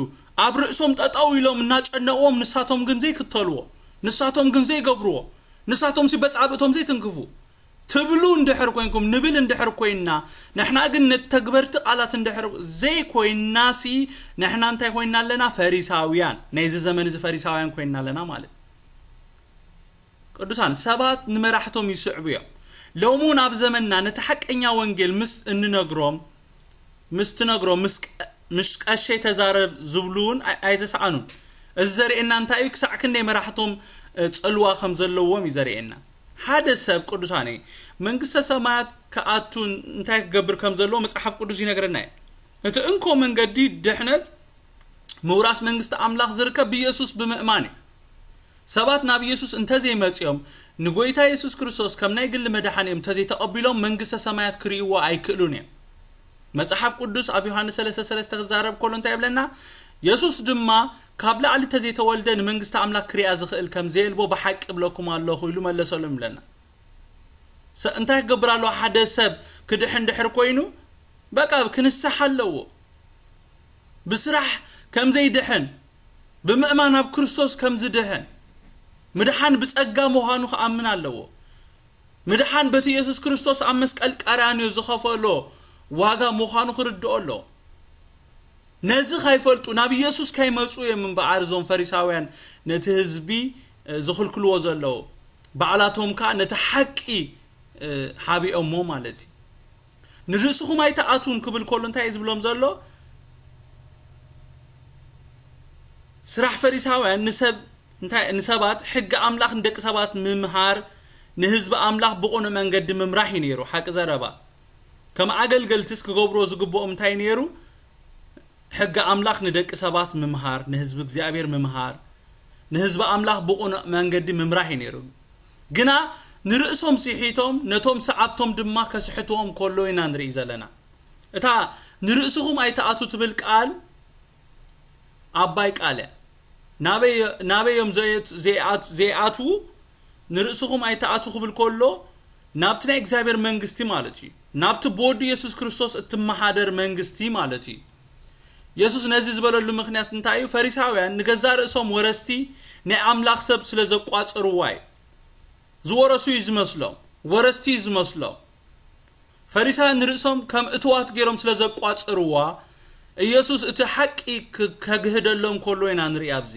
ኣብ ርእሶም ጠጠው ኢሎም እናጨነዎም ንሳቶም ግን ዘይክተልዎ፣ ንሳቶም ግን ዘይገብርዎ፣ ንሳቶም ሲ በጻብእቶም ዘይትንክፉ ትብሉ እንድሕር ኮይንኩም ንብል እንድሕር ኮይንና ንሕና ግን ነተግበርቲ ቃላት እንድሕር ዘይኮይንና ሲ ንሕና እንታይ ኮይንና ኣለና? ፈሪሳውያን። ናይዚ ዘመን እዚ ፈሪሳውያን ኮይንና ኣለና ማለት። ቅዱሳን ሰባት ንመራሕቶም ይስዕቡ እዮም። ሎሚ እውን ኣብ ዘመንና ነቲ ሓቀኛ ወንጌል ምስ እንነግሮም ምስ ትነግሮም ምስ ቀ- ምስ ቀሸይ ተዛረብ ዝብሉ እውን ኣይ- ኣይተሰኣኑን። እዚ ዘርእየና እንታይ እዩ? ክሳዕ ክንደይ መራሕቶም እ፣ ጽልዋ ከም ዘለዎም እዩ ዘርእየና። ሓደ ሰብ ቅዱሳነይ መንግስተ ሰማያት ክኣቱ እንታይ ክገብር ከም ዘለዎ መጽሓፍ ቅዱስ ይነግረና እዩ። እቲ እንኮ መንገዲ ድሕነት ምውራስ መንግስቲ ኣምላኽ ዝርከብ ብኢየሱስ ብምእማን እዩ። ሰባት ናብ ኢየሱስ እንተዘይመጽኦም ንጎይታ ኢየሱስ ክርስቶስ ከም ናይ ግሊ መድሓኒኦም እንተዘይተቐቢሎም መንግስተ ሰማያት ክርእይዎ ኣይክእሉን እዮም። መጽሓፍ ቅዱስ ኣብ ዮሃንስ ሰለስተ ሰለስተ ክዛረብ ከሎ እንታይ ይብለና? የሱስ ድማ ካብ ላዕሊ እንተዘይተወልደ ንመንግስቲ ኣምላኽ ክሪኣ ዝኽእል ከም ዘየልቦ ብሓቂ እብለኩም ኣለኹ ኢሉ መለሰሎም ይብለና። ሰ- እንታይ ክገብር ኣለዎ? ሓደ ሰብ ክድሕን ድሕር ኮይኑ በቃ ክንስሕ ኣለዎ። ብስራሕ ከም ዘይድሕን ብምእማን ኣብ ክርስቶስ ከም ዝድሕን ምድሓን ብጸጋ ምዃኑ ክኣምን ኣለዎ። ምድሓን በቲ ኢየሱስ ክርስቶስ ኣብ መስቀል ቀራንዮ ዝኸፈሎ ዋጋ ምዃኑ ክርድኦ ኣለዎ። ነዚ ከይፈልጡ ናብ ኢየሱስ ከይመጹ እዮም እምበኣር እዞም ፈሪሳውያን ነቲ ህዝቢ እ፣ ዝኽልክልዎ ዘለዉ። ባዕላቶም ከኣ ነቲ ሓቂ እ፣ ሓቢኦሞ ማለት እዩ። ንርእስኹም ኣይትኣትዉን ክብል ከሎ እንታይ እዩ ዝብሎም ዘሎ? ስራሕ ፈሪሳውያን ንሰብ እንታይ ንሰባት ሕጊ ኣምላኽ ንደቂ ሰባት ምምሃር ንህዝቢ ኣምላኽ ብቑኑዕ መንገዲ ምምራሕ እዩ ነይሩ። ሓቂ ዘረባ፣ ከም ኣገልገልትስ ክገብርዎ ዝግብኦም እንታይ ነይሩ? ሕጊ ኣምላኽ ንደቂ ሰባት ምምሃር፣ ንህዝቢ እግዚኣብሔር ምምሃር፣ ንህዝቢ ኣምላኽ ብቑኑዕ መንገዲ ምምራሕ እዩ ነይሩ። ግና ንርእሶም ስሒቶም፣ ነቶም ሰዓብቶም ድማ ከስሕትዎም ከሎ ኢና ንርኢ ዘለና። እታ ንርእስኹም ኣይትኣቱ ትብል ቃል ኣባይ ቃል እያ። ናበይ፣ ናበይ እዮም ዘየት-፣ ዘይኣት-፣ ዘይኣትዉ? ንርእስኹም ኣይትኣቱ ክብል ከሎ፣ ናብቲ ናይ እግዚኣብሔር መንግስቲ ማለት እዩ። ናብቲ ብወዱ የሱስ ክርስቶስ እትመሓደር መንግስቲ ማለት እዩ። የሱስ ነዚ ዝበለሉ ምኽንያት እንታይ እዩ? ፈሪሳውያን ንገዛእ ርእሶም ወረስቲ ናይ ኣምላኽ ሰብ ስለ ዘቋጽርዋ እዩ። ዝወረሱ እዩ ዝመስሎም፣ ወረስቲ እዩ ዝመስሎም። ፈሪሳውያን ንርእሶም ከም እትዋት ገይሮም ስለ ዘቋጽርዋ፣ ኢየሱስ እቲ ሓቂ ክ-፣ ከግህደሎም ከሎ ኢና ንርኢ ኣብዚ።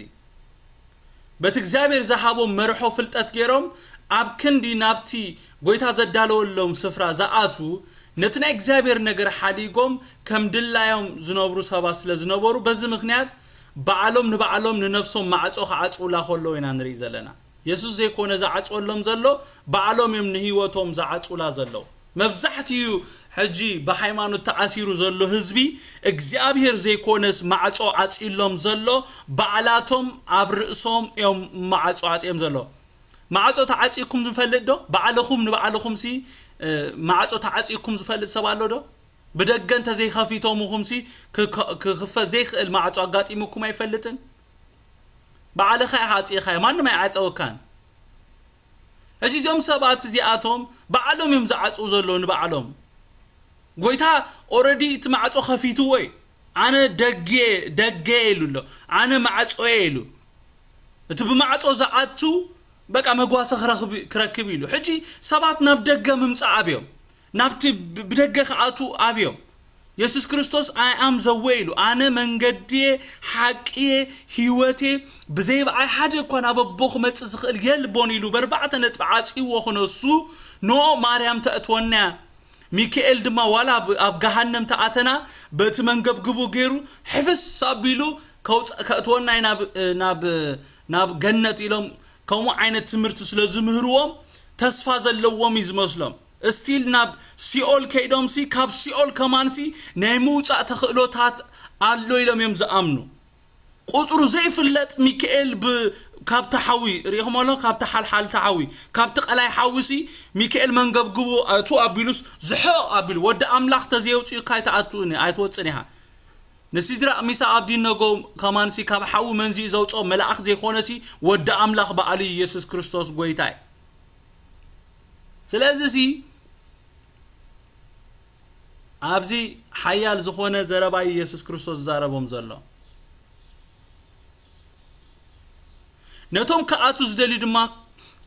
በቲ እግዚኣብሔር ዝሃቦም መርሖ ፍልጠት ገይሮም ኣብ ክንዲ ናብቲ ጎይታ ዘዳለወሎም ስፍራ ዝኣትዉ፣ ነቲ ናይ እግዚኣብሔር ነገር ሓዲጎም ከም ድላዮም ዝነብሩ ሰባት ስለ ዝነበሩ፣ በዚ ምኽንያት ባዕሎም ንባዕሎም ንነፍሶም ማዕጾ ክዓጽውላ ከለዉ ኢና ንርኢ ዘለና። የሱስ ዘይኮነ ዝዓጽወሎም ዘሎ፣ ባዕሎም እዮም ንህይወቶም ዝዓጽውላ ዘለዉ። መብዛሕትኡ ሕጂ ብሃይማኖት ተኣሲሩ ዘሎ ህዝቢ፣ እግዚኣብሔር ዘይኮነስ ማዕጾ ዓጽዩሎም ዘሎ፣ ባዕላቶም ኣብ ርእሶም እዮም ማዕጾ ዓጽዮም ዘሎ። ማዕጾ ተዓጺኩም ዝፈልጥ ዶ? ባዕልኹም ንባዕልኹምሲ፣ እ፣ ማዕጾ ተዓጺኩም ዝፈልጥ ሰብ ኣሎ ዶ? ብደገ እንተ ዘይኸፊቶምኹምሲ፣ ክከ-፣ ክኽፈት ዘይክእል ማዕጾ ኣጋጢሙኩም ኣይፈልጥን? ባዕልኻ ኢኻ ዓጺኻዮ፣ ማንም ኣይዓጸወካን። ሕጂ እዚኦም ሰባት እዚኣቶም ባዕሎም እዮም ዝዓጽዉ ዘለዉ ንባዕሎም። ጎይታ ኦረዲ እቲ ማዕጾ ከፊትዎ እዩ። ኣነ ደጌ፣ ደጌ ኢሉ ኣሎ። ኣነ ማዕጾ እየ ኢሉ። እቲ ብማዕጾ ዝኣቱ በቃ መጓሰ ክረኽብ፣ ክረክብ ኢሉ። ሕጂ ሰባት ናብ ደገ ምምጻእ ኣብዮም። ናብቲ ብ-፣ ብደገ ክኣቱ ኣብዮም። የሱስ ክርስቶስ፣ "I am the way" ኢሉ፣ "ኣነ መንገዲ እየ፣ ሓቂ እየ፣ ህይወት እየ፣ ብዘይ ብኣይ ሓደ እኳ ናብ ኣቦ ክመጽእ ዝኽእል የልቦን" ኢሉ በርባዕተ ነጥቢ ዓጽይዎ ክነሱ፣ ኖ ማርያም ተእትወና እያ። ሚካኤል ድማ ዋላ ኣብ፣ ኣብ ገሃነም ተኣተና በቲ መንገብግቡ ገይሩ ሕፍስ ኣቢሉ ከውጽ-፣ ከእትወና እዩ ናብ፣ ናብ፣ ናብ ገነት ኢሎም ከምኡ ዓይነት ትምህርቲ ስለ ዝምህርዎም ተስፋ ዘለዎም እዩ ዝመስሎም። እስቲል ናብ ሲኦል ከይዶምሲ ካብ ሲኦል ከማንሲ ናይ ምውጻእ ተኽእሎታት ኣሎ ኢሎም እዮም ዝኣምኑ። ቁጽሩ ዘይፍለጥ ሚካኤል ብ-፣ ካብቲ ሓዊ ርኢኹም ኣሎ፣ ካብቲ ሓልሓልቲ ሓዊ፣ ካብቲ ቀላይ ሓዊሲ ሚካኤል መንገብግቡ እቱ ኣቢሉስ ዝሕቕ ኣቢሉ፣ "ወዲ ኣምላኽ ተዘየውጽኡካ ኣይትኣቱን፣ ኣይትወጽን ኢኻ." ንሲድራቅ፣ ሚሳቅ፣ ኣብዲነጎ ከማንሲ ካብ ሓዊ መንዚኡ ዘውጽኦ መልኣኽ ዘይኮነሲ ወዲ ኣምላኽ በኣሉ ኢየሱስ ክርስቶስ ጎይታ እዩ። ስለዚሲ ኣብዚ ሓያል ዝኾነ ዘረባ እዩ ኢየሱስ ክርስቶስ ዝዛረቦም ዘሎ። ነቶም ክኣቱ ዝደልዩ ድማ፣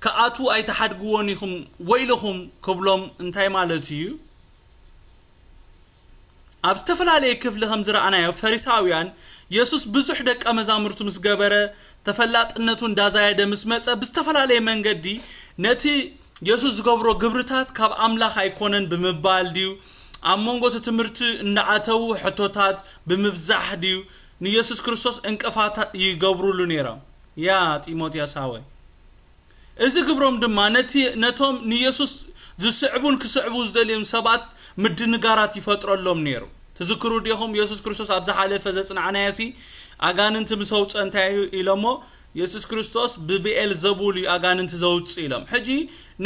"ክኣቱ ኣይትሓድግዎን ኢኹም፣ ወይልኹም" ክብሎም እንታይ ማለት እዩ? ኣብ ዝተፈላለየ ክፍሊ ከም ዝረኣናዮ፣ ፈሪሳውያን፣ የሱስ ብዙሕ ደቀ መዛሙርቱ ምስ ገበረ፣ ተፈላጥነቱ እንዳዛየደ ምስ መጸ፣ ብዝተፈላለየ መንገዲ ነቲ የሱስ ዝገብሮ ግብርታት ካብ ኣምላኽ ኣይኮነን ብምባል ድዩ? ኣብ መንጎ እቲ ትምህርቲ እንዳኣተዉ ሕቶታት ብምብዛሕ ድዩ ንየሱስ ክርስቶስ እንቅፋት ይገብሩሉ ነይሮም? ያ ጢሞቴዎስ ሓወይ፣ እዚ ግብሮም ድማ ነቲ፣ ነቶም ንየሱስ ዝስዕቡን ክስዕቡ ዝደልዮም ሰባት ምድንጋራት ይፈጥረሎም ነይሩ። ትዝክሩ ዲኹም? የሱስ ክርስቶስ ኣብ ዝሓለፈ ዘጽናዕናዮሲ፣ ኣጋንንቲ ምስ ኣውጸ እንታይ እዩ ኢሎሞ? የሱስ ክርስቶስ ብብኤል ዘቡል እዩ ኣጋንንቲ ዘውጽእ ኢሎም። ሕጂ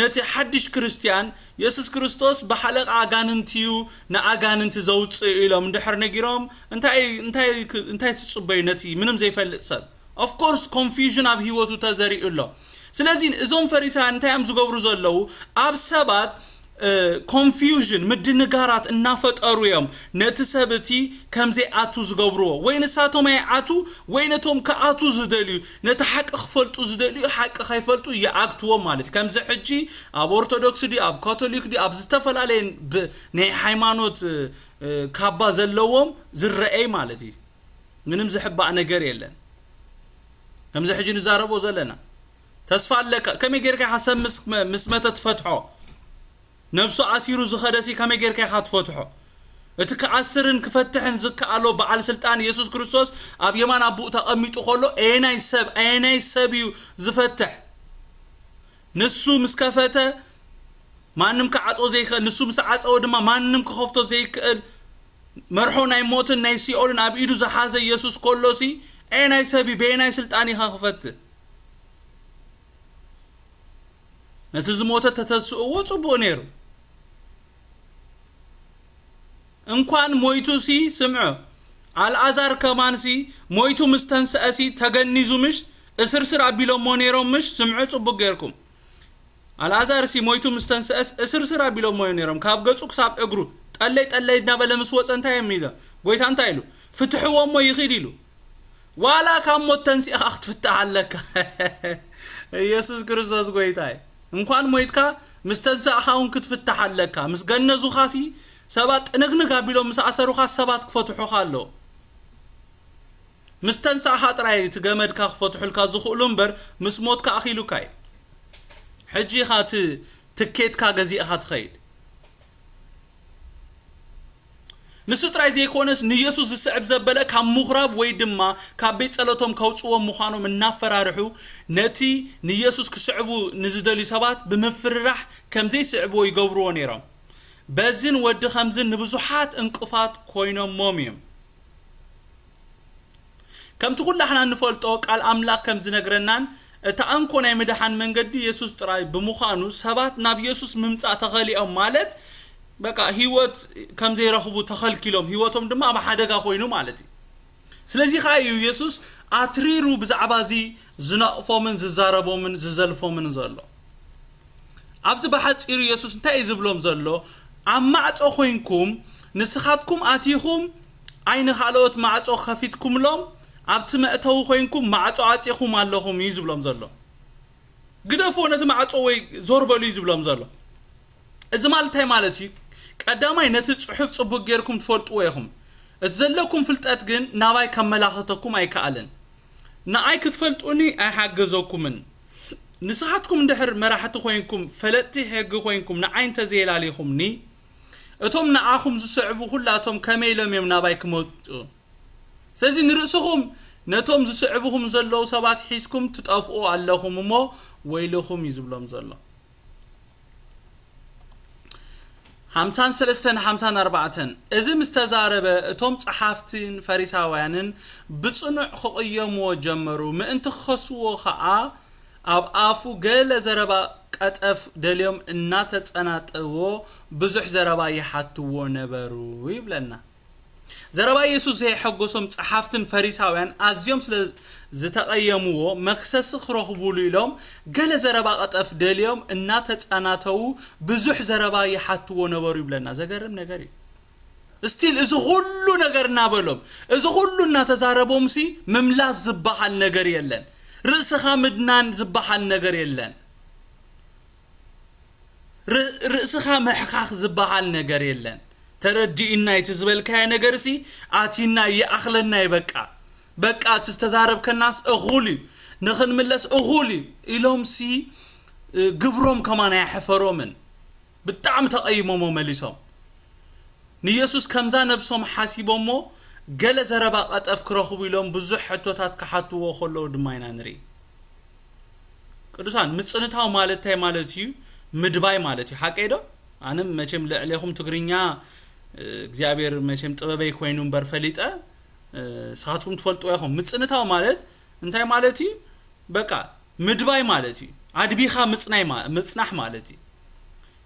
ነቲ ሓድሽ ክርስትያን፣ የሱስ ክርስቶስ ብሓለቃ ኣጋንንቲ እዩ ንኣጋንንቲ ዘውጽእ ኢሎም እንድሕር ነጊሮም፣ እንታይ፣ እንታይ፣ እንታይ ትጽበዩ ነቲ ምንም ዘይፈልጥ ሰብ? Of course confusion ኣብ ህይወቱ ተዘሪኡ ኣሎ። ስለዚ እዞም ፈሪሳውያን እንታይ እዮም ዝገብሩ ዘለዉ? ኣብ ሰባት፣ እ፣ confusion፣ ምድንጋራት እናፈጠሩ እዮም ነቲ ሰብ እቲ ከም ዘይኣቱ ዝገብርዎ። ወይ ንሳቶም ኣይኣቱ፣ ወይ ነቶም ክኣቱ ዝደልዩ፣ ነቲ ሓቂ ክፈልጡ ዝደልዩ ሓቂ ከይፈልጡ ይኣግትዎም ማለት እዩ። ከምዚ ሕጂ ኣብ ኦርቶዶክስ ድዩ፣ ኣብ ካቶሊክ ድዩ፣ ኣብ ዝተፈላለየ ብ-፣ ናይ ሃይማኖት፣ እ፣ እ፣ ካባ ዘለዎም ዝረኣይ ማለት እዩ። ምንም ዝሕባእ ነገር የለን። ከምዚ ሕጂ ንዛረቦ ዘለና። ተስፋ ኣለካ። ከመይ ጌርካ ኢኻ ሰብ ምስ፣ ምስ መተ ትፈትሖ? ነብሱ ኣሲሩ ዝኸደሲ ከመይ ጌርካ ኢኻ ትፈትሖ? እቲ ክኣስርን ክፈትሕን ዝከኣሎ በዓል ስልጣን የሱስ ክርስቶስ ኣብ የማን ኣቦኡ ተቐሚጡ ከሎ፣ ኣየናይ ሰብ፣ ኣየናይ ሰብ እዩ ዝፈትሕ? ንሱ ምስ ከፈተ ማንም ክዓጾ ዘይክእል፣ ንሱ ምስ ዓጸወ ድማ ማንም ክኸፍቶ ዘይክእል መርሖ ናይ ሞትን ናይ ሲኦልን ኣብ ኢዱ ዝሓዘ ኢየሱስ ከሎሲ፣ ኣየናይ ሰብ እዩ በየናይ ስልጣን ኢኻ ክፈትህ? ነቲ ዝሞተ ተተስእዎ ጽቡቕ ነይሩ። እንኳን ሞይቱ ሲ ስምዑ፣ ኣልኣዛር ከማን ሲ ሞይቱ ምስ ተንስአ ሲ ተገኒዙ ምሽ እስርስር ኣቢሎሞ ነይሮም ምሽ? ስምዑ ጽቡቕ ጌርኩም። ኣልኣዛር ሲ ሞይቱ ምስ ተንስአስ እስርስር ኣቢሎሞ ነይሮም፣ ካብ ገጹ ክሳብ እግሩ ጠለይ ጠለይ እናበለ ምስ ወጸ እንታይ እዮም ኢለ? ጎይታ እንታይ ኢሉ? ፍትሕዎ እሞ ይኺድ ኢሉ። ዋላ ካብ ሞት ተንሲእኻ ክትፍታሕ ኣለካ። ኢየሱስ ክርስቶስ ጎይታ እዩ። እንኳን ሞይትካ ምስ ተንሳእኻ እውን ክትፍታሕ ኣለካ። ምስ ገነዙኻ ሲ ሰባት ጥንግንግ ኣቢሎም ምስ ኣሰሩኻ ሰባት ክፈትሑኻ ኣለዎ። ምስ ተንሳእኻ ጥራይ እቲ ገመድካ ክፈትሑልካ ዝኽእሉ እምበር ምስ ሞትካ ኣኺሉካ እዩ። ሕጂ ኢኻ እቲ ትኬትካ ገዚእኻ ትኸይድ። ንሱ ጥራይ ዘይኮነስ ንኢየሱስ ዝስዕብ ዘበለ ካብ ምኹራብ ወይ ድማ ካብ ቤት ጸሎቶም ከውጽዎም ምዃኖም እናፈራርሑ ነቲ ንኢየሱስ ክስዕቡ ንዝደልዩ ሰባት ብምፍርራሕ ከም ዘይስዕብዎ ይገብርዎ ነይሮም። በዝን ወዲ ኸምዝን ንብዙሓት እንቅፋት ኮይኖሞም እዮም። ከምቲ ኩላሕና እንፈልጦ ቃል ኣምላኽ ከም ዝነግረናን እታ እንኮ ናይ ምድሓን መንገዲ የሱስ ጥራይ ብምዃኑ ሰባት ናብ የሱስ ምምጻእ ተኸሊኦም ማለት በቃ ህይወት ከም ዘይረኽቡ ተኸልኪሎም ህይወቶም ድማ ኣብ ሓደጋ ኮይኑ ማለት እዩ። ስለዚ ከዓ እዩ የሱስ ኣትሪሩ ብዛዕባ እዚ ዝነቕፎምን ዝዛረቦምን ዝዘልፎምን ዘሎ። ኣብዚ ብሓጺሩ የሱስ እንታይ እዩ ዝብሎም ዘሎ? ኣብ ማዕጾ ኮይንኩም ንስኻትኩም ኣቲኹም ኣይ ንኻልኦት ማዕጾ ከፊትኩምሎም ኣብቲ መእተዊ ኮይንኩም ማዕጾ ዓጺኹም ኣለኹም እዩ ዝብሎም ዘሎ። ግደፎ ነቲ ማዕጾ ወይ ዞር በሉ እዩ ዝብሎም ዘሎ። እዚ ማለት እንታይ ማለት እዩ? ቀዳማይ ነቲ ጽሑፍ ጽቡቅ ጌርኩም ትፈልጥዎ ኢኹም። እቲ ዘለኩም ፍልጠት ግን ናባይ ከመላኽተኩም ኣይከኣልን። ንኣይ ክትፈልጡኒ ኣይሓገዘኩምን። ንስኻትኩም እንድሕር መራሕቲ ኮይንኩም ፈለጥቲ ሕጊ ኮይንኩም ንኣይ እንተዘየላሊኹምኒ እቶም ንኣኹም ዝስዕቡ ኩላቶም ከመይ ኢሎም እዮም ናባይ ክመጹ? ስለዚ ንርእስኹም ነቶም ዝስዕቡኹም ዘለዉ ሰባት ሒዝኩም ትጠፍኡ ኣለኹም እሞ ወይልኹም እዩ ዝብሎም ዘሎ። ሓምሳን ሰለስተን ሓምሳን ኣርባዕተን እዚ ምስ ተዛረበ እቶም ጸሓፍትን ፈሪሳውያንን ብጽኑዕ ክቕየምዎ ጀመሩ። ምእንቲ ክኸስዎ ኸኣ ኣብ ኣፉ ገለ ዘረባ ቀጠፍ ደልዮም እናተጸናጠዎ ብዙሕ ዘረባ ይሓትዎ ነበሩ ይብለና። ዘረባ የሱስ ዘየሐጎሶም ጸሓፍትን ፈሪሳውያን ኣዝዮም ስለ ዝተቐየምዎ መክሰሲ ክረኽቡሉ ኢሎም ገለ ዘረባ ቀጠፍ ደልዮም እናተጸናተዉ ብዙሕ ዘረባ ይሓትዎ ነበሩ ይብለና። ዘገርም ነገር እዩ። ስቲል እዚ ኩሉ ነገር እናበሎም እዚ ኩሉ እናተዛረቦም ሲ ምምላስ ዝበሃል ነገር የለን። ርእስኻ ምድናን ዝበሃል ነገር የለን። ርእስኻ ምሕካኽ ዝበሃል ነገር የለን። ተረዲእና እቲ ዝበልካዮ ነገር ሲ ኣቲና ይኣኽለና እዩ። በቃ በቃ እቲ ዝተዛረብከናስ እኹል እዩ፣ ንኽንምለስ እኹል እዩ ኢሎም ሲ ግብሮም ከማን ኣየሕፈሮምን። ብጣዕሚ ተቐይሞሞ መሊሶም። ንየሱስ ከምዛ ነብሶም ሓሲቦሞ ገለ ዘረባ ቀጠፍ ክረኽቡ ኢሎም ብዙሕ ሕቶታት ክሓትዎ ከለዉ ድማ ኢና ንርኢ። ቅዱሳን ምጽንታው ማለት እንታይ ማለት እዩ? ምድባይ ማለት እዩ። ሓቀይ ዶ? ኣነ መቸም ልዕሌኹም ትግርኛ እግዚኣብሔር መቸም ጥበበይ ኮይኑ እምበር ፈሊጠ ንስኻትኩም ትፈልጥዎ ኢኹም። ምጽንታው ማለት እንታይ ማለት እዩ? በቃ ምድባይ ማለት እዩ። ኣድቢኻ ምጽናይ ምጽናሕ ማለት እዩ።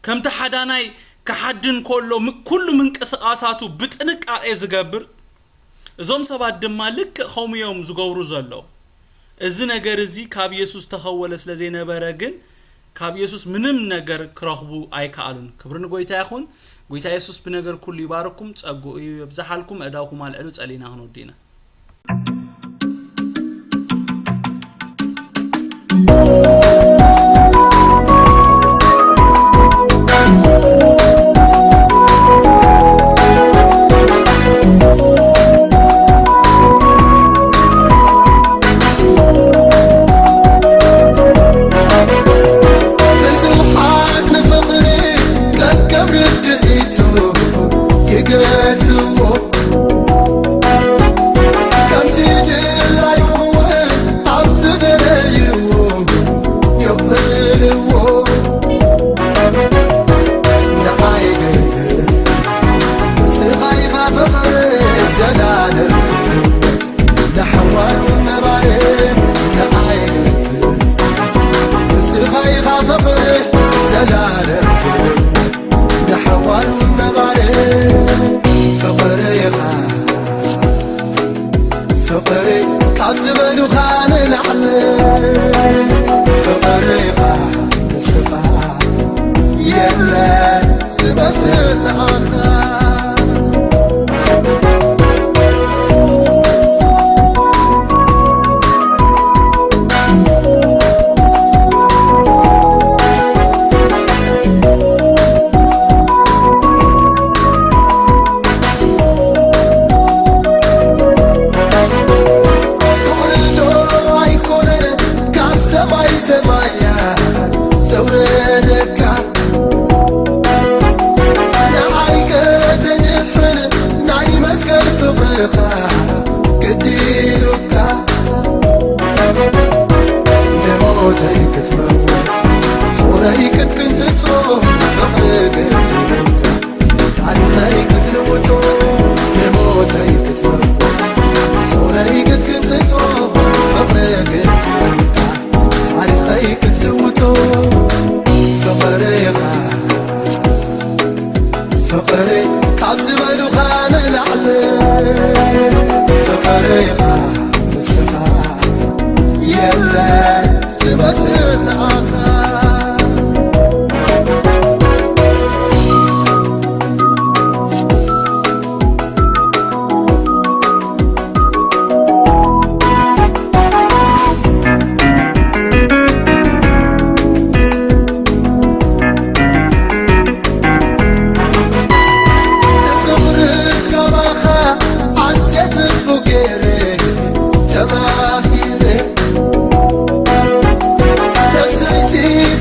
ከምቲ ሓዳናይ ክሓድን ከሎ ኩሉ ምንቅስቓሳቱ ብጥንቃቄ ዝገብር እዞም ሰባት ድማ ልክእ ከምኡ እዮም ዝገብሩ ዘለዉ። እዚ ነገር እዚ ካብ የሱስ ተኸወለ ስለ ዘይነበረ ግን ካብ የሱስ ምንም ነገር ክረኽቡ ኣይከኣሉን። ክብሪ ንጎይታ ይኹን። ጎይታ የሱስ ብነገር ኩሉ ይባርኩም፣ ጸግኡ የብዝሓልኩም። ኣእዳውኩም ኣልዕሉ፣ ጸሊና ክንወዲ ኢና። ስንዓኻ። ፍቕሪ ዶ ኣይኮነን ካብ ሰማይ ሰማያት ዘውረደካ? ንዓይ ከተድሕን ናይ መስቀል ፍቕርኻ ግዲ ኢሉካ። ንሞተይ ክትመውት ጾረይ ክትቅንጥጦ ፍቕሪ ግዲ ኢሉካ። ታሪኸይ ክትልውጦ ንሞተይ ክትመውት ጾረይ ክትቅንጥጦ ፍቕሪ ግዲ ኢሉካ። ታሪኸይ ክትልውጦ ፍቕሪ ኢኻ። ፍቕሪ ካብ ዝበሉኻ ንላዕሊ ፍቕሪ ኢኻ ንስኻ። የለን ዝመስል ንዓኻ። ንፍቕርስ ካባኻ ኣዝየ ጽቡቕ ገይረ ተማሂረ። ነፍሰይሲ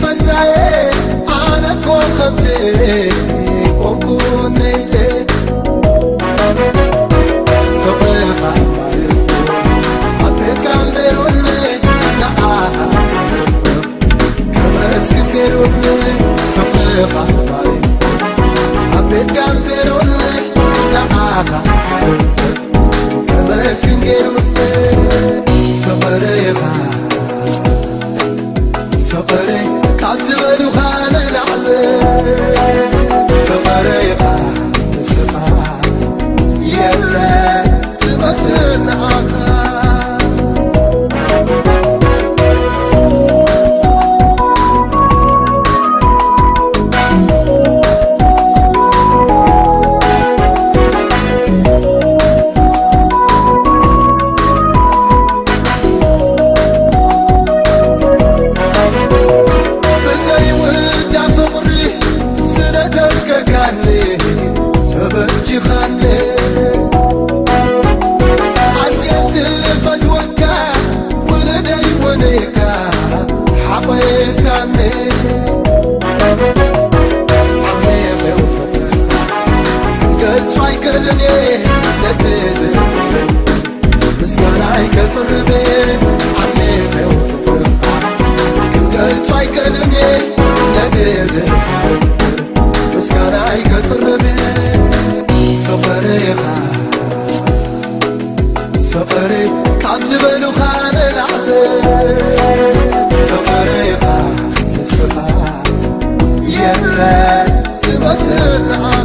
ፈታየ ኣነ እኮ ከምዚ ኮንኩ ነይረ። ፍቕርኻ ማርያም ኣብ ቤትካ እምበሩኒ ንዓኻ ከመስግን ገይሩኒ። ፍቕርኻ ማርያም ኣብ ቤትካ እምበሩኒ ንዓኻ ከመስግን ገይሩኒ። ፍቕርኻ ፍቕሪ ካብ ዝበሉኻ ንላዕሊ ፍቕርኻ ንስኻ የለን ዝመስል ንዓኻ። ብዘይውዳ ፍቕሪ ስለ ዘፍቀርካኒ ተበጂኻኒ። ኣዝየ ዝፈትወካ ውሉደይ ውንካ ሓቒፍካኒ። ዓሚቕ እዩ ፍቕርካ ክገልጾ ኣይክእልን እየ ነቲ ዝፍቅር ምስጋናይ ከቕርብ ዓሚቕ ፍቕርኻ ክገልጾ ኣይክእልን ነቲ ዘፍቅር ምስጋናይ ከቕርብ ፍቕርኻ ፍቕሪ ካብ ዝበሉኻ ንላዕሊ ፍቕርኻ ንስኻ የለን ዝመስል ንዓኻ።